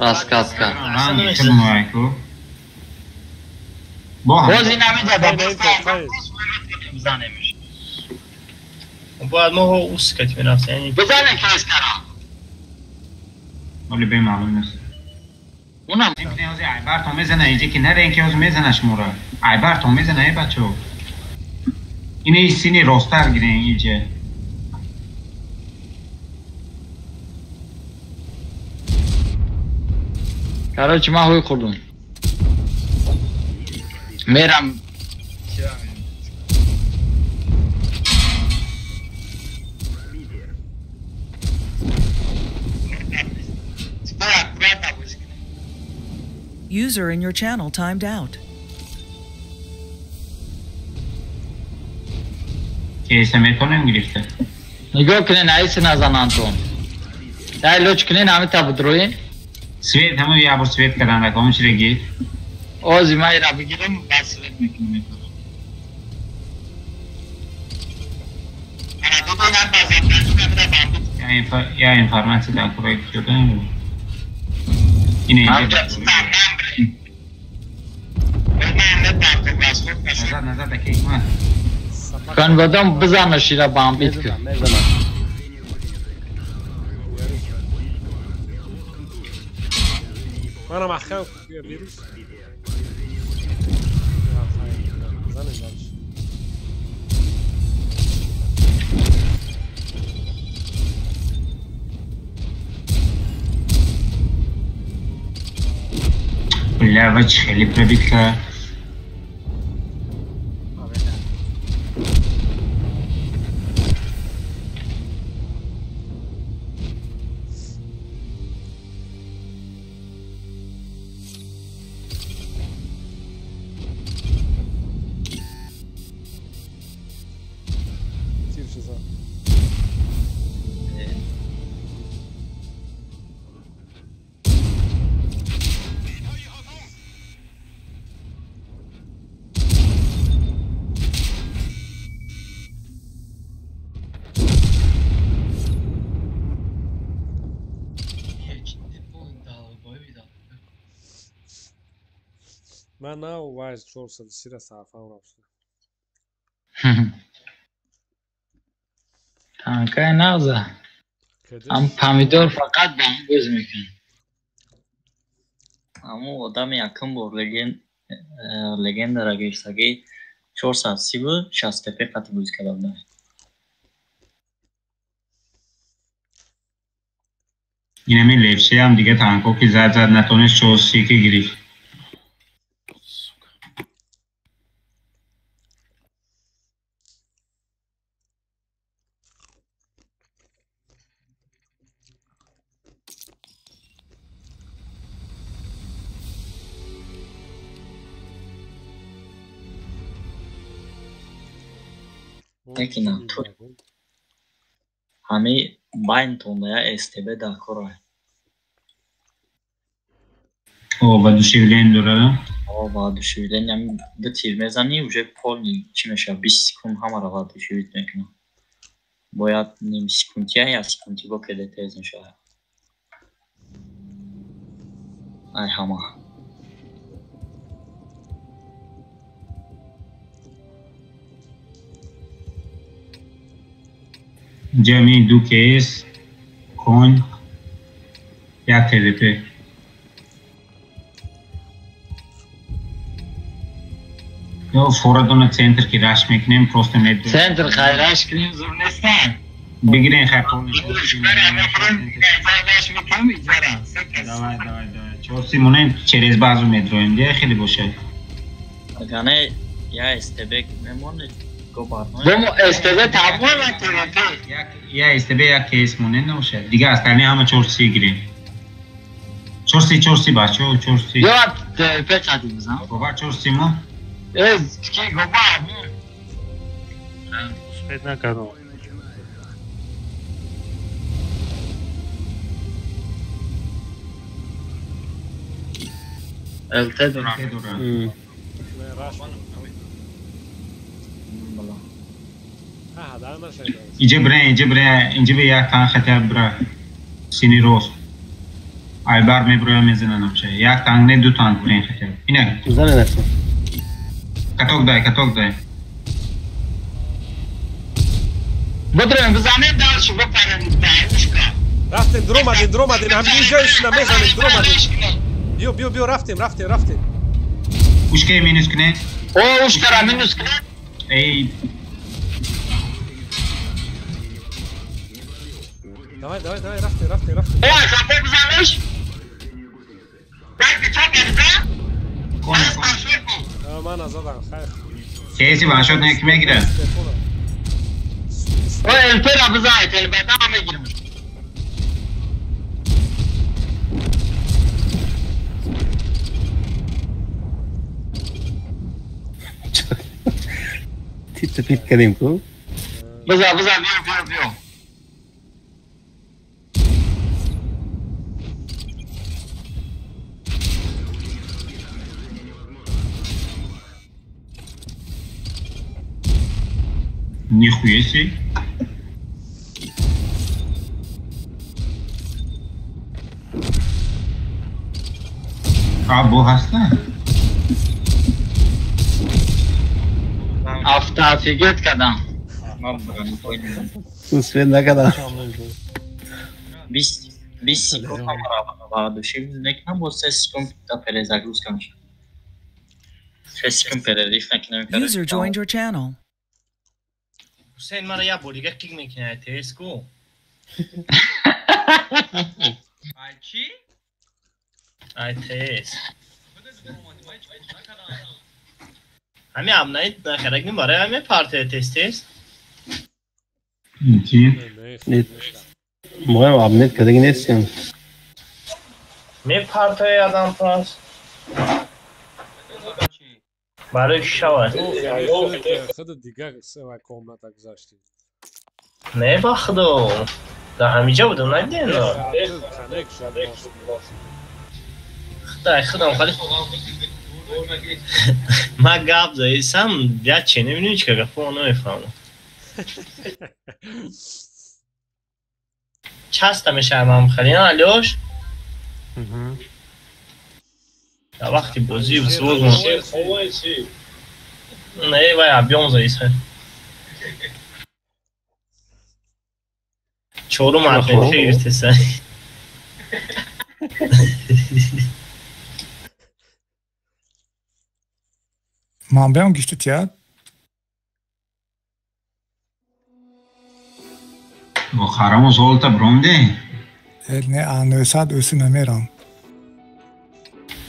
раскатка. Боз ина меҷа бизанемш. Бояд мо ускат мерафтем. Бизанем кейс кара. Оли бемаълум нест. Унам айбар то мезана инҷа ки наре ки ҳозир мезана шуморо. Айбар то мезана эй бачо. Ини сини росттар гирен инҷа. Короче, ман ҳуй хӯрдум. Мерам. User in your channel timed out. Кейсе метонем гирифта. Нигоҳ кунен, айси назан Антон. Дай лоч кунен, ҳами та будроин. Свет, ҳама я бор свет кардан, раком чиреги. Ози ман ира бигирам, баъд свет мекунам. Я информация дар кураи кушода. Ин инҷа. Назад, назад, акей, ма. Канвадам бизана шира бамбит ки. Мана маҳкам вирус. Бля, вач хеле пробитка. Ман нав вайз 430 сафам рафта. Танкай нағза. Ам помидор фақат ба ҳам боз мекунад. Аммо одами якум бор легендара гирифтагӣ 430 буд, 60 тп қати боз карда буда. Инами левшеам дига танко ки зад натонист 430 ки гирифт. Некина ту ҳами байнтонда я СТБ дар кора. О, воодушевление дорад? О, воодушевление ҳами ду тир мезанӣ, уже полный чӣ мешавад, 20 секунд ҳамаро воодушевить мекунад. Бояд ним секундия, як секунди бо кеде тез мешавад. Ай ҳама. Ҷамъи ду КС, конь, як ТВП. Ё форадона центр ки раш мекунем, просто медонем. Центр хай раш кунем, зур нестан. Бигирен хай полный. Давай, давай, давай. Чорси монем через базу медроем, дия хеле бошад. Агар не, я СТБ мемонед. Бомо СТБ тамом ТВП. Я СТБ як КС монед набошад. Дига остальные ҳама 430 гирем. 430 бачо, 430. Ё ТВП қадим зан. Баба 430 мо? Э, ки гоба. Успеть накардам. ЛТ дорам. Инҷа бира, инҷа бира, инҷа бира як танк хатя бира. Сини рост. Айбар меброя мезана намша. Як танк не, ду танк бирен хатя. Ина. Зане нафса. Каток дай, каток дай. Бодроем, бизанем дальше, бипарем дар ушка. Рафтем, дуромадем, дуромадем. Ҳамин ҷо истина мезанем, дуромадем. Биё, биё, биё, рафтем, рафтем, рафтем. Ушкаи минус кунед. О, ушкара минус кунед. Эй. Давай, давай, давай, рафтем, рафтем, рафтем. О, запо бизаниш. Дай пичак гирифта. Ман азадам, хайр. Кейси ваншот не ки мегирад? О, ЛП-ра бизанед, ЛП-ра мегирем. Тит пит кардем ку? Бизан, бизан, биё, биё, биё. Нихуя себе. А, бо ҳаста? Автоофигеть кардам. Свет накардам. 20 секунд души мекунам, боз 3 секунд перезагрузка мешавад. 3 секунд перерыв мекунам. User joined your channel. Ҳусейн мара як бор дига кик мекунад ТС ку. Ай чӣ? Ай ТС. Ҳами абнаид нахарагни барои ҳами партия тез тез. Чӣ? Моям абнет кардаги нестем. Мепартои адам пас. Барои чӣ шавад? Худ дигар комната гузаштӣ. Не ба худо. Дар ҳамиҷа будам, надидем. Худай худам хали ман гап заисам, як че намедонам чӣ гапо намефаҳмам. Часто мешавам ҳам хали, Алёш? Дар вақти бозӣ взводмон. Не, вай объём заиса. Чорум админ гирифтеса. Ман биям гишти тият? Бо хараму золта бромде? Не, а 900 өсу намерам.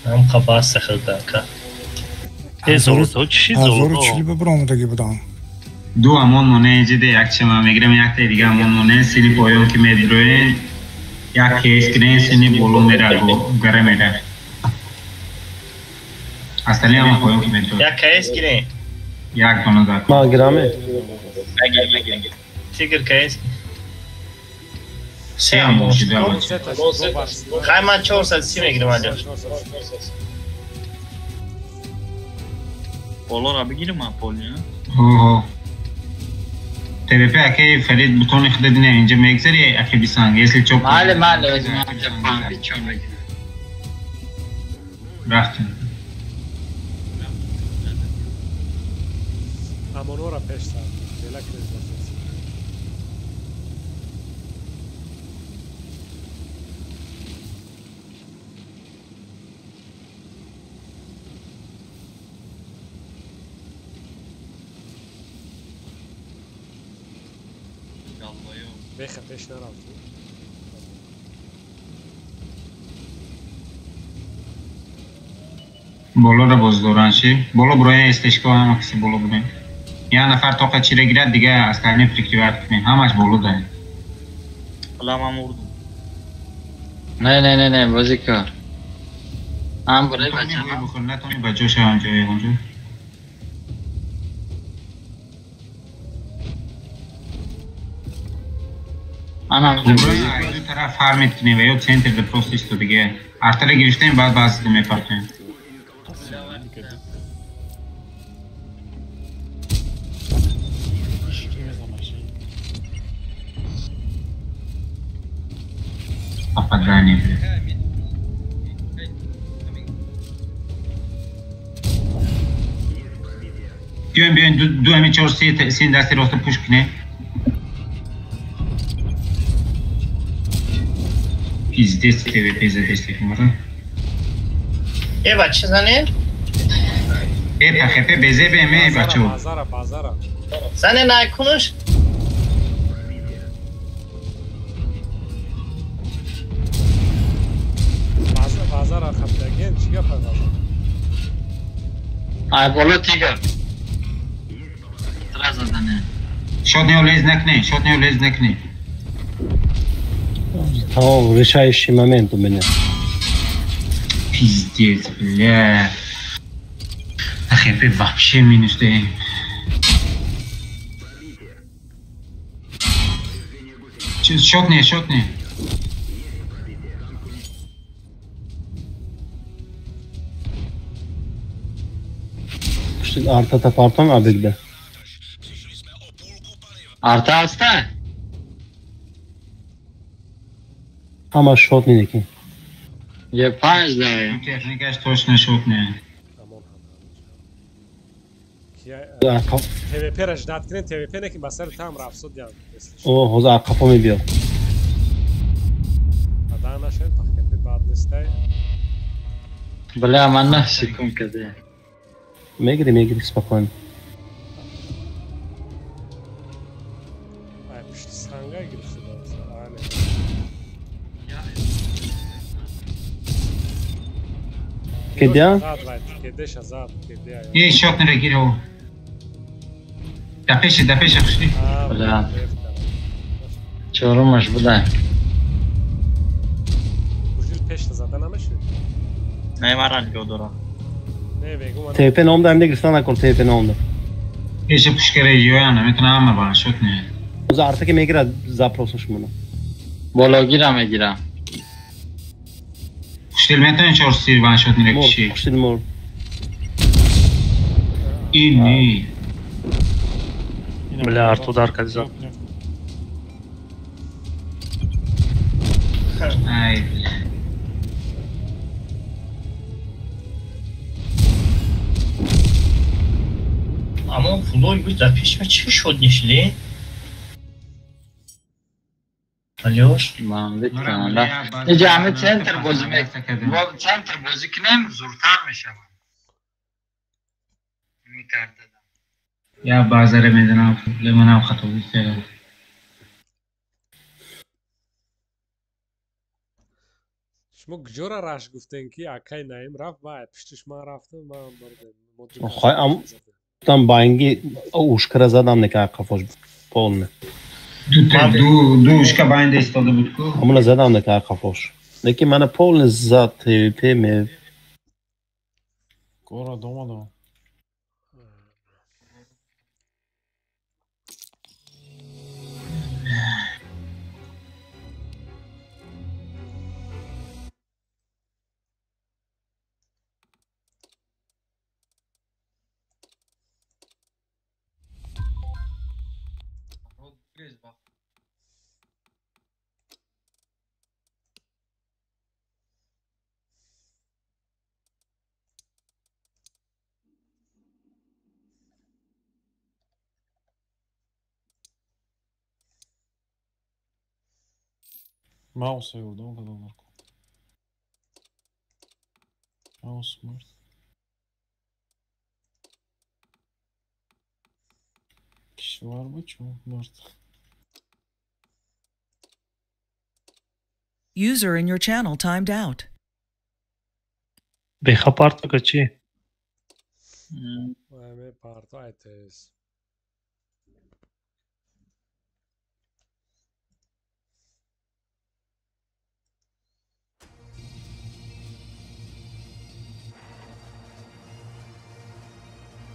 Ам қабас хилдака. Э золото чӣ золото? 1040 бромдаги будам. Ду амон моне ҷиде як чема мегирам, якта дига амон моне сини поён ки медроен, як кейс кирен сини боло мера гара мера. Астали ама поён ки медроен. Як кейс кирен. Як дона зак. Ма гираме. Тигр кейс. Се амон шида. Хай ман 430 мегирам аҷаб. Болоро бигирам ман поли, ҳо. ТВП аки Фарид бутони худа дине инҷа мегзари аки бисанг, если чо. Мале, мале, ман бичон мегирам. Рафтем. Амонора пеш сар. Дела крез. Беха пеш нарафт. Болоро боз доранд чи? Боло буроя истешко ҳама каси боло буроя. Як нафар тоқа чире гирад, дига остальные прикрывать кунем. Ҳамаш боло дорем. Ҳала ман мурдум. Не, не, не, не, бозӣ кар. Ҳам бурои бача. Бухор натони ба ҷо шавам ҷои онҷо. Ду тараф фарм меткунем ва ё центр да просто исто дига. Артара гирифтем, баъд баъзида мепартоем. Попадание, блядь. Биёем, биёем, ду ами чор син дасти роста пуш кунем. Пиздец ТВП задести мара. Э бача занен? Э ПХП безе бе бачо. Базара, базара. Занен айкунуш? Базара хабдаген чӣ гап базар? Ай боло тигр. Сразу занен. Шот не улез накни, шот не улез накни. Тамом, решающий момент у меня. Пиздец, бля. ХП вообще минус даем. Шот не, шот не. Арта тапартон абегде. Арта аста? Ҳама шот не ки. Е панҷ даем. Техникаш точно шот не. ТВП ра ждат кунем, ТВП не ки ба сари там рафсод ям. О, ҳозир қафо мебиёд. Бадан нашед, ПХП бад нестай. Бля, ман 9 секунд каде. Мегири, мегири, спокойно. Ай, пушти санга гирифта. Кедя? Кедеша зад, кедя. Е, шот не реагирал. Да пеше, пошли. Бля. Чорумаш буда. Ужил пеш зада намеши? Не, маран гёдора. Не, бегум. ТП номда ам гирифта накун, ТП номда. Пеше пушкаре ёяна, метана ама ба шот не. Уза арта ки мегирад запросаш муна. Бологира мегира. Хуштил метавонӣ чор сир ваншот нира кишӣ? Хуштил мор. Ин не. Бля, арту дар кади зад. Ай. Аммо фулой буд дар пеш ма чӣ шуд нишли? Алёш? Ман битам. Иҷа ҳами центр бозӣ мекунем. Центр бозӣ кунем, зуртар мешавад. Мекардадам. Я базаре медонам, манам хато бисёр. Шумо куҷора раш гуфтем ки акай Наим рафт, ва пуштиш ман рафтам, ман бурдем. Хой, ам там банги ушкара задам нека қафош полне. Ду ушка байнда истода буд ку. Ҳамона задам нека қафош. Лекин мана полне зад ТВП ме. Кора дома да. Маус ёрдам кардам Марко. Маус мурд. Кишвар буд чӣ мурд. User in your channel timed out. Беха партока чӣ? Ме парто айтес.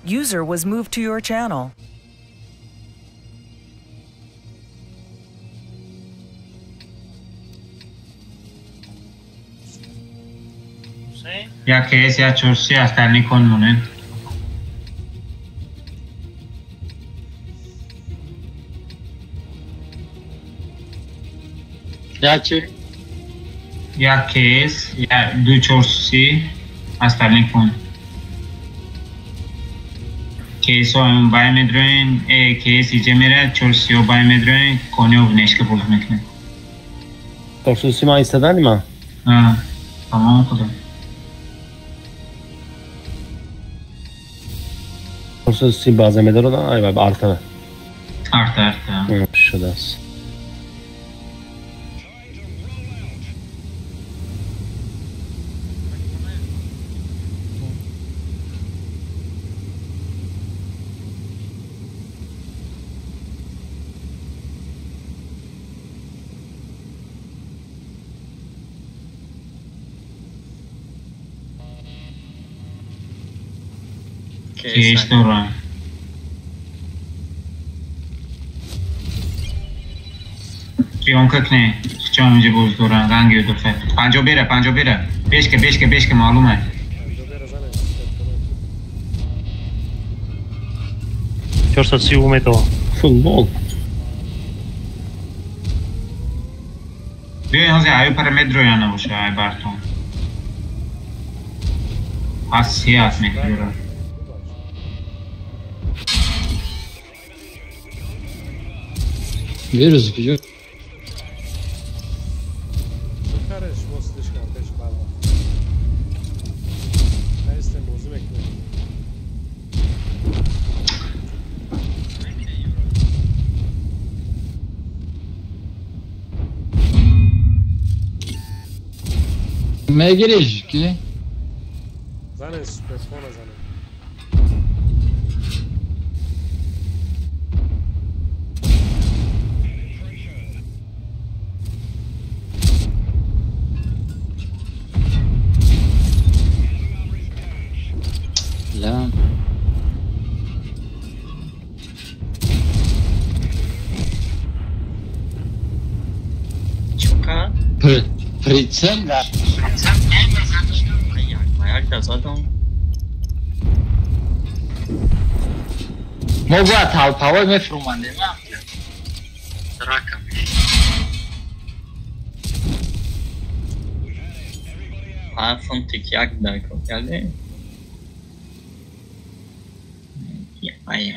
User was moved to your channel. Я КС, я чорси, остальные кон монен. Я чи? Я КС, я ду чорси, остальные кон. КС-ҳо бай медроен, КС иҷа мерад, чорсиҳо бай медроен, кониҳо внешка боз мекунад. 430 ман истадани ман? Тамом худо. 430 баъзе медорад, ай арта. Арта, арта. Шудааст. Кейс дорам. Приёмка кне. Чон инҷа боз дорам, ранги дофе. 50 бера, 50 бера. Бешка, бешка, бешка маълум аст. 430 метров. Футбол. Биёен ҳозир аю параметр роя набоша, ай бартон. Пас се аст метр. Вирус куҷо? Кареш, мо слишком пеш бала. Наистем бозӣ мекунем. Мегириш ки? Занен суперфона занен. لا Чука? Прицел? Як задам. Мо бояд толпавой мефурмандем. Драка. А фунтик як дако кардем. Ай.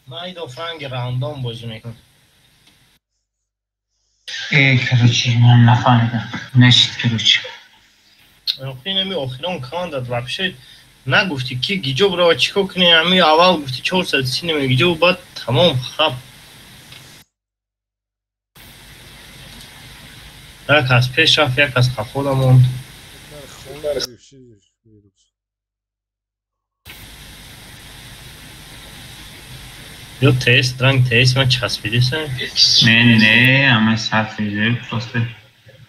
Майдо франги рандом бозӣ мекунам. Короче, ман нафаҳмидам. Нашид, короче. Охирин охирон командат вообще нагуфти ки гиҷо бирава чӣ кор кунем, ами аввал гуфти 430 нема гиҷо, баъд тамом хаб. Як аз пеш рафт, як аз қафода монд. Ё тест, ранг тест, ман часпидисам. Не, не, ама сарф просто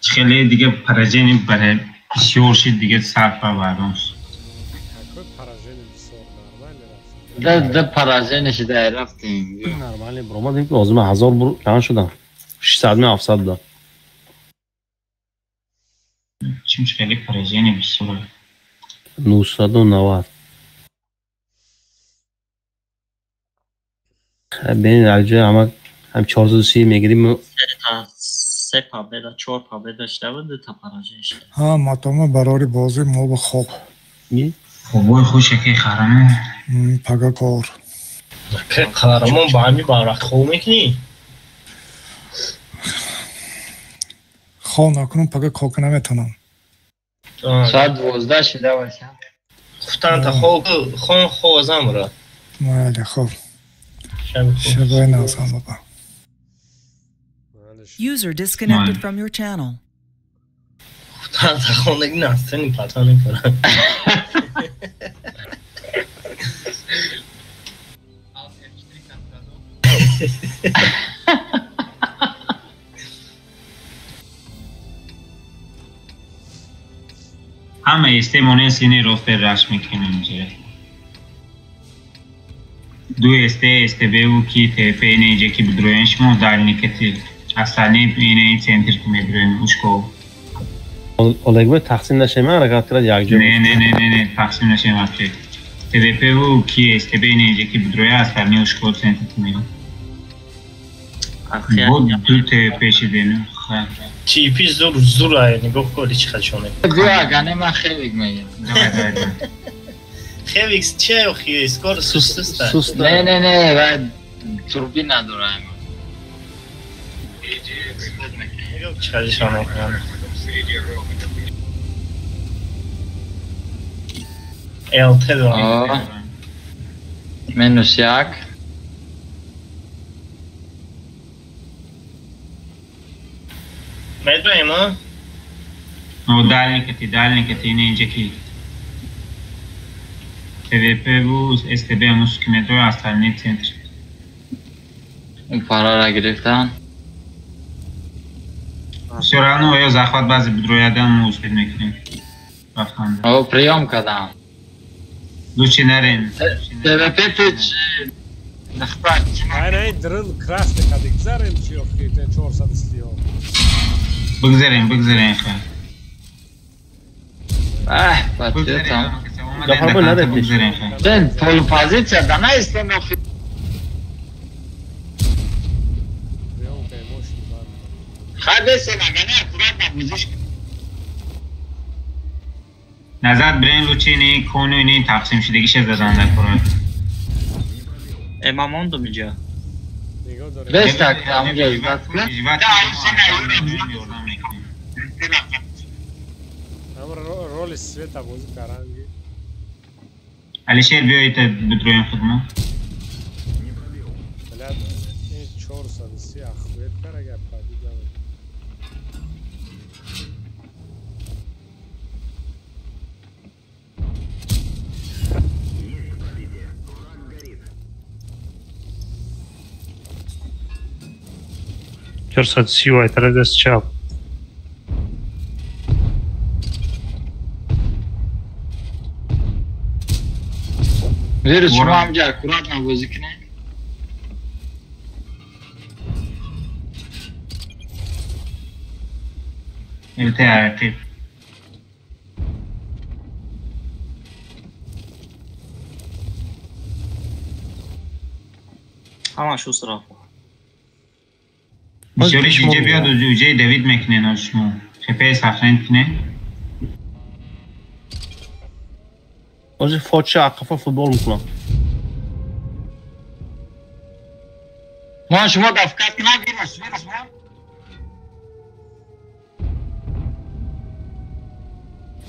хеле дига поражение барои бисёр шид дига сарф барон. Какой поражение бисёр нормально рафт. Да, да поражение шида рафтем. Нормально бромадем ки озима 1000 бур чанд шудам? 600 ми 700 да. Чим хеле поражение бисёр. 990. Бин алҷа ҳама ҳам 430 мегирим. Се победа, 4 победа шуда буд, 2 та поражение шуда. Ҳа, матома барори бозӣ мо ба хоб. Хобои хуш яке харамон. Пага кор. Қаҳрамон ба ҳами барвақт хоб мекунӣ? Хоб накунам, пага кор ка наметавонам. Соат 12 шуда бошам. Хуфтанта хоб, хон хоб азам бира. Майли, хоб. Шабои назам баба. User disconnected from your channel. Хуфтанта хондаги настани пата мекунам. Ҳама истемоне сини ростер раш мекунем инҷа. Ду СТ, СТБ ки ТП ине инҷа ки бидроен шумо дальникати остальные ине центр ки медроем ушко. Олег бо тақсим нашем, ҳаракат кард якҷо. Не, не, не, не, не, тақсим нашем вообще. ТВП ки СТБ ине инҷа ки бидроя остальные ушко центр ки меён. Бо ду ТВП шидем. ТП зур зур ай нигоҳ кор чӣ хачоне. Биё гане ман хеле мегам. Давай, давай, давай. Хевикс чия охи скор суст. Не, не, не, ва турбина дорам. Чӣ мекунам? ЛТ дорам. Минус як. Медоем, а? Ну, дальникати, дальникати, не инҷаки. ПВП бу, СТБ мусуки медоя, остальные центр. Парара гирифтан. Все равно ё захват бази бидроядан мо успеть мекунем. Рафтан. О, приём кардам. Лучше нарен. ПВП печ. Нахпат. Ай, най, дрын красный кадик зарем чи охи, 430. Бигзарем, бигзарем ха. Ах, патетам. Бигзарем ха. Ден полупозиция да наистем охи. Назад брен лучи не кону не тақсим шудагиша задан дар кора. Э, ман мондум инҷа. Бес так, амҷа зад. Ам роли света бозӣ каранги. Алишер биёед бидроем худмо. Блядь, ин 430 ахует карага падидам. Чорсад сию айтара даст чап. Вирус шумо ҳамҷа аккуратно бозӣ кунед. ЛТ рақиб. Ҳамаш ӯст рафт. Бисёри инҷа биёд уҷаи Давид мекунен аз шумо. ХП сохранить кунен. Ози фоча ақафа футбол мекунам. Мо шумо дафкат кунам вирус, вирус мо.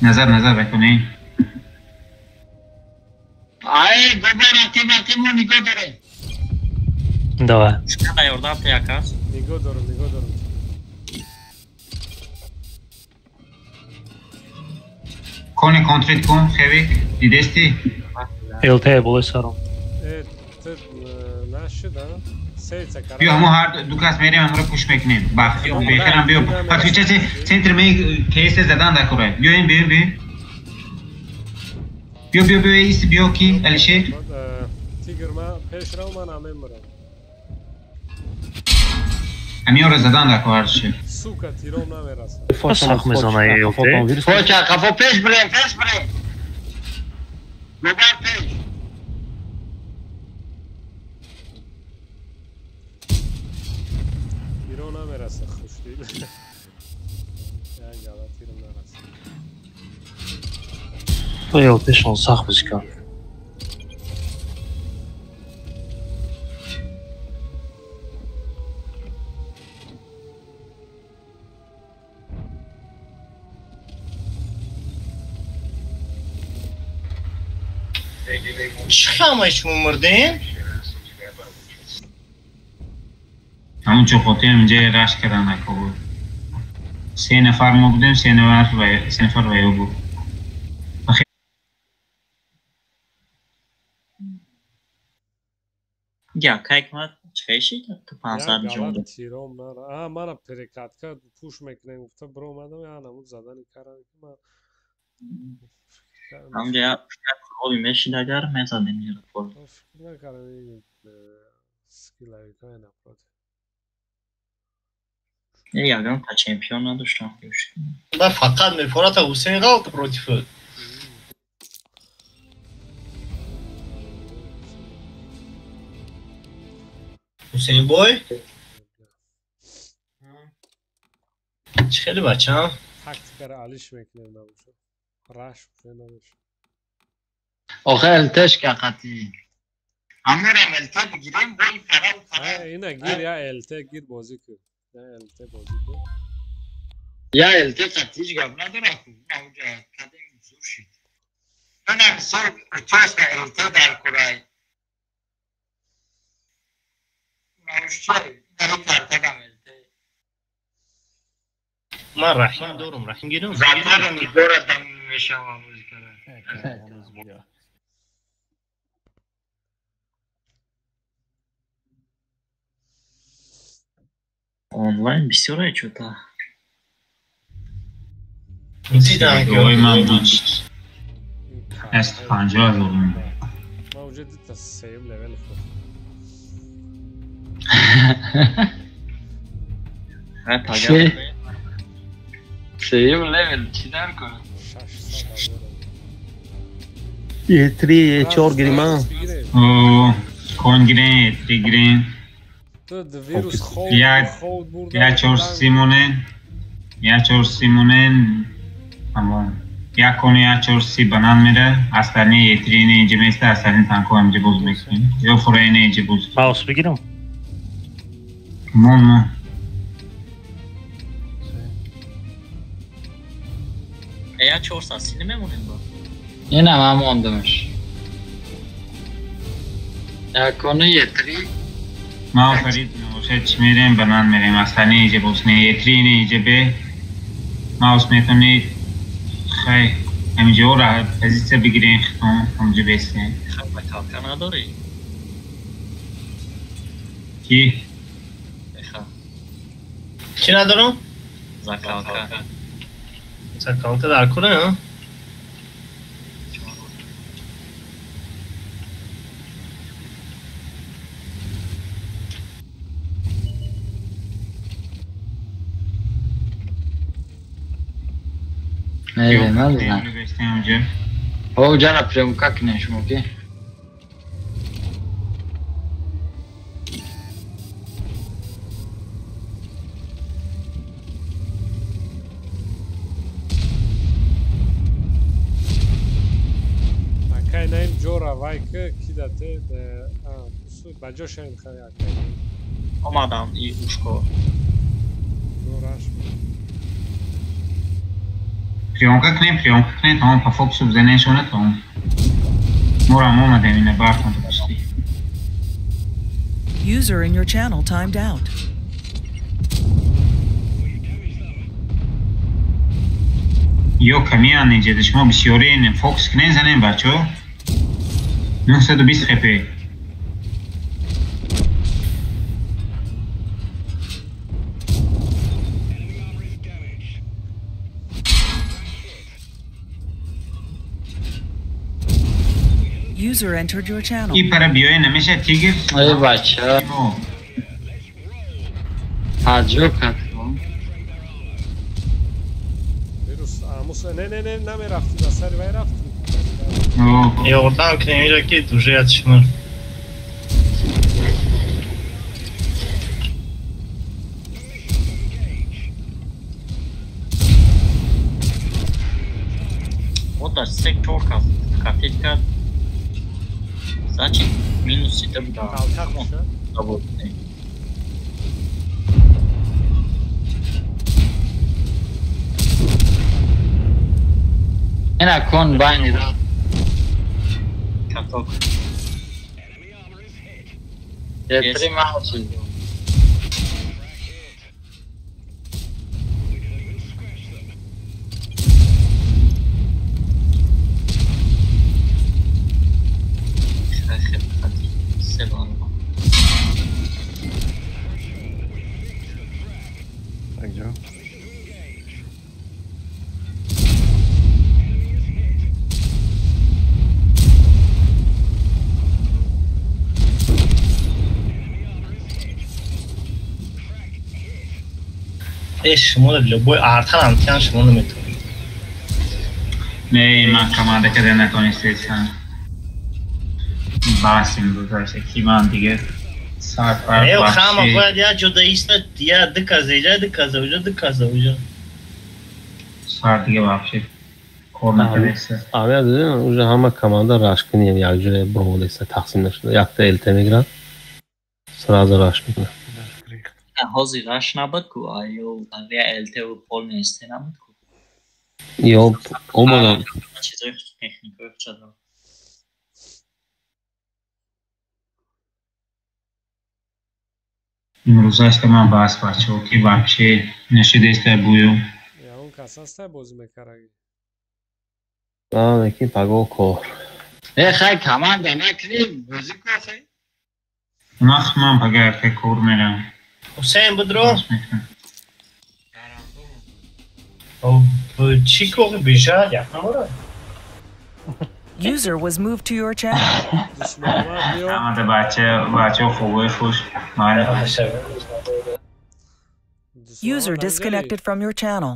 Назар, назар бикунен. Ай, бобо рақиб, рақиб мо нигоҳ дорем. Давай. Чӣ ёрдам те якас? Нигоҳ дорам, нигоҳ дорам. Кони контрит кун, хевик, дидести? ЛТ болои саром. Э, ту нашуда? Сейца кара. Биё, мо ҳар ду кас мерем, ҳамро пуш мекунем. Бехерам биё. Подключайте центр ме кейс задан дар кора. Биёем, биёем, биёем. Биё, биё, биё, ист биё ки Алишер. Тигр ма пеш рав, ман ҳамемрам. Ҳамиёро задан дар кора ши. Сука, тиром намерасад. Сах мезана ЛТ. Фоча, қафо пеш бирем, пеш бирем. Бобар пеш. Тиром намерасад, хушдил. Як гала тиром нарасад. ЛТ шон сах бозӣ кард. Чӣ ҳамаи шумо мурдем? Ҳамун чоқотиам инҷа рашк кардан нако буд. Се нафар мо будем, се нафар ва ё буд. Я, кай кунад чӣ шид? Ту 500 ҷон. Тиром нара. А, мана перекатка пуш мекунем, гуфта биромадам, я намуд задани кардан ки ман Ҳамҷа оби мешид агар мезадем пол. Фикр накардам ин скиллаи напротив. Ягон та чемпион надоштам. Ба фақат мефората Ҳусейн ғалт против. Ҳусейн бой? Чӣ хеле бачам? Тактикаро алиш мекунем набошад. Раш набошад. Охе ЛТш ка қатӣ. Амирам ЛТ бигирем, бой фарал фарал. Ина гир я ЛТ гир бозӣ кун. ЛТ бозӣ кун. Я ЛТ ҳеҷ гап надорад, уҷа кадем зур шид. Мана мисол участка ЛТ дар курай. Ман Раҳим дорум, Раҳим гирам. Заторам дорад мешавам музикара. Онлайн бисёре чӯта. Ой, ман буд. Аст 50 0. Ман уже дита сеюм левел худ. Сеюм левел чӣ дар кунам? Е3, Е4 гирима. О, кон гирен, Е3 гирен. Я чор симонен, я чор симонен, тамом. Я кони я чор си банан мере, остальные Е3 не инҷа места, остальные танко инҷа боз мекунем. Ё фурей не инҷа боз. Маус бигирам. Мон мон. Я чор саси намемонем ба. Инам ҳам мондамаш. Я кони Е3 ма Фарид набошад чӣ мерем, банан мерем, остальные инҷа боз не, Е3 не инҷа бе. Маус метавонед хай ҳаминҷо позитсия бигирем, хитон ҳаминҷо бестем. Хай закалка надорӣ? Ки? Чӣ надорам? Закалка. Закалка дар кура, а? Не, надо. О, ҷара приёмка кунем шумо ки? Акай наим ҷора вай ки кидате ба ҷо шавем хай акай. Омадам и ушко. Ҷораш. Приёмка кунем, приёмка кунем, тамом по фокусу бизанем шона тамом. Морам омадем ина бартон почти. User in your channel timed out. Ё камиян инҷа шумо бисёрин фокус кунем занем бачо. 920 хп. User entered your channel. И пара биёе намеша тигр. Эй бача. Ҳаҷо кард. Вирус амус не не не намерафти ба сари вай рафти. Ёрдам кунем ира ки уже ятишмар. Вот се чор кас катет кард. Значит, минус это да. Работает. Ина кон байни да. Каток. Е3 мауси. Шумо любой артан антиан шумо наметавонед. Не, ман команда карда натонистесам. Басим гузашта ки ман дига сар Не, хама бояд як ҷода истад, я ду каза иҷа, ду каза уҷа, ду каза уҷа. Сар дига вообще кор накардеста. Ами дидем, уже ҳама команда раш кунем, як ҷоя бромадеста тақсим нашуда. Якта ЛТ мегирад, сразу раш мекунад. Ҳозир раш набуд ку, ё ЛТ полный СТ набуд ку. Ё омадам. Чизои техникаи худша. Имрӯз аста ман баҳс бачаҳо ки вообще нашидеста бую. Ягон кас ҳаста бозӣ мекардаги? Лекин пагоҳ кор. Э хай команда накунем, бозӣ кун хай. Нах ман пага якта кор мерам. Ҳусейн будро? Чӣ кори бежад якнамора? User was moved to your channel. Амада бача бача хубой хуш. Майли. User disconnected from your channel.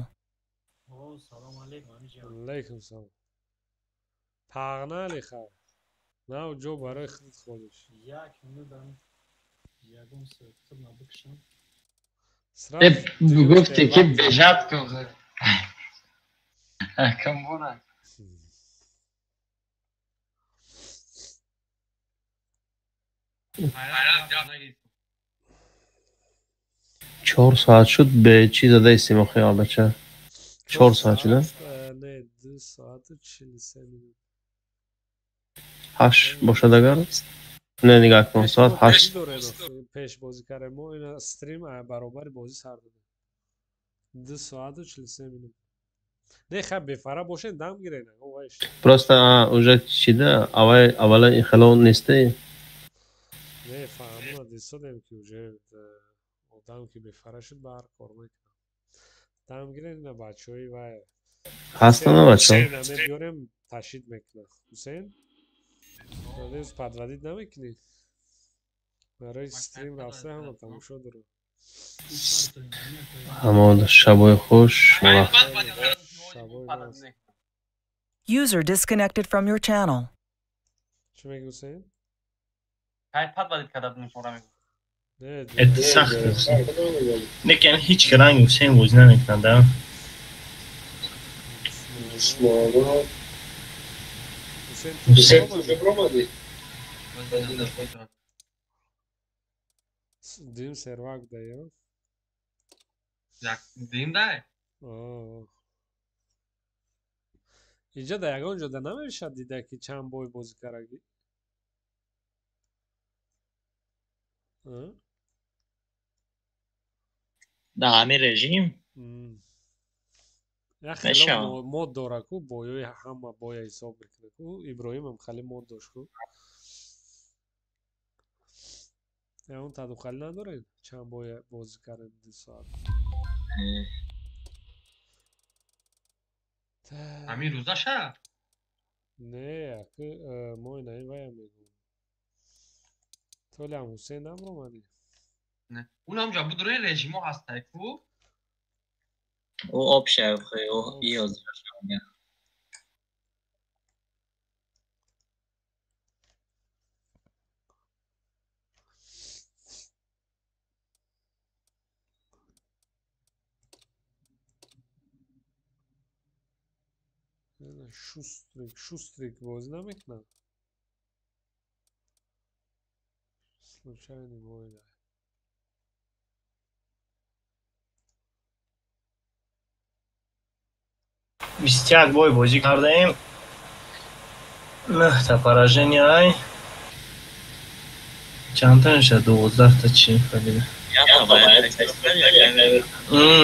Алейкум салом. Погнали хай. На ҷо барои худат холиш. Як минутам ягон соат худ набукшам. Гуфте ки бежад кун. Камбура. Чор соат шуд бе чӣ зада истем охи бача? 4 соат шуда? Не, 2 соату 43 минут. 8 бошад агар? Не, нигаҳ кун, соат 8. Пеш бозӣ кардем мо ина стрим баробари бозӣ сар додем. 2 соату 43 минут. Не, хай бефара бошед, дам гирен. Просто уже чида аввал аввала хело несте. Не, фаҳмона дисодем ки уже одам ки бефара шуд ба ҳар кор мекунад. Дам гирен ина бачаҳои вай. Ҳастана бачаҳо? Мебиёрем, ташид мекунад. Ҳусейн? Надеюсь, подводить намекунӣ? Барои стрим рафта ҳама тамошо дорад. Ҳамон шабои хуш. Шабои. User disconnected from your channel. Чӣ мегӯ, Ҳусейн? Кай подводить карда будем шуморо мегӯ. Это сахт. Лекин ҳеҷ ки ранги Ҳусейн бозӣ намекунад, да? Ҳусейн, ту дим сервак да ё? Як дим дай? Инҷа да ягон ҷо да намешавад дида ки чанд бой бозӣ кардагӣ? Да ҳамин режим? Як хело мод дора ку, боёи ҳама боя ҳисоб мекунад ку. Иброҳимам хеле мод дошт ку. Ягон тадухалӣ надоред? Чанд боя бозӣ кардем 2 соат? Ҳамин рӯзаша? Не, аки мо инаи вая мегӯм. Толиам Ҳусейн намромадӣ? Не. Унам ҷа будрои режимо ҳастай ку? Ӯ общая ӯ иёзраша. Шустрик, Шустрик бозӣ намекунад? Случайный бой да. 21 бой бозӣ кардаем. Нӯҳта поражения ай. Чандта мешавад? 12-та чӣ фалида?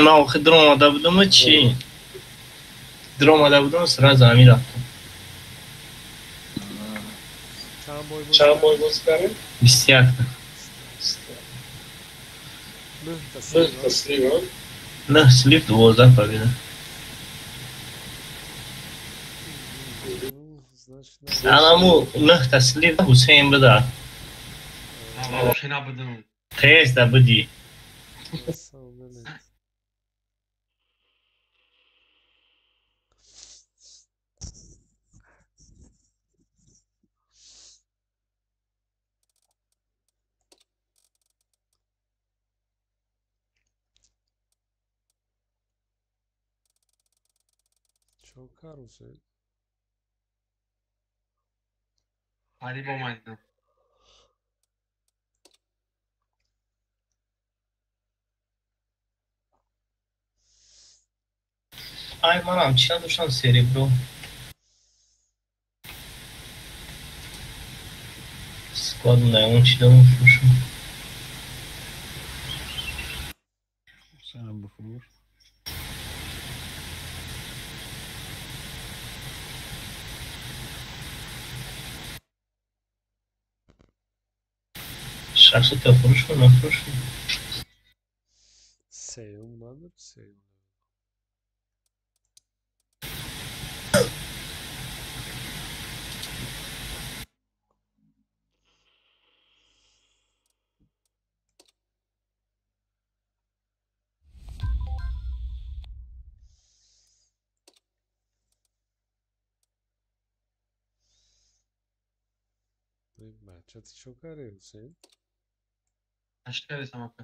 Ман охир дуромада будуму чӣ? Дуромада будум, сразу ҳамин рафтам. Чанд бой бозӣ кардем? 21-та. Нӯҳта слив? Нӯҳ слив, 12 победа. Анаму нӯҳта слив Ҳусейн буда. Вообще набудам. Теста будӣ. Чо кар, Ҳусейн? Қариб омадидам. Ай, манам чӣ надоштам серебро. Складу на он чӣ дорам фурӯшам. Ҳусайнам бифурӯш. Шашта фурӯшам, нафурӯшам. Сеюм надор, сеюм. Бача ти чо карди, Ҳусейн? Ҳашт кардесам ака.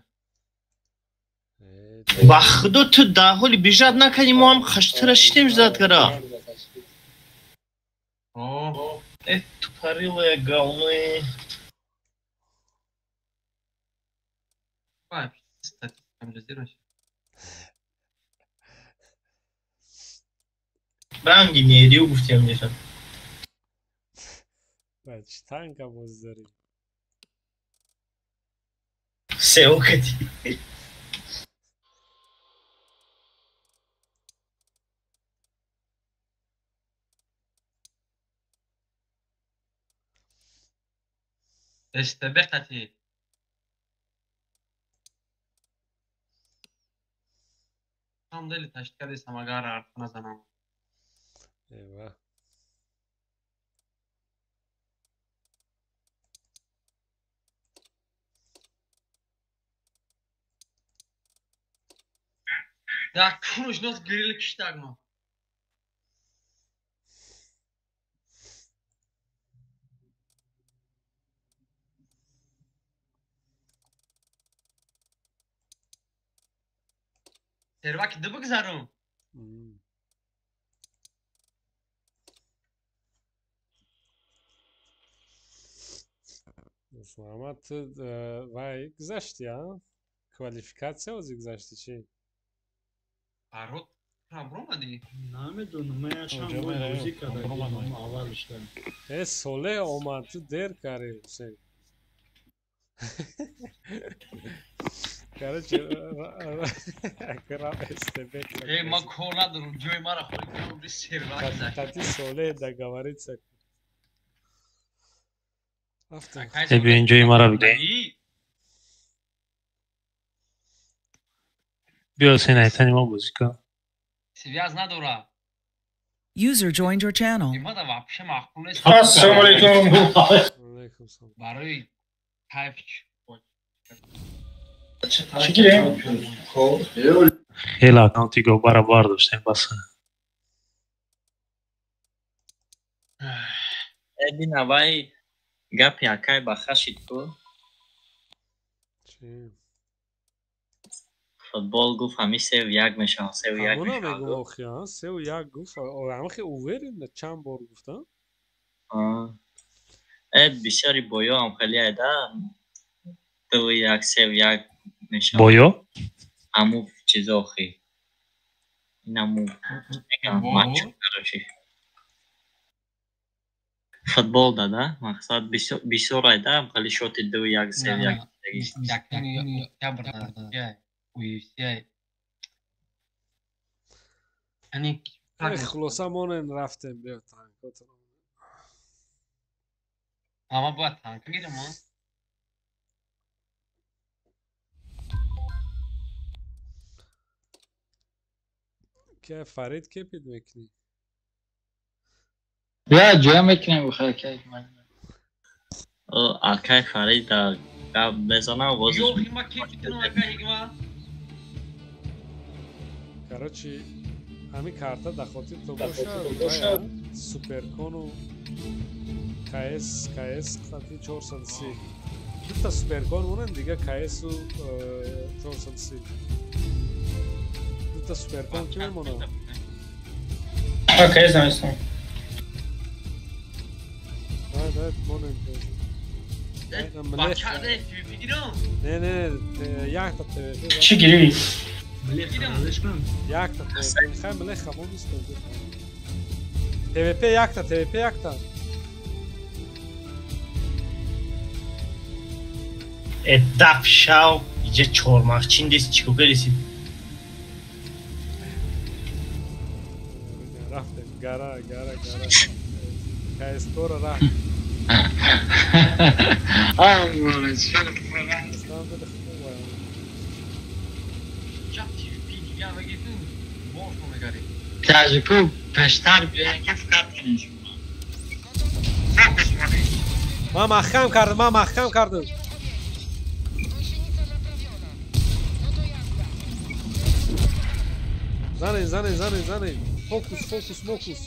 Ба худо ту дар ҳоли бижат накардӣ, мо ҳам хаштара шидем ждать кара. Э, тупорылое говно. Ранги нерию гуфтем деша. Бач танка боз дорӣ. Сео кати. СТБ қати. Там дели ташт кардесам агар ҳарф назанам. Эва. Да кунуш нос гирил киштагма. Серваки ду бигзарум. Муҳаммад, ту вай гузашти, а? Квалификатсия ози гузашти чӣ? Фарҳод омадӣ? Намедонам, ман якшам бой бозӣ кардам аввалишда. Э, Солеҳ омад, ту дер кардӣ, Ҳусейн. Короче, раф СТБ. Э, ман кор надорам, ҷои маро холӣ кунам, сервак зад. Қати Солеҳ договориться. Э, биё ин ҷои маро бигир. Биё Ҳусейн айтани мо бозӣ кун. Связь надора. User joined your channel. Имада вообще маъқул нест. Ассалому алайкум. Алайкум салом. Барои кайф. Чӣ гирем? Хеле аккаунти гобара бардоштем бас. Э, бина вай гапи акай ба хашид ку. Чӣ? Футбол гуфт ҳами сеу як мешавад, сеу як Ҳамона мешавад. мегум охи, а? Сеу як гуфт, ҳамахи уверен чанд бор гуфт, а? Э, бисёри боё ҳам хеле айда 2-1, 3-1 мешавад. Боё? Ҳаму чизо охи. Ин ҳаму мегам матч, короче. Футбол дада, мақсад бисёр айда ҳам хеле шоти 2-1, 3-1. Октябр UFC. Яъне Хулоса монем рафтем, биё танкотон. Ама бояд танка гирам, а? Ке Фарид кепид мекунӣ? Я ҷоя мекунем бихай кай. Акай Фарид гап мезанам боз. Ё ҳима кепитон акай ҳима. Короче, ҳамин карта дар хотир то боша, суперкону КС, КС қати 430. Дута суперкон монем, дига КСу 430. Дута суперкон ки мемонам? А, КС наместам. Дай, дай, монем. Бача, ТВП гирам? Не, не, якта ТВП. Чӣ гирӣ? Якта ТВП, хай млеха мо нистем. ТВП якта, ТВП якта. Э даф шав, иҷа чормахчин деси чӣ кӯкареси? Рафтем, гара, гара, гара. Кайстора рафт. Таҷику пештар биёен ки фикр кунем шумо. Фокус монед. Ман маҳкам кардам, ман маҳкам кардам. Занед, занед, занед, занед. Фокус, фокус, мокус.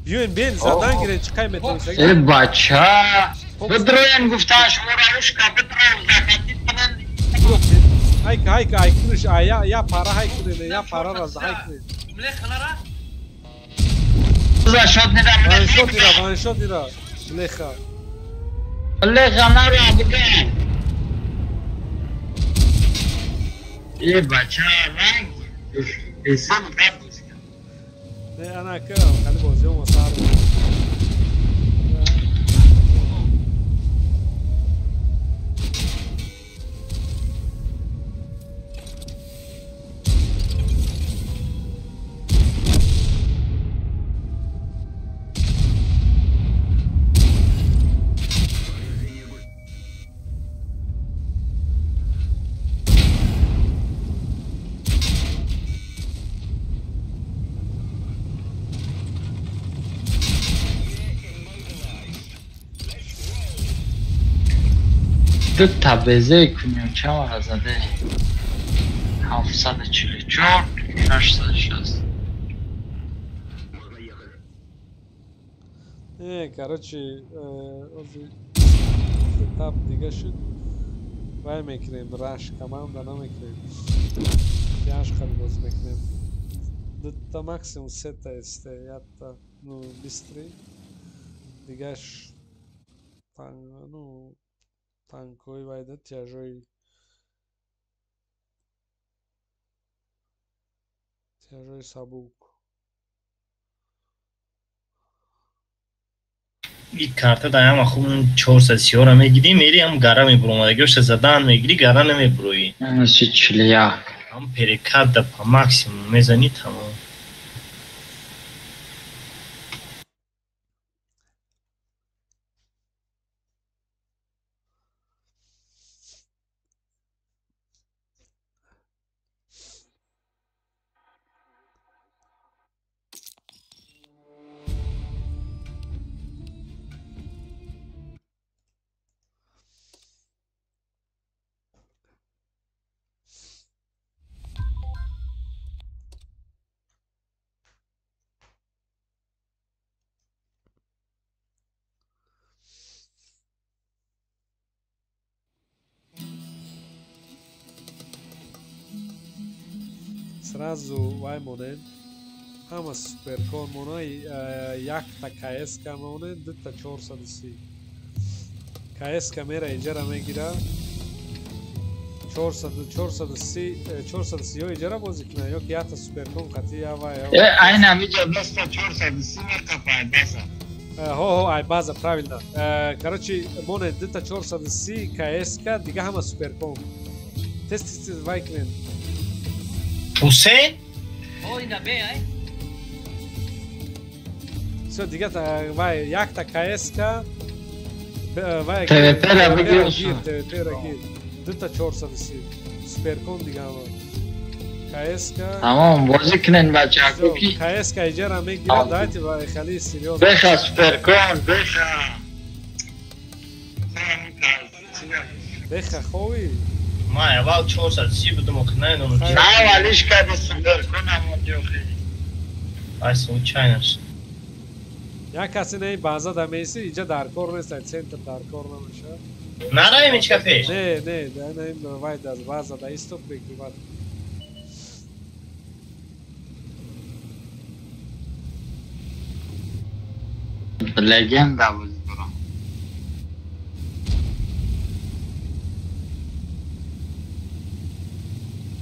Биёен, биёен, задан гирен, чӣ қай метавонед? Э бача, бидроен гуфта шуморо ушка бидроен захатид кунен. Хайка, хайка, айкуниш, я, я пара хайкунед, я пара раз хайкунед. За шот нира, ваншот нира, ваншот нира, млеха. Млеха нара биган. Э бача, ранг, эсан бад. Не, ана кам, хали бозиём сар. Ду та безе кунем чанд вақт заде? 744, 660. Не, короче, ози сетап дига шуд. Вай мекунем, раш команда намекунем. Пяш хали боз мекунем. Дута максимум сета есте, ята, ну, бистрый. Дигаш, ну, танкои вайда тяжои тяжои сабук. И карта даям ахун 430 ра мегири, мери ам гара мебуромада, гӯшта задан мегири, гара намебурои. 41. Ам перекат да по максимум мезани тамом. Сразу вай монед, ҳама суперкор мона, якта КСК монед, дута 430. КСК мера иҷара мегира, 430 430 ё иҷара бозӣ кунад, ё ки якта суперкон қатъи я вай. Э, айна ҳамиҷа даста 430 меқапай база. Ҳо, ҳо, ай база, правильно. Короче, монед дута 430 КСК, дига ҳама суперкон. Тез тез вай кунед. Ҳусейн? Всё, дига вай якта КСК вай ТВП-ра бигир. ТВП-ра гир. Дута 430. Суперкон дига ҳама. КСК. Тамом, бозӣ кунен бачаҳо ки. КСК иҷара мегирад, давайте вай хали серьёзно. Беха суперкон, беха. Беха хови. Ман аввал 430 будам, охир намедонам. Аввалиш кади суперкон ҳамон охир. Ай случайно. Як касе не база да меси, иҷа дар кор нест, ай центр дар кор намеша. Нараем ҳеч пеш. Не, не, не, вай да база да исто прикрыват. Легенда буд.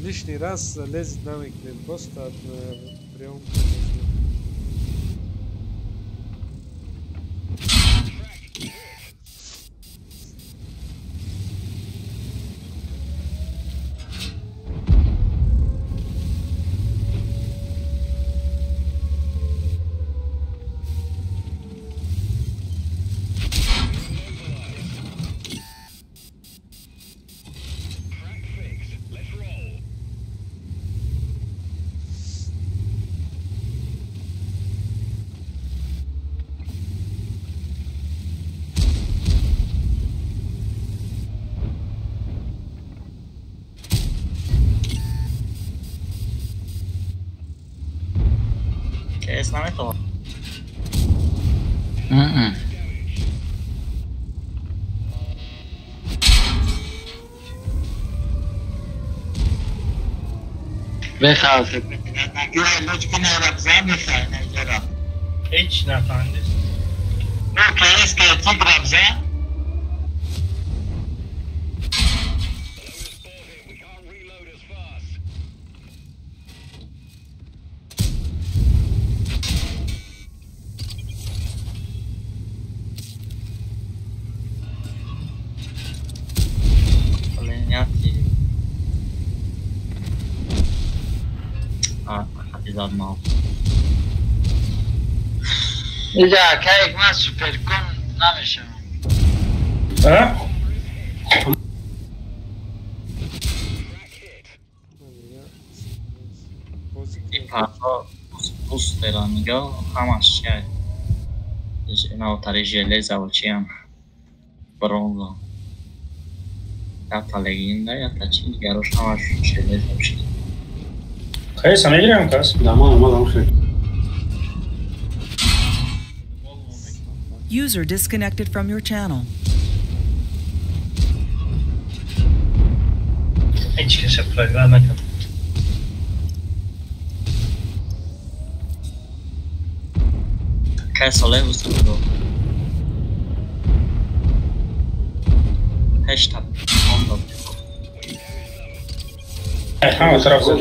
Лишний раз лезет намекнем, просто прием. С нами то? Ҳеҷ нафаҳмидем. اینجا که یک من سوپر کن نمیشم. این پرتا بوست دارن نگاه همش چیه اینا تری железо و چی هم бронза ята легенда ята чи дигарош ҳамаш железо чӣ. Кайса мегирем кас? Дамон омадам хеле. User disconnected from your channel. Ҳеҷ каса программа накард. Кай соле устод? Ҳашт он дод. Ҳама тараф зад.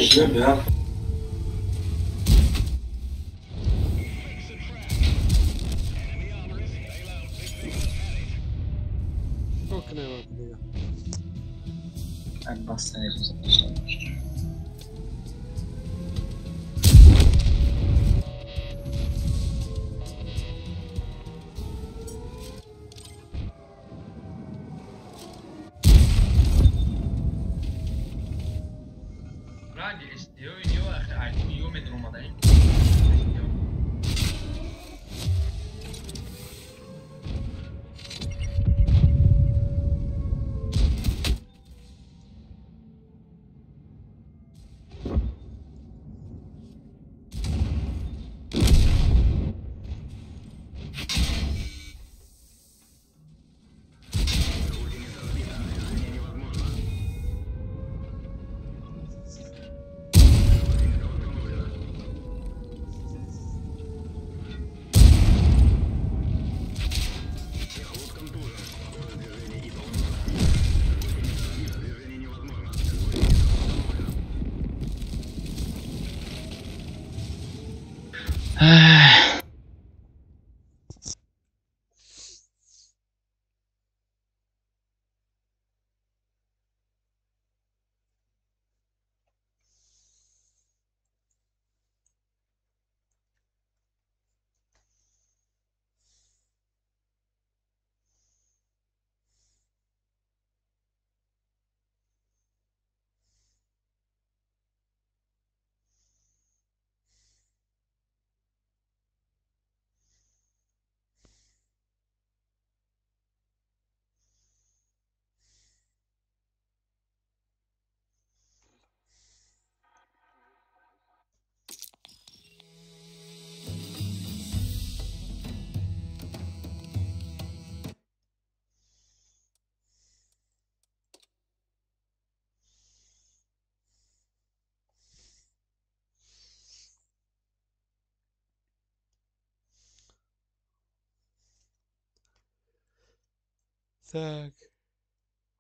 Так.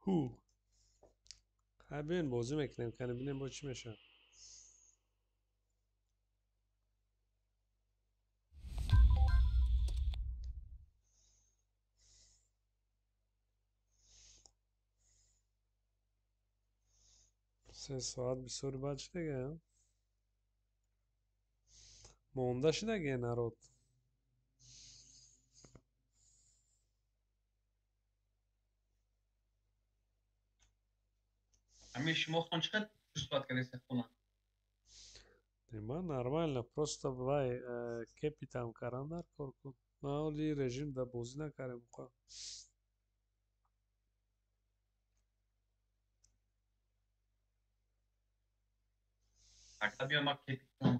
Ху. Ҳай, биён, бозӣ мекунем, кани бинем, бо чӣ мешавад. 3 соат бисёри баъд шудага, монда шудаге народ. Ами шумо хон чӣ қадр суҳбат кардед хона? Ман нормально, просто вай кепитам кардан дар кор кун. Ман оли режим да бозӣ накардем муқа. Мактаб биё, ма кепитам.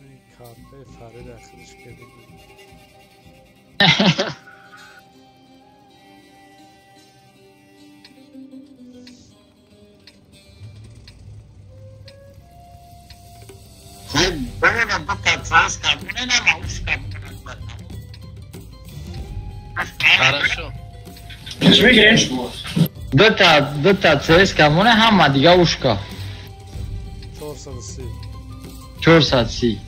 Ин картаи Фарид ахириш кардем. Хорошо. Чӣ мегирем? Дута ЦСК моне, ҳама дига ушка. 430. 430.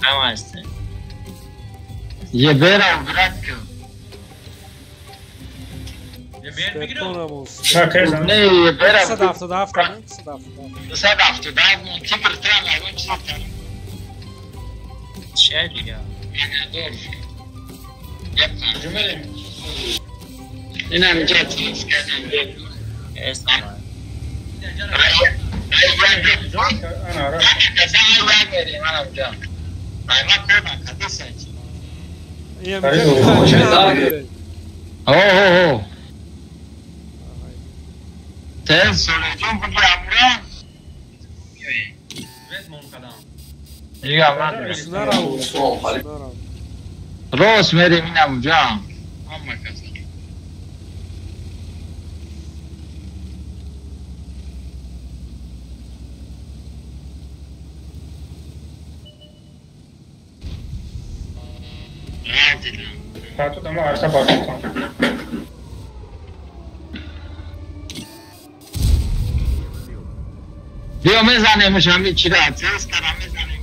Ҳама ҳастем. Ебера брат ку. Не, ебера. 277, 277. 277 мон тигр трам ягон чиз тар. Чия дига? Инам ҷа ЦСК. Эстам. О, Те солеҷон буги амра? Дига ман рост мерем инам ҷа. Ҳама каса. Фату дама арса бакутон. Биё, мезанемш ҳами чира ЦСК-ра мезанем.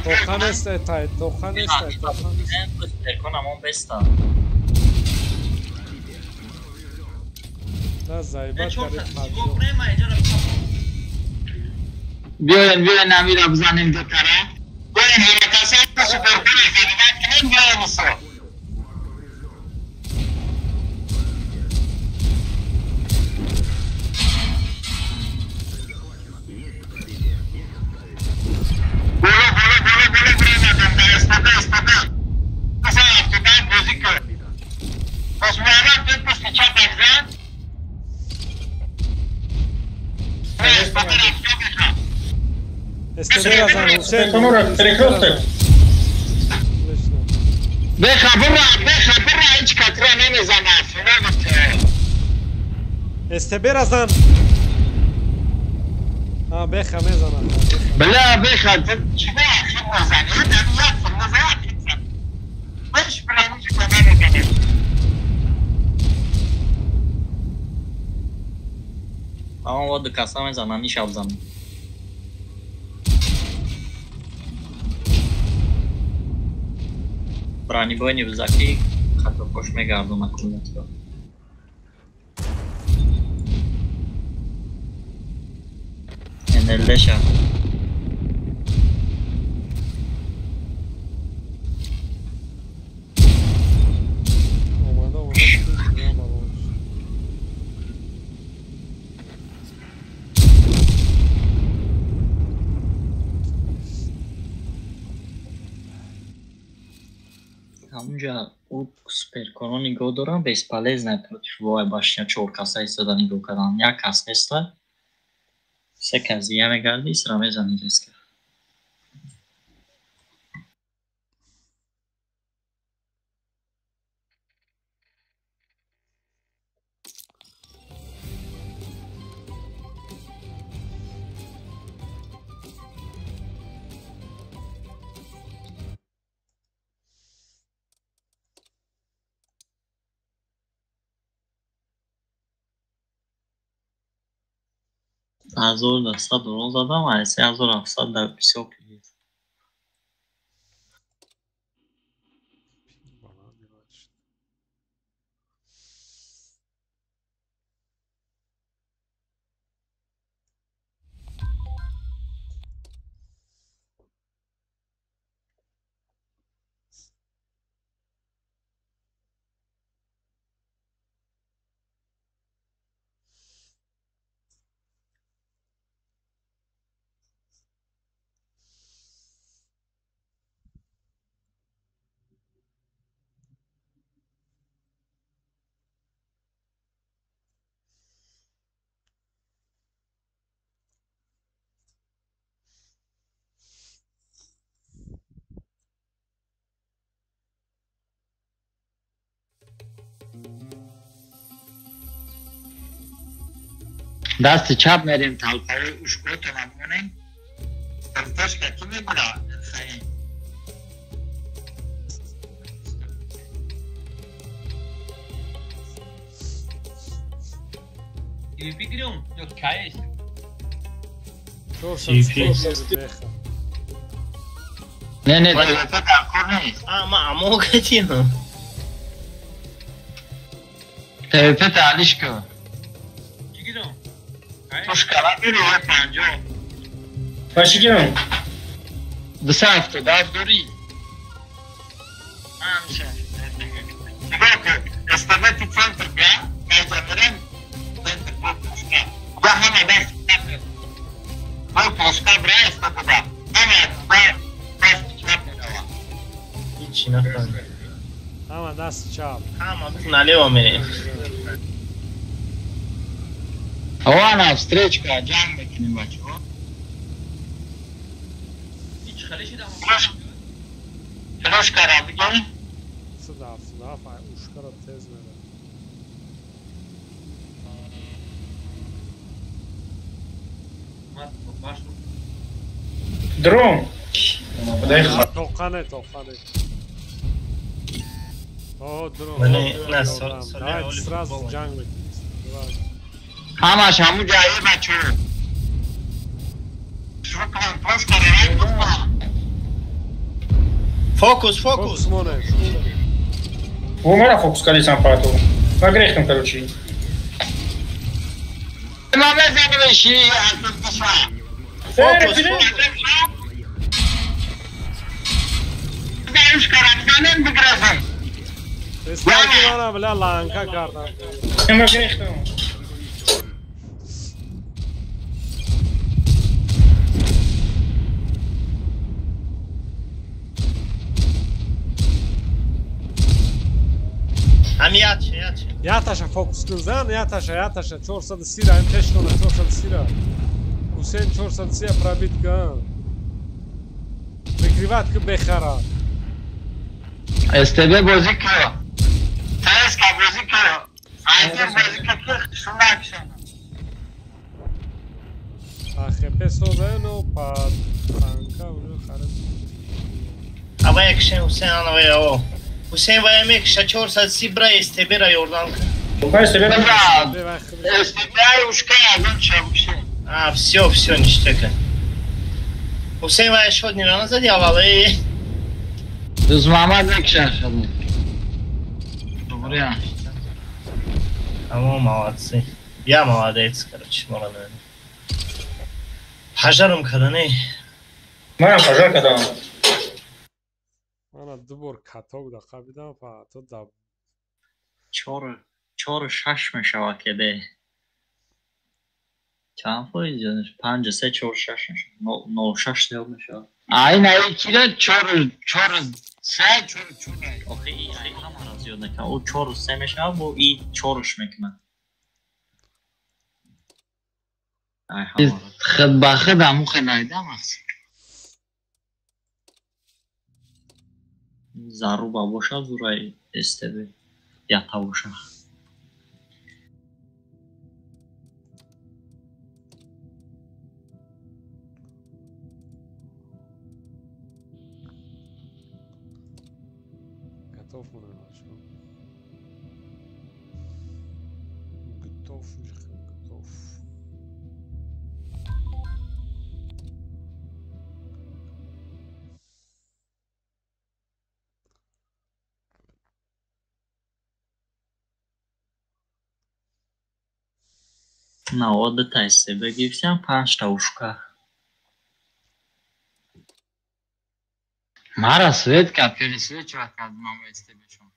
Тохан нест, тай, тохан нест, тохан нест. Перконамон беста. Да, заебат кард. Биёен, биёен, амира бизанем дутара. Биёен, ҳаракаса суперкона заебат кунем, биёен усо. Боло, боло, боло, боло, биромадам дар СПБ, СПБ. 275 бозӣ кун. Пас Муҳаммад бин пушти чап зад. СПБ рафта бихам. СТБ зан, Ҳусейн. Перекрёсток. Беха, бура, беха, бура, ҳеҷ катра намезанад. СТБ зан. А, беха мезанад. Бля, беха, чӣ ахир мезанӣ? Як мезанад, ахир. Беш бирани чӣ намезанад. Ман воду каса мезанам, ишаб занам. Бронебойни бизаки хатопош мегардонад кулнатро. НЛД-ша. Омада, омада. Ҳамунҷа ӯ суперконо нигоҳ дорам, бесполезно против вой башня чор каса истода нигоҳ кардан. Як кас неста. Се кас дига мегарди, исра мезани резко. 1100 урон задам, а 3700 дар бисёр кредит. Дасти чап мерем талпаи ушкотона монем. Картошка ки мебура? Хаем. PvP гирем ё КС? Не, не, ТВП дар кор нест. А, ма амо катим. ТВП таълиш кун. Чӣ гирем? Пушкара гирем, 50. Ма чӣ гирем? 277 дорӣ. Ҳамша. Нигоҳ кун, СТБ ту центр бия, кайҷа мерем, центр бо пушка. Я ҳама даст чап. Бо пушка бира СТБ. Ҳама даст чап мерава. Ҳичи нафаҳмидам. Ҳама даст чап. Ҳама налево мерем. Ана встречка ҷанг мекунем бачаҳо. Ҳеч хеле шидам. Пушкара бигирем. 177 ушкара тез меравад. Дрон. Тоқане, тоқане. О, дрон. Давайте сразу ҷанг мекунем. Ҳамаш ҳамун ҷае бачаҳо. Шурӯъ кунем, пушкара ранг бизанам. Фокус, фокус. О, мара фокус кардисам парату. Ма гирехтам, короче. Ма мезанемши, аз Фокус, фокус. Ушкара бизанем бигразем. Естественно, бля, ланка кардам. Ма гирехтам. Ҳами ятша, ятша. Яташа фокус кун зан, яташа, яташа 430 ра, ҳам пештона 430 ра. Ҳусейн 430 пробит кун. Прикрывать ку бехара. СТБ бозӣ кун. ТСК бозӣ кун. Айдин бозӣ кун ки шунакшана. АХП созану па танка уну харид. Ава якшен Ҳусейн ана о. Ҳусейн вая мекша 430 бра СТБ ра ёрдам кун. СТБ ра. СТБ ушка ягон чабуше. А, всё, всё, ништяка. Ҳусейн вая шод нира назади аввал. Дӯз Муҳаммад мекша шод. Добре. Амо молодцы. Я молодец, короче, молодец. Пожаром кардане. Манам пожар кардам. Мана ду бор каток да қабидам, фа то да 4 4 6 мешавад кеде. Чанд фоиз зиёд мешавад? 5 3 4 6 мешавад. 0 6 зиёд мешавад. Ай на кира 4 4 3 4 4. Охи и ай ҳамаро зиёд мекунад. Ӯ 4 3 мешавад, бо и 4 мекунад. Ай ҳамаро. Худ ба худ ҳамун хел айдам аст. Заруба бошад, зураи СТБ ята бошад. Готов монем, бачаҳо. Готов, готов. Наво дута СТБ гирифтам, панҷта ушка. Мара свет кард, пересвечивать кард мама СТБ-шон.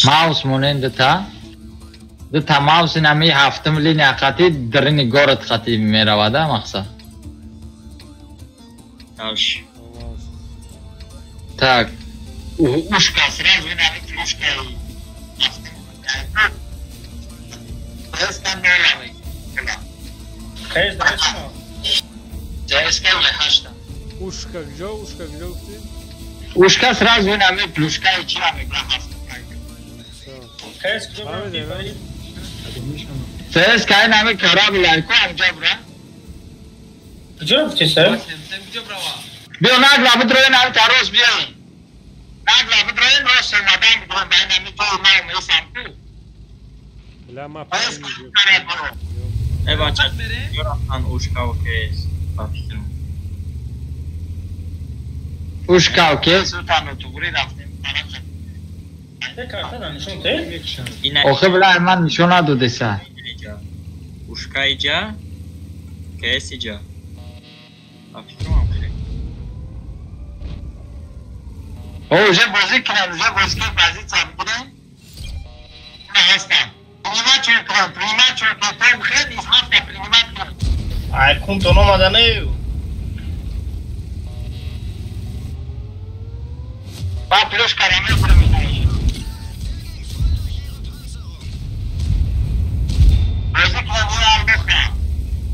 Маус монен дута маус инами ҳафтум линия қати дарини город қати меравада мақсад. Так. Ушка сразу инами ушка. Ушка куҷо? Ушка куҷо гуфтӣ? Ушка сразу инами плюшка чира мегӯям. ЦСК инами корабль ку анҷо бра. Куҷо гуфтӣ сэр? Биё нагла бидроен ами тарос биё. Нагла бидроен рост омадан бидроен ба инами ҷои ма месам ку. Бля ма Э бача, куҷо рафтан ушка окей? Ба фикрам. Ушка окей, сутано туғри рафтем. Охе бля ман нишон надодеса. Ушка иҷа, кс иҷа. Ба фикрам хеле. О, уже бозӣ кунам, уже бозӣ кунам, позиция бигирем. На ҳастам. Принимать кунам, принимать кунам, том хел из ҳафта принимать кунам. Ай кун то номада не. Ба плюшка рамел мекунем. Бозӣ кунам, ҳам бихӯрам.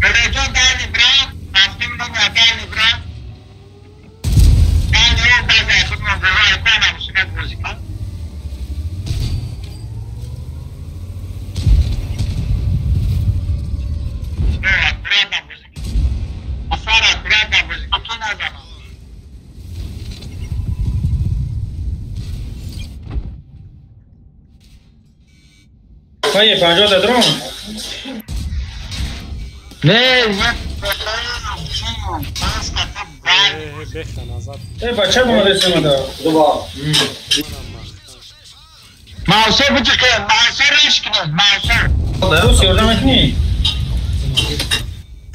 Белеҷон дали бра, ҳафтум номер дали бра. Дали о база худмон бирай кунам, сунат бозӣ кун. Ман 50 дадром. Не, э бача бомадесем да. Маусо биҷиқе, маусо реш кунед, маусо. Дӯст ёрдам мекунӣ?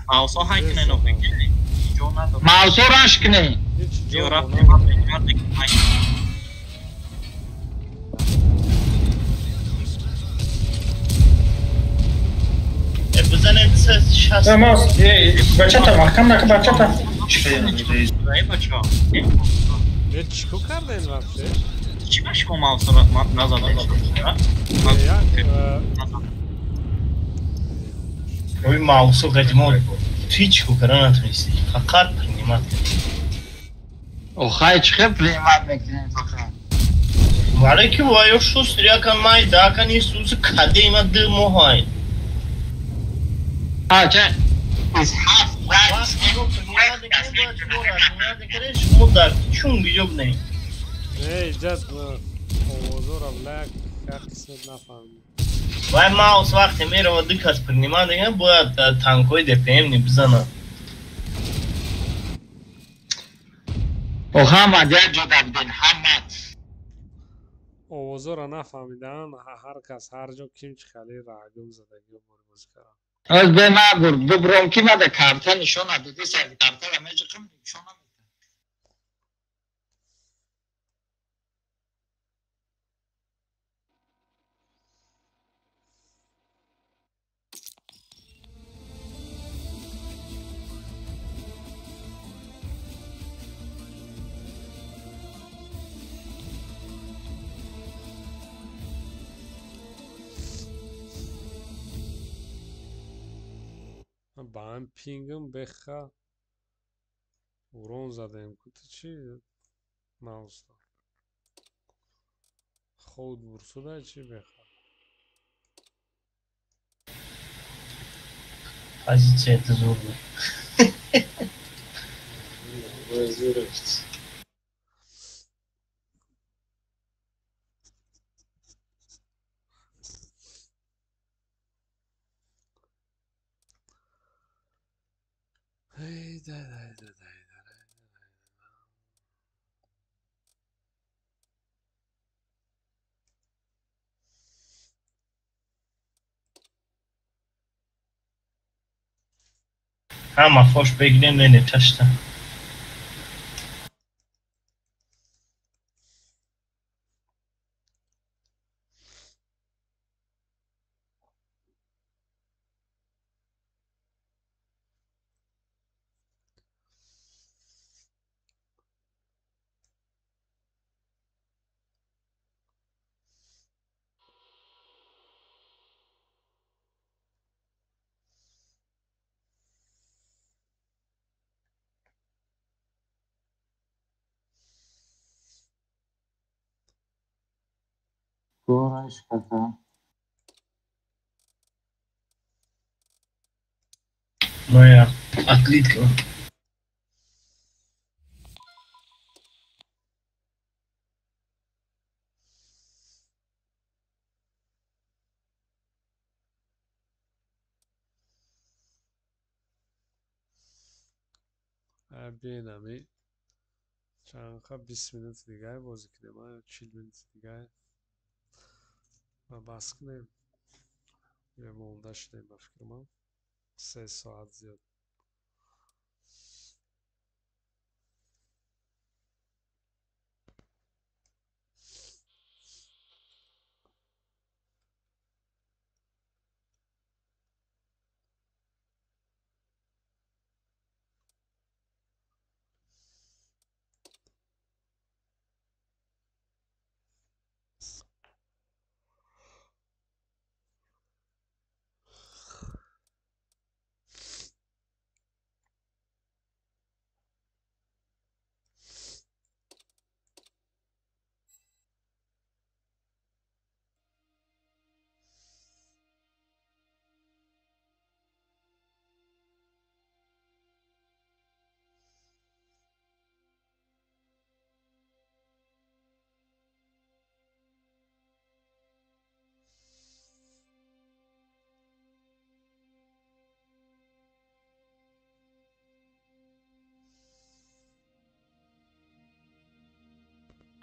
Маусо ҳай кунед охе. Ҷо надорам. Маусо раш кунед. Ё рафтем ҳай. Бизанед 60. Маус, бачата маҳкам нака бачата. Эй бача. Э чико карден вообще? Чӣ ба шумо маусро назадед? Ой маусо қадимо ту чико карда натонистӣ. Фақат принимать кардӣ. Охай чӣ хел принимать мекунем фақат? Вале ки ваё шуст якан май дакани сус кадема ду моҳай. А, ча? Из ҳафт шумо дар чун гиҷоб не? Не, иҷаз овозора бля як қисмат нафаҳмидем. Вай маус вақте мерава ду кас принимать мекунад, бояд танкҳои ДПМ не бизанад. О, ҳамад як ҷо дабдин, ҳамад. Овозора нафаҳмидан, ҳар кас ҳар ҷо ким чӣ хеле рагм задагио борбозӣ кардам. Аз бе ма бубром ки мада карта нишон надоди, сар картара меҷиқим нишон намедиҳад. Ба ҳам пингам беха урон задаем. Ту чӣ мауста? Худ бурсуда чӣ беха? Позиция это зур буд. Ҳама фош бигирем, менем чашта. Гораш кака. Моя отлитка. Бинами чанқа 20 минут дигар бозӣ кунем, 40 минут дигар ва бас кунем. Ё монда шудем, ба фикри ман 3 соат зиёд.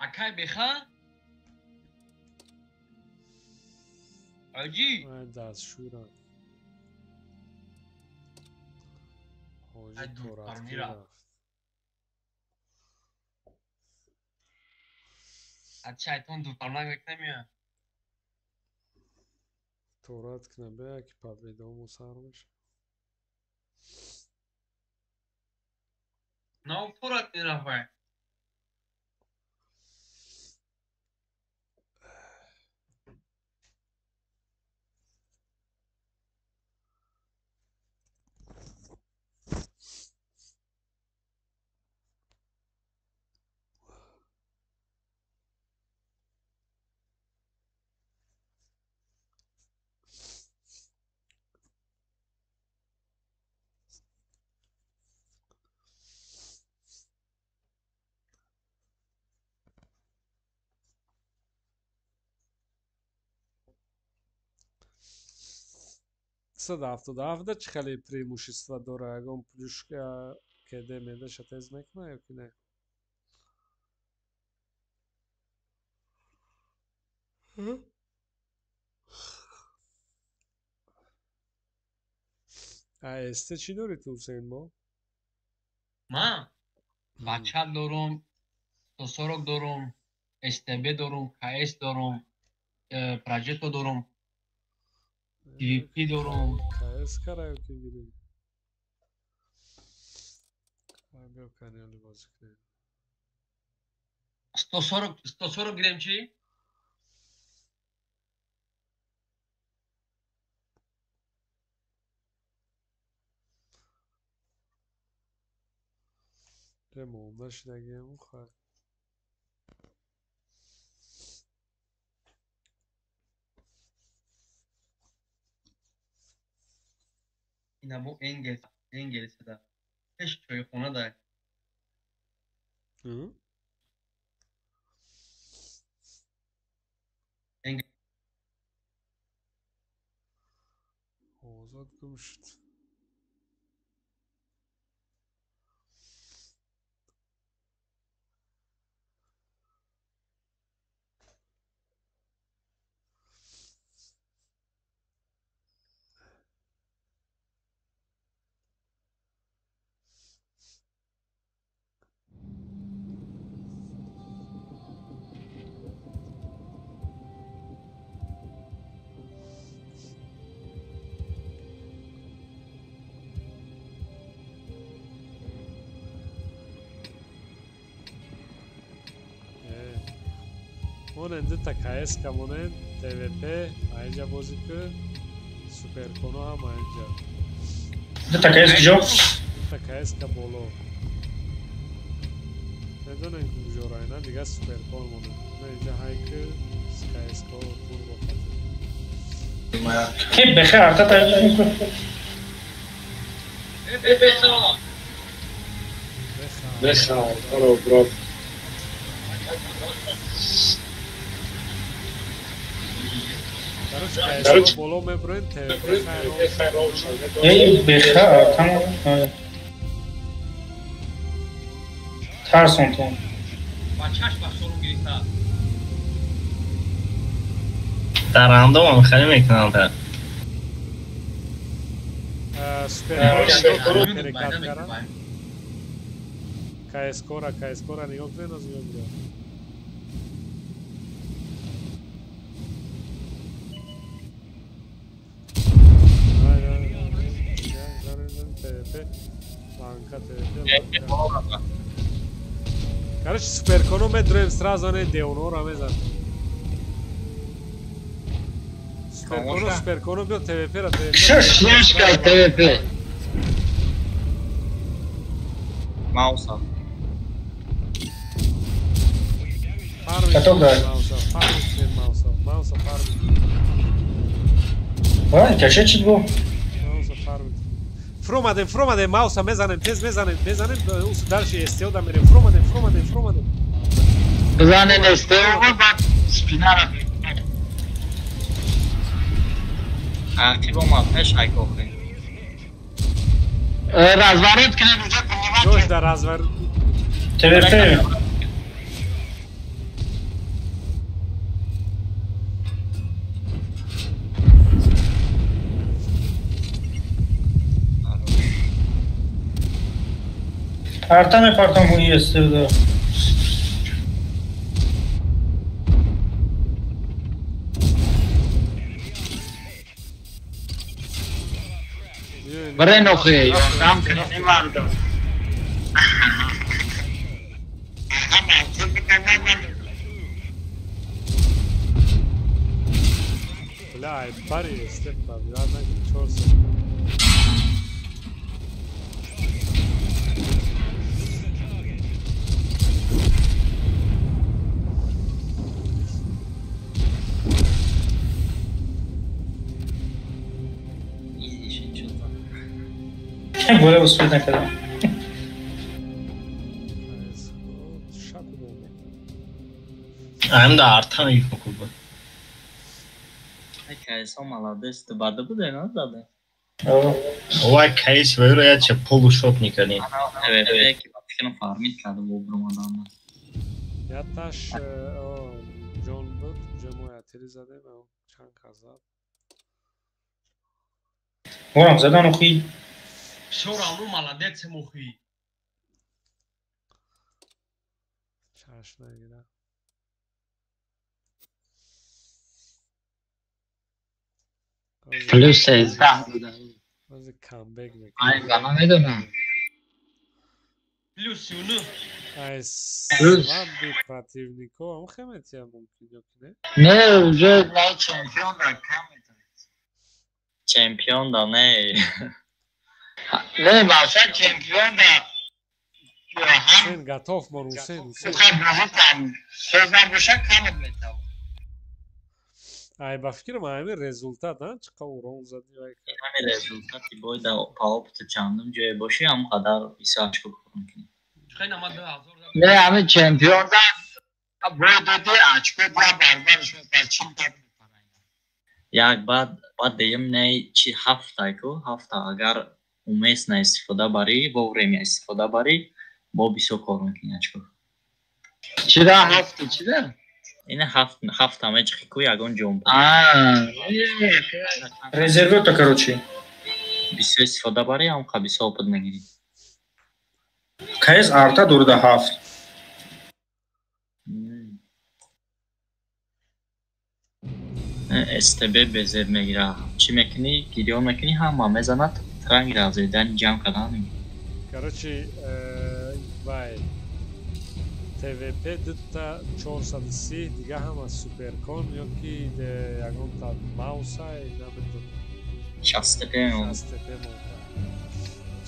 Акай беха? Ҳоҷӣ? Дастшӯрам. Ҳоҷӣ торатки рафт. Аз шайтон дуртарнак мекунам. Торат кунам, бия ки победамо сар мешавад. На торат мерафай. Сад ҳафтоду ҳафта чӣ хеле преимущество дора? Ягон плюшка кеде медаша тез мекуна ё ки не? А СТ чӣ дорӣ ту, Ҳусейн мо? Ман бача дорум, 140 дорум, СТБ дорум, КС дорум, Проджето дорум, ТВП дорум. КС кара ё ки гирӣ? Биё, канали бозӣ кунем. 140, 140 гирем чӣ? Монда шудагиам хай. Ина бо Энгелс, Энгелс да. Пеш чойхона да. Озод гум шуд. Монен дута КСК монен, ТВП, айҷа бозӣ кун, Суперконо ҳам айҷа. Дута КС куҷо? Дута КСК боло. Медонем ки куҷо райна, дига Суперкон монен. На инҷа ҳайки КСК турбо хати. Ки бехе арта таёр кун. Беха, здорово, брат. Короче, боло меброем, ТВП хайрол. Эй, беха, там тарсонтон. Бачаш ба сорум гирифта. Дар рандомам хеле мекунам та. Суперкон перекат карам. КСК-ра, КСК-ра нигоҳ кунед, аз мебиёд. Ланка, ТВП, ланка. Короче, Суперконо медроем сразу не Деонора мезан. Суперконо, Суперконо биё ТВП-ра, ТВП. Шушка ТВП. Мауса. Каток дай. Мауса, фармит мауса, мауса фармит. Ой, каше чит бу? Мауса фармит. Фромадем, фромадем, мауса мезанем, тез мезанем, мезанем, ус дальше СТО да мерем, фромадем, фромадем, фромадем. Бизанем СТО, баъд спинара. Ақиб омад пеш айкохи. Разворот кунем уже понимать. Ҷош да разворот. ТВП. Арта мепартам ҳуи СТО. Барен охи, ёрдам кунед мардум. Бля, ай пари степ бля, на чорса. Боле успеть накардам. Ам да арта мекунам буд. Ай КС молодец, ту бада буде, на заде. Вай КС вайро я че полушот никани. ТВП ки ба фикрам фармид кардам бо брумадан. Я таш ҷон буд, уже мо ятири задем, чанд кас зад. Ворам задан охи. Всё равно молодец мухи. Чаш нагира. Плюс 13 буда. Бози камбек мекунам. Ай, бана медонам. Плюс 39. Ай, слабый противнико, ам хеметия мумкин ё ки не? Не, уже на чемпион да кам Чемпион да не. Не, баша чемпион да. Ҳусейн готов мон, Ҳусейн, Ҳусейн. Ай, ба фикрам ҳамин результат, а? Чӣ қадр урон задӣ вай кард. Ҳамин результати бой да паопта чандум ҷое бошӣ, ҳамон қадар бисёр очко кор мекунӣ. Не, ҳамин чемпион да бой доди, очко да барбарш мепар, чил та Як баъд деюм не чи ҳафта ку, ҳафта агар уместно истифода барӣ, вовремя истифода барӣ, бо бисёр кор мекунӣ очко. Чида ҳафта, чида? Ина ҳафта меҷихӣ ку ягон ҷом. Резервёта, короче. Бисёр истифода барӣ, ҳамон қа бисёр опыт мегирӣ. КС арта дурда ҳафт. СТБ безеб мегира. Чӣ мекунӣ? Гирён мекунӣ, ҳама мезанад, транги разведани ҷамъ кардан. Короче, вай ТВП дута 430, дига ҳама суперкон ё ки ягонта мауса, намедонам. 60 ТП мемонад. 60 ТП монда.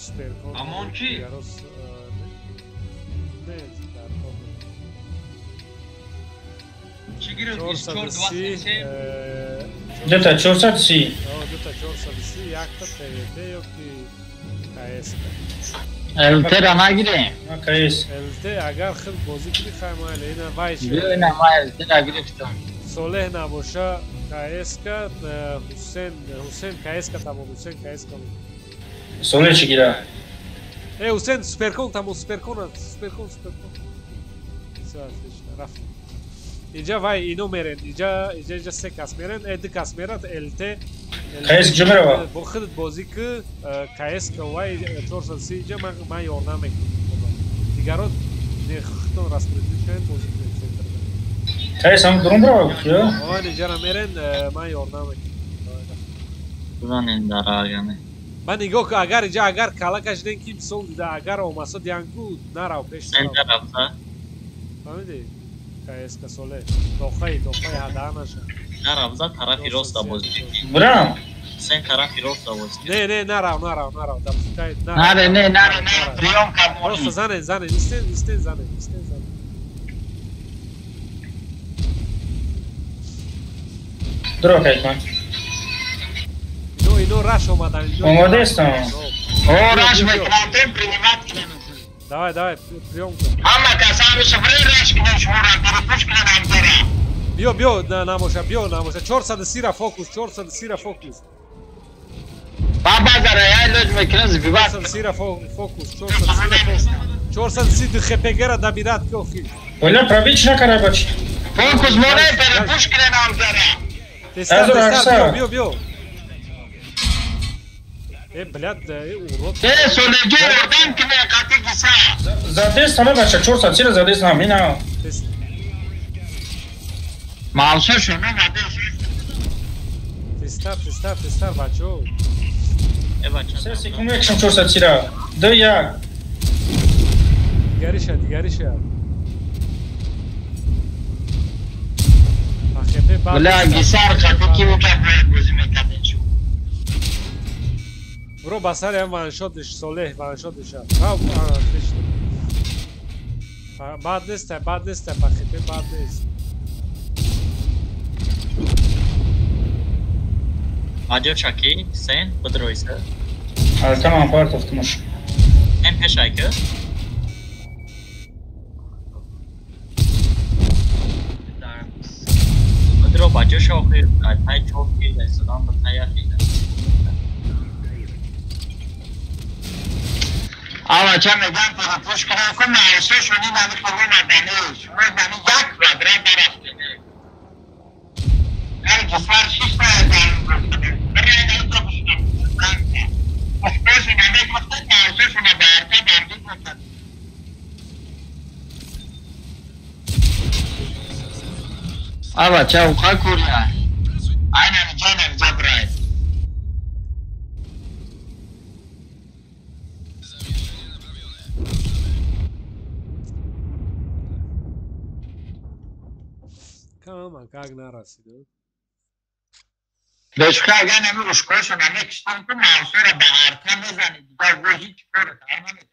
Суперкон. Амон чӣ? Дигарос не, дар кор. Чӣ гирифт? 24 23. Дута 430. Дута 430, якта ТВП ё ки КС. ЛТ ра нагирем. КС. ЛТ агар худ бозӣ кунӣ, хай майли, ина вай ши. Биё, ина ман ЛТ ра гирифтам. Солеҳ набоша КС ка, Ҳусен, Ҳусен КС ка тамом, Ҳусен КС ка. Солеҳ чӣ гира? Э, Ҳусен суперкон тамом, суперкон, суперкон, суперкон. Всё, отлично, рафт. Иҷа вай ино мерен, иҷа иҷа иҷа се кас мерен, э ду кас мерад, ЛТ. КС куҷо мерава? Бо худат бозӣ ки, КС ка вай 430 иҷа ман ёрдам мекунам. Дигаро не худтон распределить кунед, бозӣ кунед центрда. КС ҳам дурун брава гуфт, ё? Он иҷара мерен, ман ёрдам мекунам. Бизанем дар аргане. Ман нигоҳ ку, агар иҷа агар кала кашиден ки мисол дида, агар омасо диянку нарав пеш нарав. Центр рафта. Фаҳмидӣ? КС ка соле. Дохаи, дохаи ҳадаъ наша. Наравза тарафи роста бозӣ мекунӣ. Брам. Сен тарафи роста бозӣ. Не, не, нарав, нарав, нарав. Допускай, нарав. Наре, не, наре, не, приём кабони. Просто занен, занен, истен, истен, занен, истен, занен. Дуро кайкан. Ино, ино раш омадан. Омода ҳастам. О, раш мекунам, тем принимать кунем. Давай, давай, приём кун. Ҳама каса ҳамеша бирен раш кунем, шуморо перепуш кунем ҳамдара. Биё, биё, намоша, биё, намоша. 430 ра фокус, 430 ра фокус. Баба зара, яй лоҷ мекунам, зибибат. 430 ра фокус, 430 ра фокус. 430 ду ХПГ ра добират ки охи. Оля пробич накара бач. Фокус моне перепуш кунем ҳамдара. Тестар, тестар, биё, биё, биё. Э, блядь, урод. Э, солеҷо ёрдам кунем, қати гиса. Задест ҳама бача 430 ра задест ҳам, ина. Мавса шуна надест. Тестар, тестар, тестар, бачо. Э, бача. Се секунд мекшам 430 ра. Ду як. Дигариша, дигариша. АХП бад. Бля, гисар қати ки ука бояд бозӣ мекардем шу. Бро, ба сари ҳам ваншотиш, Солеҳ ваншотиша. Рав, отлично. Бад нест, бад нест, АХП бад нест. Аҷо чаки, сен, бидроиса. Алтаман партофтмуш. Эн пешай ки? Бидро ба ҷо шохи, тай чофи, исодан ба таяхи. Ава ча мегам перепуш кунем, ку маъсо шуни нами хуру мадани. Шумо нами як квадрат нарафтем. Ҳар гисар шиш та Ава ча уқа куря. Айнан ҷанам ҷабрай. Кама как нарасид. Бешка агар нами рушкоша намекиштам ку мавсура ба арта мезанид. Дигар бо ҳеҷ кор кар наметавонам.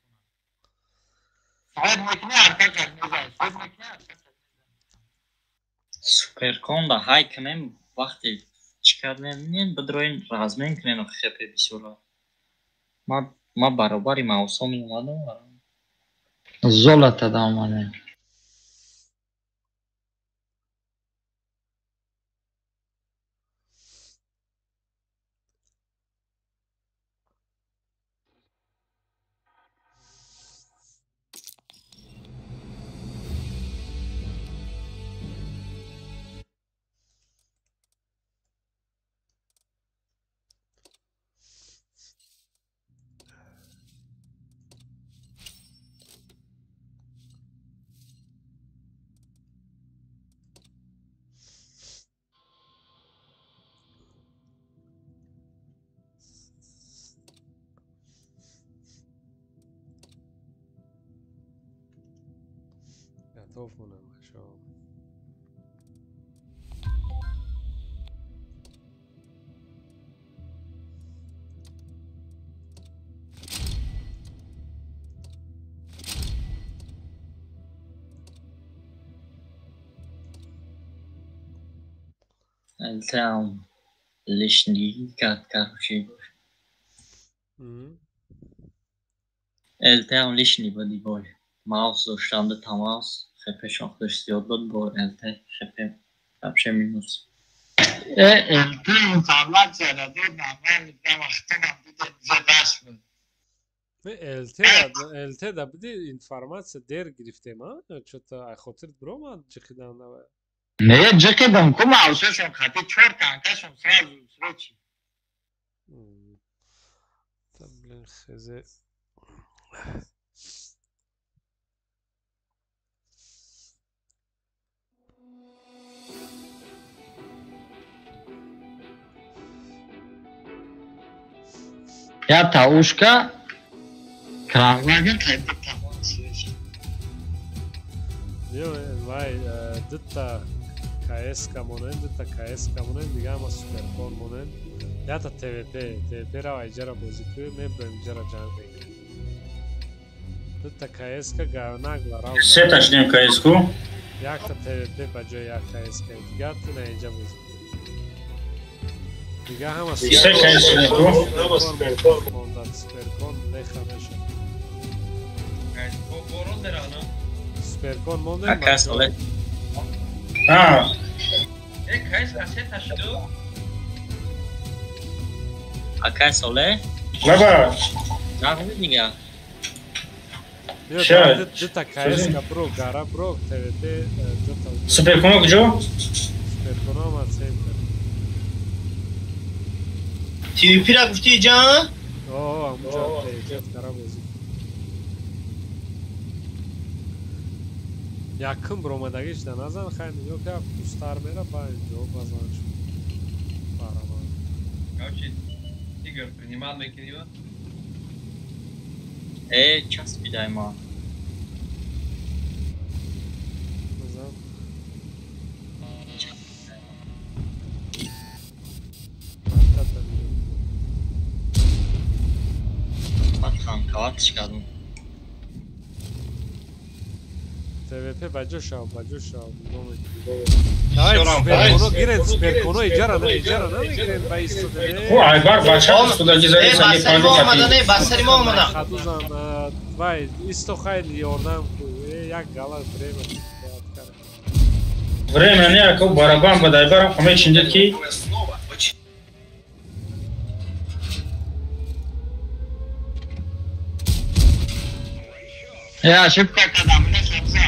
Савод мекунӣ арта кар мезанӣ. Савод мекунӣ арта кар. Суперкон да ҳай кунем, Вақте чӣ кардем, бидроен размен кунем хепе бисёра. Ма баробари маусо меомадам. Золото да омадем. Готов монам, бачаҳо. Там лишний кард, короче. ЛТ-ам лишний буди бой. Маус доштам, дута маус, хпшон худаш зиёд буд, бо ЛТ хп вообще минус. ЛТ информация дод, нормально, вақтонам дидем, уже раш буд. ЛТ да буди информация дер гирифтем, а? Чё-то ай хотирт биромад ҷиқидан давай. Не, ҷиқидам, ку маусашон хати чор танкашон сразу срочи. Та, блин, хезе. Я таушка Кранваген хайда тамом срочи. Вай, дута КС-ка монем, дута КС-ка монем, дига ҳама суперкон монем. Ята ТВП, ТВП ра айҷара бозӣ кунем, меброем иҷара ҷанг мекунем. Дута КС-ка нагла рав. Сета шудем КС-ку? Якта ТВП ба ҷои як КС-ка, дига ту на инҷа бозӣ кунем. Дига ҳама Се КС шудем ку? Мондан суперкон леха мешавад. Суперкон мондем. Ака соле. А. Э, КС сета шуду? Ака соле? Лаба. Нағми дига. Дута КС-ка бро, гара бро, ТВП дута. Суперконо куҷо? Суперконо омад центр. ТВП-ра гуфти ҷа? О, амуҷа ТВП гара бозӣ. Якум биромадагиш да назан, хай нигоҳ ка пустар мера, ба инҷо базан шуд. Барабан. Короче, Игорь, принимал мекунӣ? Э, часпидай ма. Назан. Батхан, каватиш кардам. ТВП баҷо шав, баҷо шав. Давай, суперконо гиред, суперконо иҷара на, иҷара намегиред ба истода. Ху, айбар бача истодаги зари сани панҷо омада, не, ба сари мо омада. Хадузан, вай, исто хайли ёрдам ку, як гала время. Время не, аку барабан бад айбарам хаме чиндед ки. Я ошибка кардам, не хабза.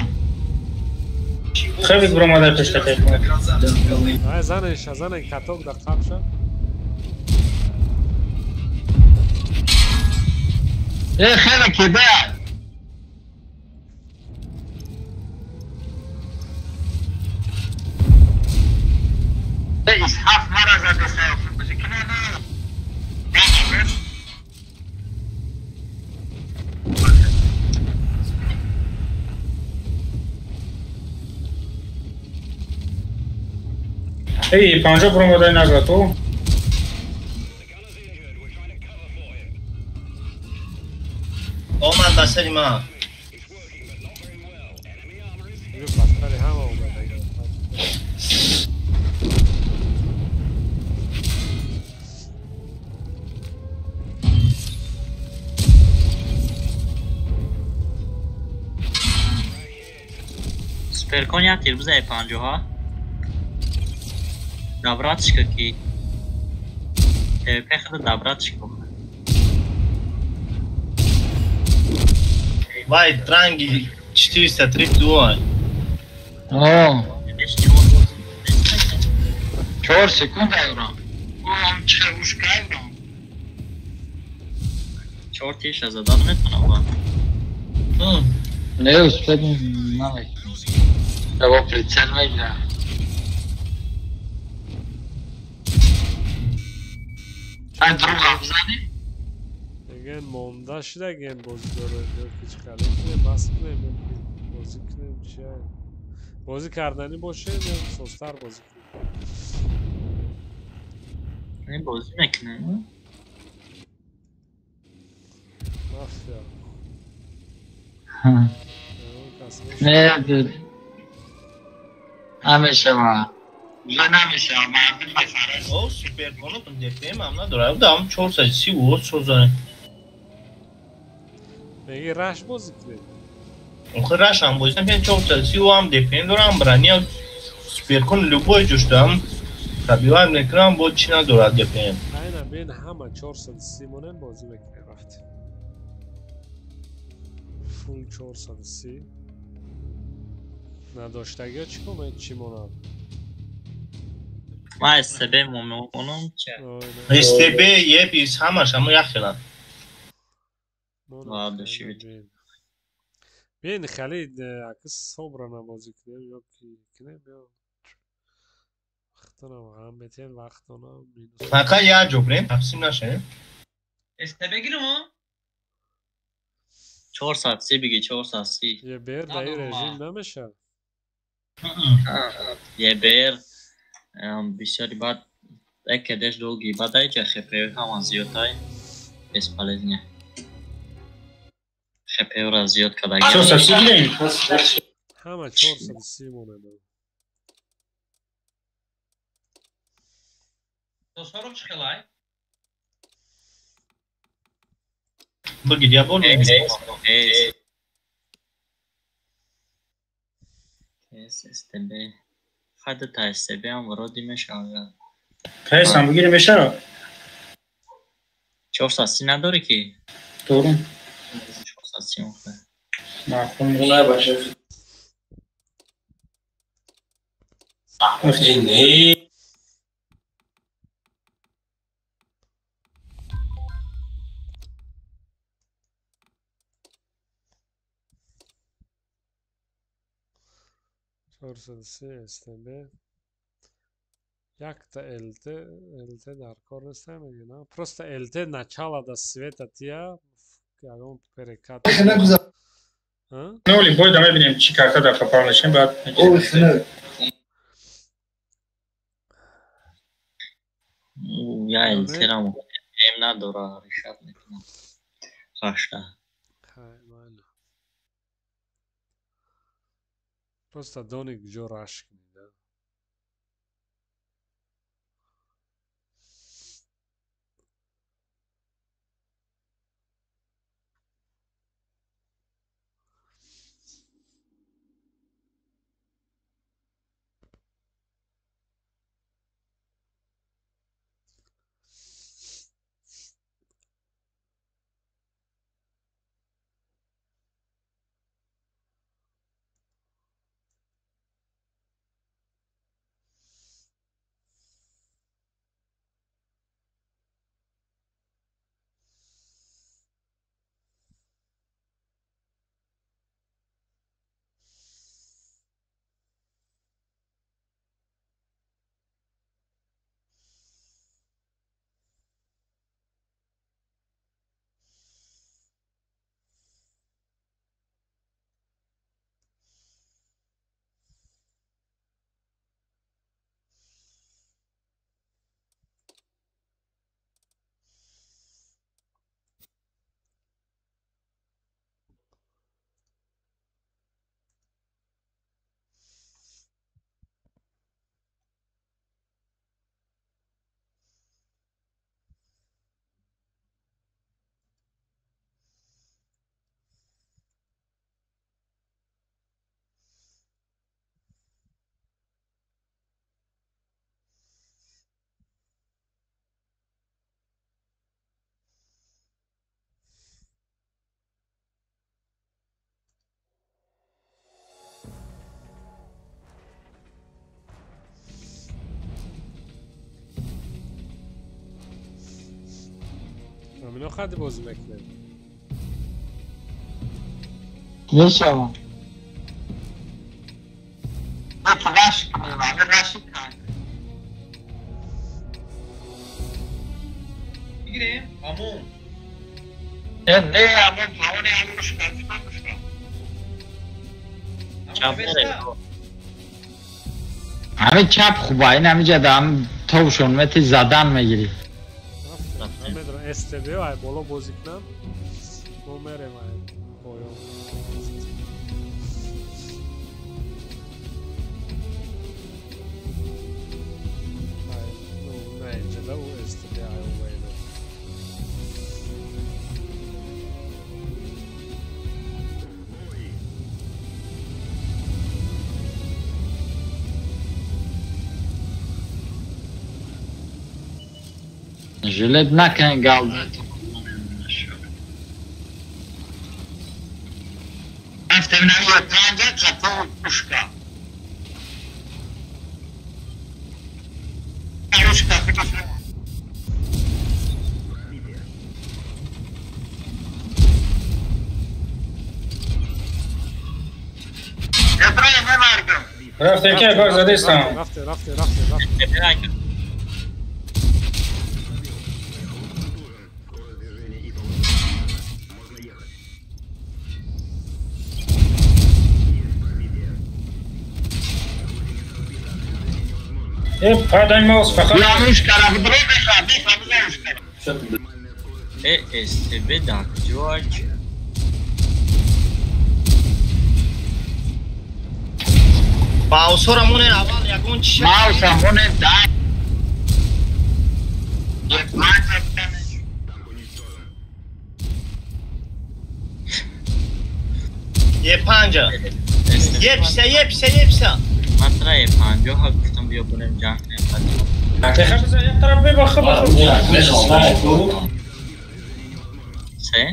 Хеле биромада пештака. Ай, занеш, занен каток да қапша. Э, хеле кида. Э, исҳаф мара зада саф. Эй, панҷо биромадай нагла ту. Омад ба сари ман. Ба сари ҳама омада. Суперкон як тир бизай 50. Добратишка ки. ТВП худа добратишка. Вай транги 432. О. 4 секунда евро. Он чӣ ушка евро. 4 тиша задан метавонам. Не успел намекунам. Его прицел мегирам. Ай друга бизанӣ? Ген монда шуда ген бозӣ дорад ё ки чӣ хеле кунем, бас кунем ё ки бозӣ кунем, чи бозӣ карданӣ бошем ё состар бозӣ кунем? Не бозӣ мекунем. Мафия. Не, намешава. Уже намешава, мардум масара. О, суперконотон ДПМ ам надорад. Дам 430 созане. Меги раш бозӣ кунем. Охи раш ҳам бозӣ кунем, 430 ҳам ДПМ дорам, броня суперкон любой ҷуштам. Пробивать мекунам, бо чӣ надорад ДПМ. Айна бин ҳама 430 монем бозӣ мекунем рафтем. Фул 430. Надоштагиҳо чӣ кунед, чӣ монанд? Ман СТБ монам ча. СТБ, ЕПИС ҳамаш ҳамо як хеланд. Ладно, шуд. Бин хеле акс собрана бозӣ кунем ё ки кунем ё вақтонам ғам метиҳем, вақтонам минус. Фақат як ҷо бирем, тақсим нашавем. СТБ гирем, о? 430 биги, 430. ЕБР дар ин режим намешавад. ЕБР бисёри бад экедеш долги бадай ҷа ХП ҳама зиёдтай бесполезне. ХП-ро зиёд кардаги. 430 гирем? Ҳама 430 монем. 140 чӣ хелай? Бигир, я бор мегирем. СТБ. Хада та СТБ ҳам вроде мешавад. КС ҳам бигирем мешавад? 430 надорӣ ки? Дорум. 430 охе. Маъқул бошад. Не. СТБ якта ЛТ, ЛТ дар кор нест мегӯям. Просто ЛТ начало до света тия ягон перекат. Ноли бой да мебинем чӣ карта дар попал мешем баъд. Я ЛТ-рам эм надора решат мекунам. Рашта. Хай майли. Просто дони куҷо раш кунӣ, да? Амино қади бозӣ мекунем. Мешавам. Бигирем, амон. Не, амон, павони амон чап мерем. Ҳамин чап хуба, ин ҳамиҷа да ҳам товшон мети задан мегирӣ. Намедонам СТБ ай боло бозӣ кунам. Мо мерем ай поён. Ай, ну, на инҷа у СТБ ай овайна. Жилет накун гал. Рафте ки бар задестам. Рафте, рафте, рафте, рафте. Падай маус фақат. СТБ дар куҷоа? Маусора моне аввал ягон чи Мауса моне да. Е панҷа. Епса, епса, епса. Ман тра е панҷо ҳа гуфтам биё бунем ҷанг кунем. Теха як тараф бебаха баха. Се?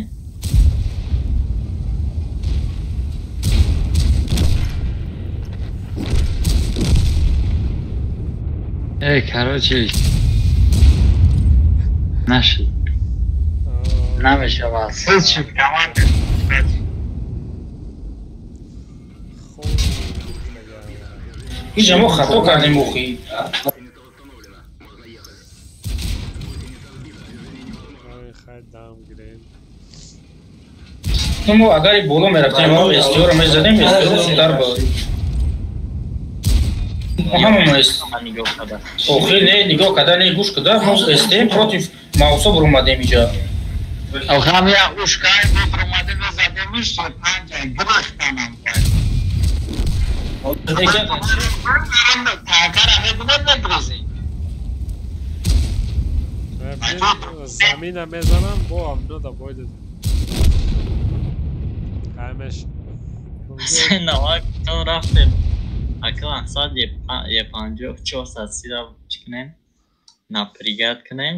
Эй, короче, наши. Намешава. Сучи команда. Иҷа мо хато кардем охи. Мо агари боло мерафтем, мо СТО-ро мезадем, СТО дар ба. Ҳамамо охир не нигоҳ карда, не гӯш карда, мо СТ против маусо бурумадем иҷа. Охам я ушкай бурумадем задемиш, панҷа гирифтанам. Замина мезанам, бо амно да бойдед. Қаймеш. Навак то рафтем. Акл ансад е панҷоҳ чорсад сира чӣ кунем? Напрягать кунем,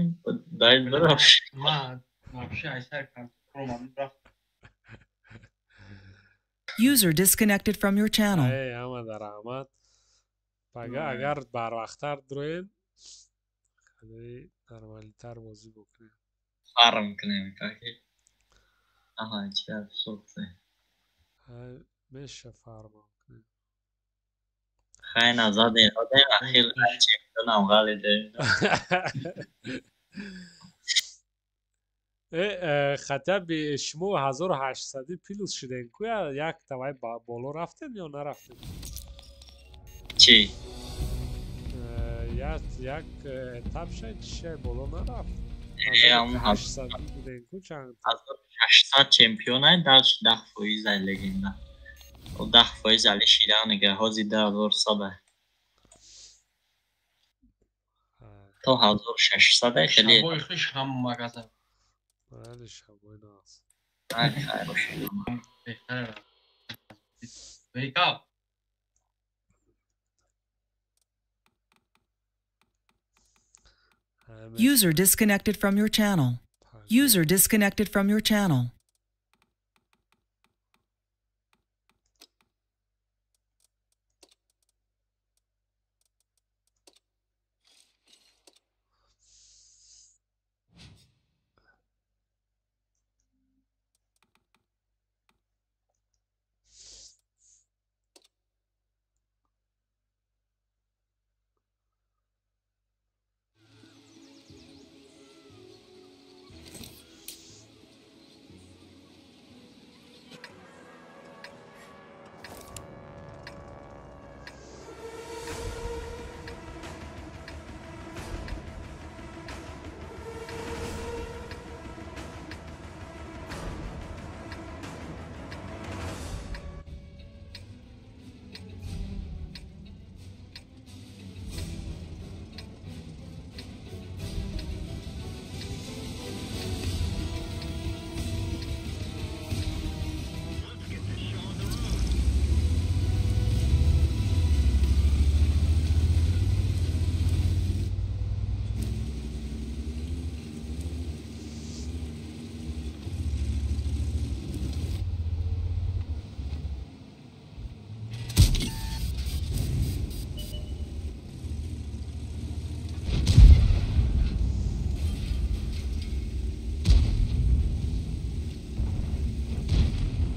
дай бирош. Ма вообще айсар кардам, рафт. User disconnected from your channel. Эй, ҳама дар раҳмат. Пага агар барвақттар дуроем, хеле нормалитар бозӣ бикунем. Фарм кунем, каки. Аҳа, чи абсурд. Меша фармам кунем. Хай назадем, одем ахир чемпионам ғалидем. Хотя бы шумо 1800 плюс шудем, куя як тавай боло рафтем ё нарафтем? Чӣ? Як этап шай чӣ боло нарафт? 1800 будем ку чанд? 1800 чемпионай, дальше 10% ай легенда. 10% али шидан нига, ҳози 2100. То 1600 ай хеле. Шабои хуш ҳам магазин. Бале, шабои нағз. Ай, хайр бошед. Беҳтар. Wake up. User disconnected from your channel. User disconnected from your channel.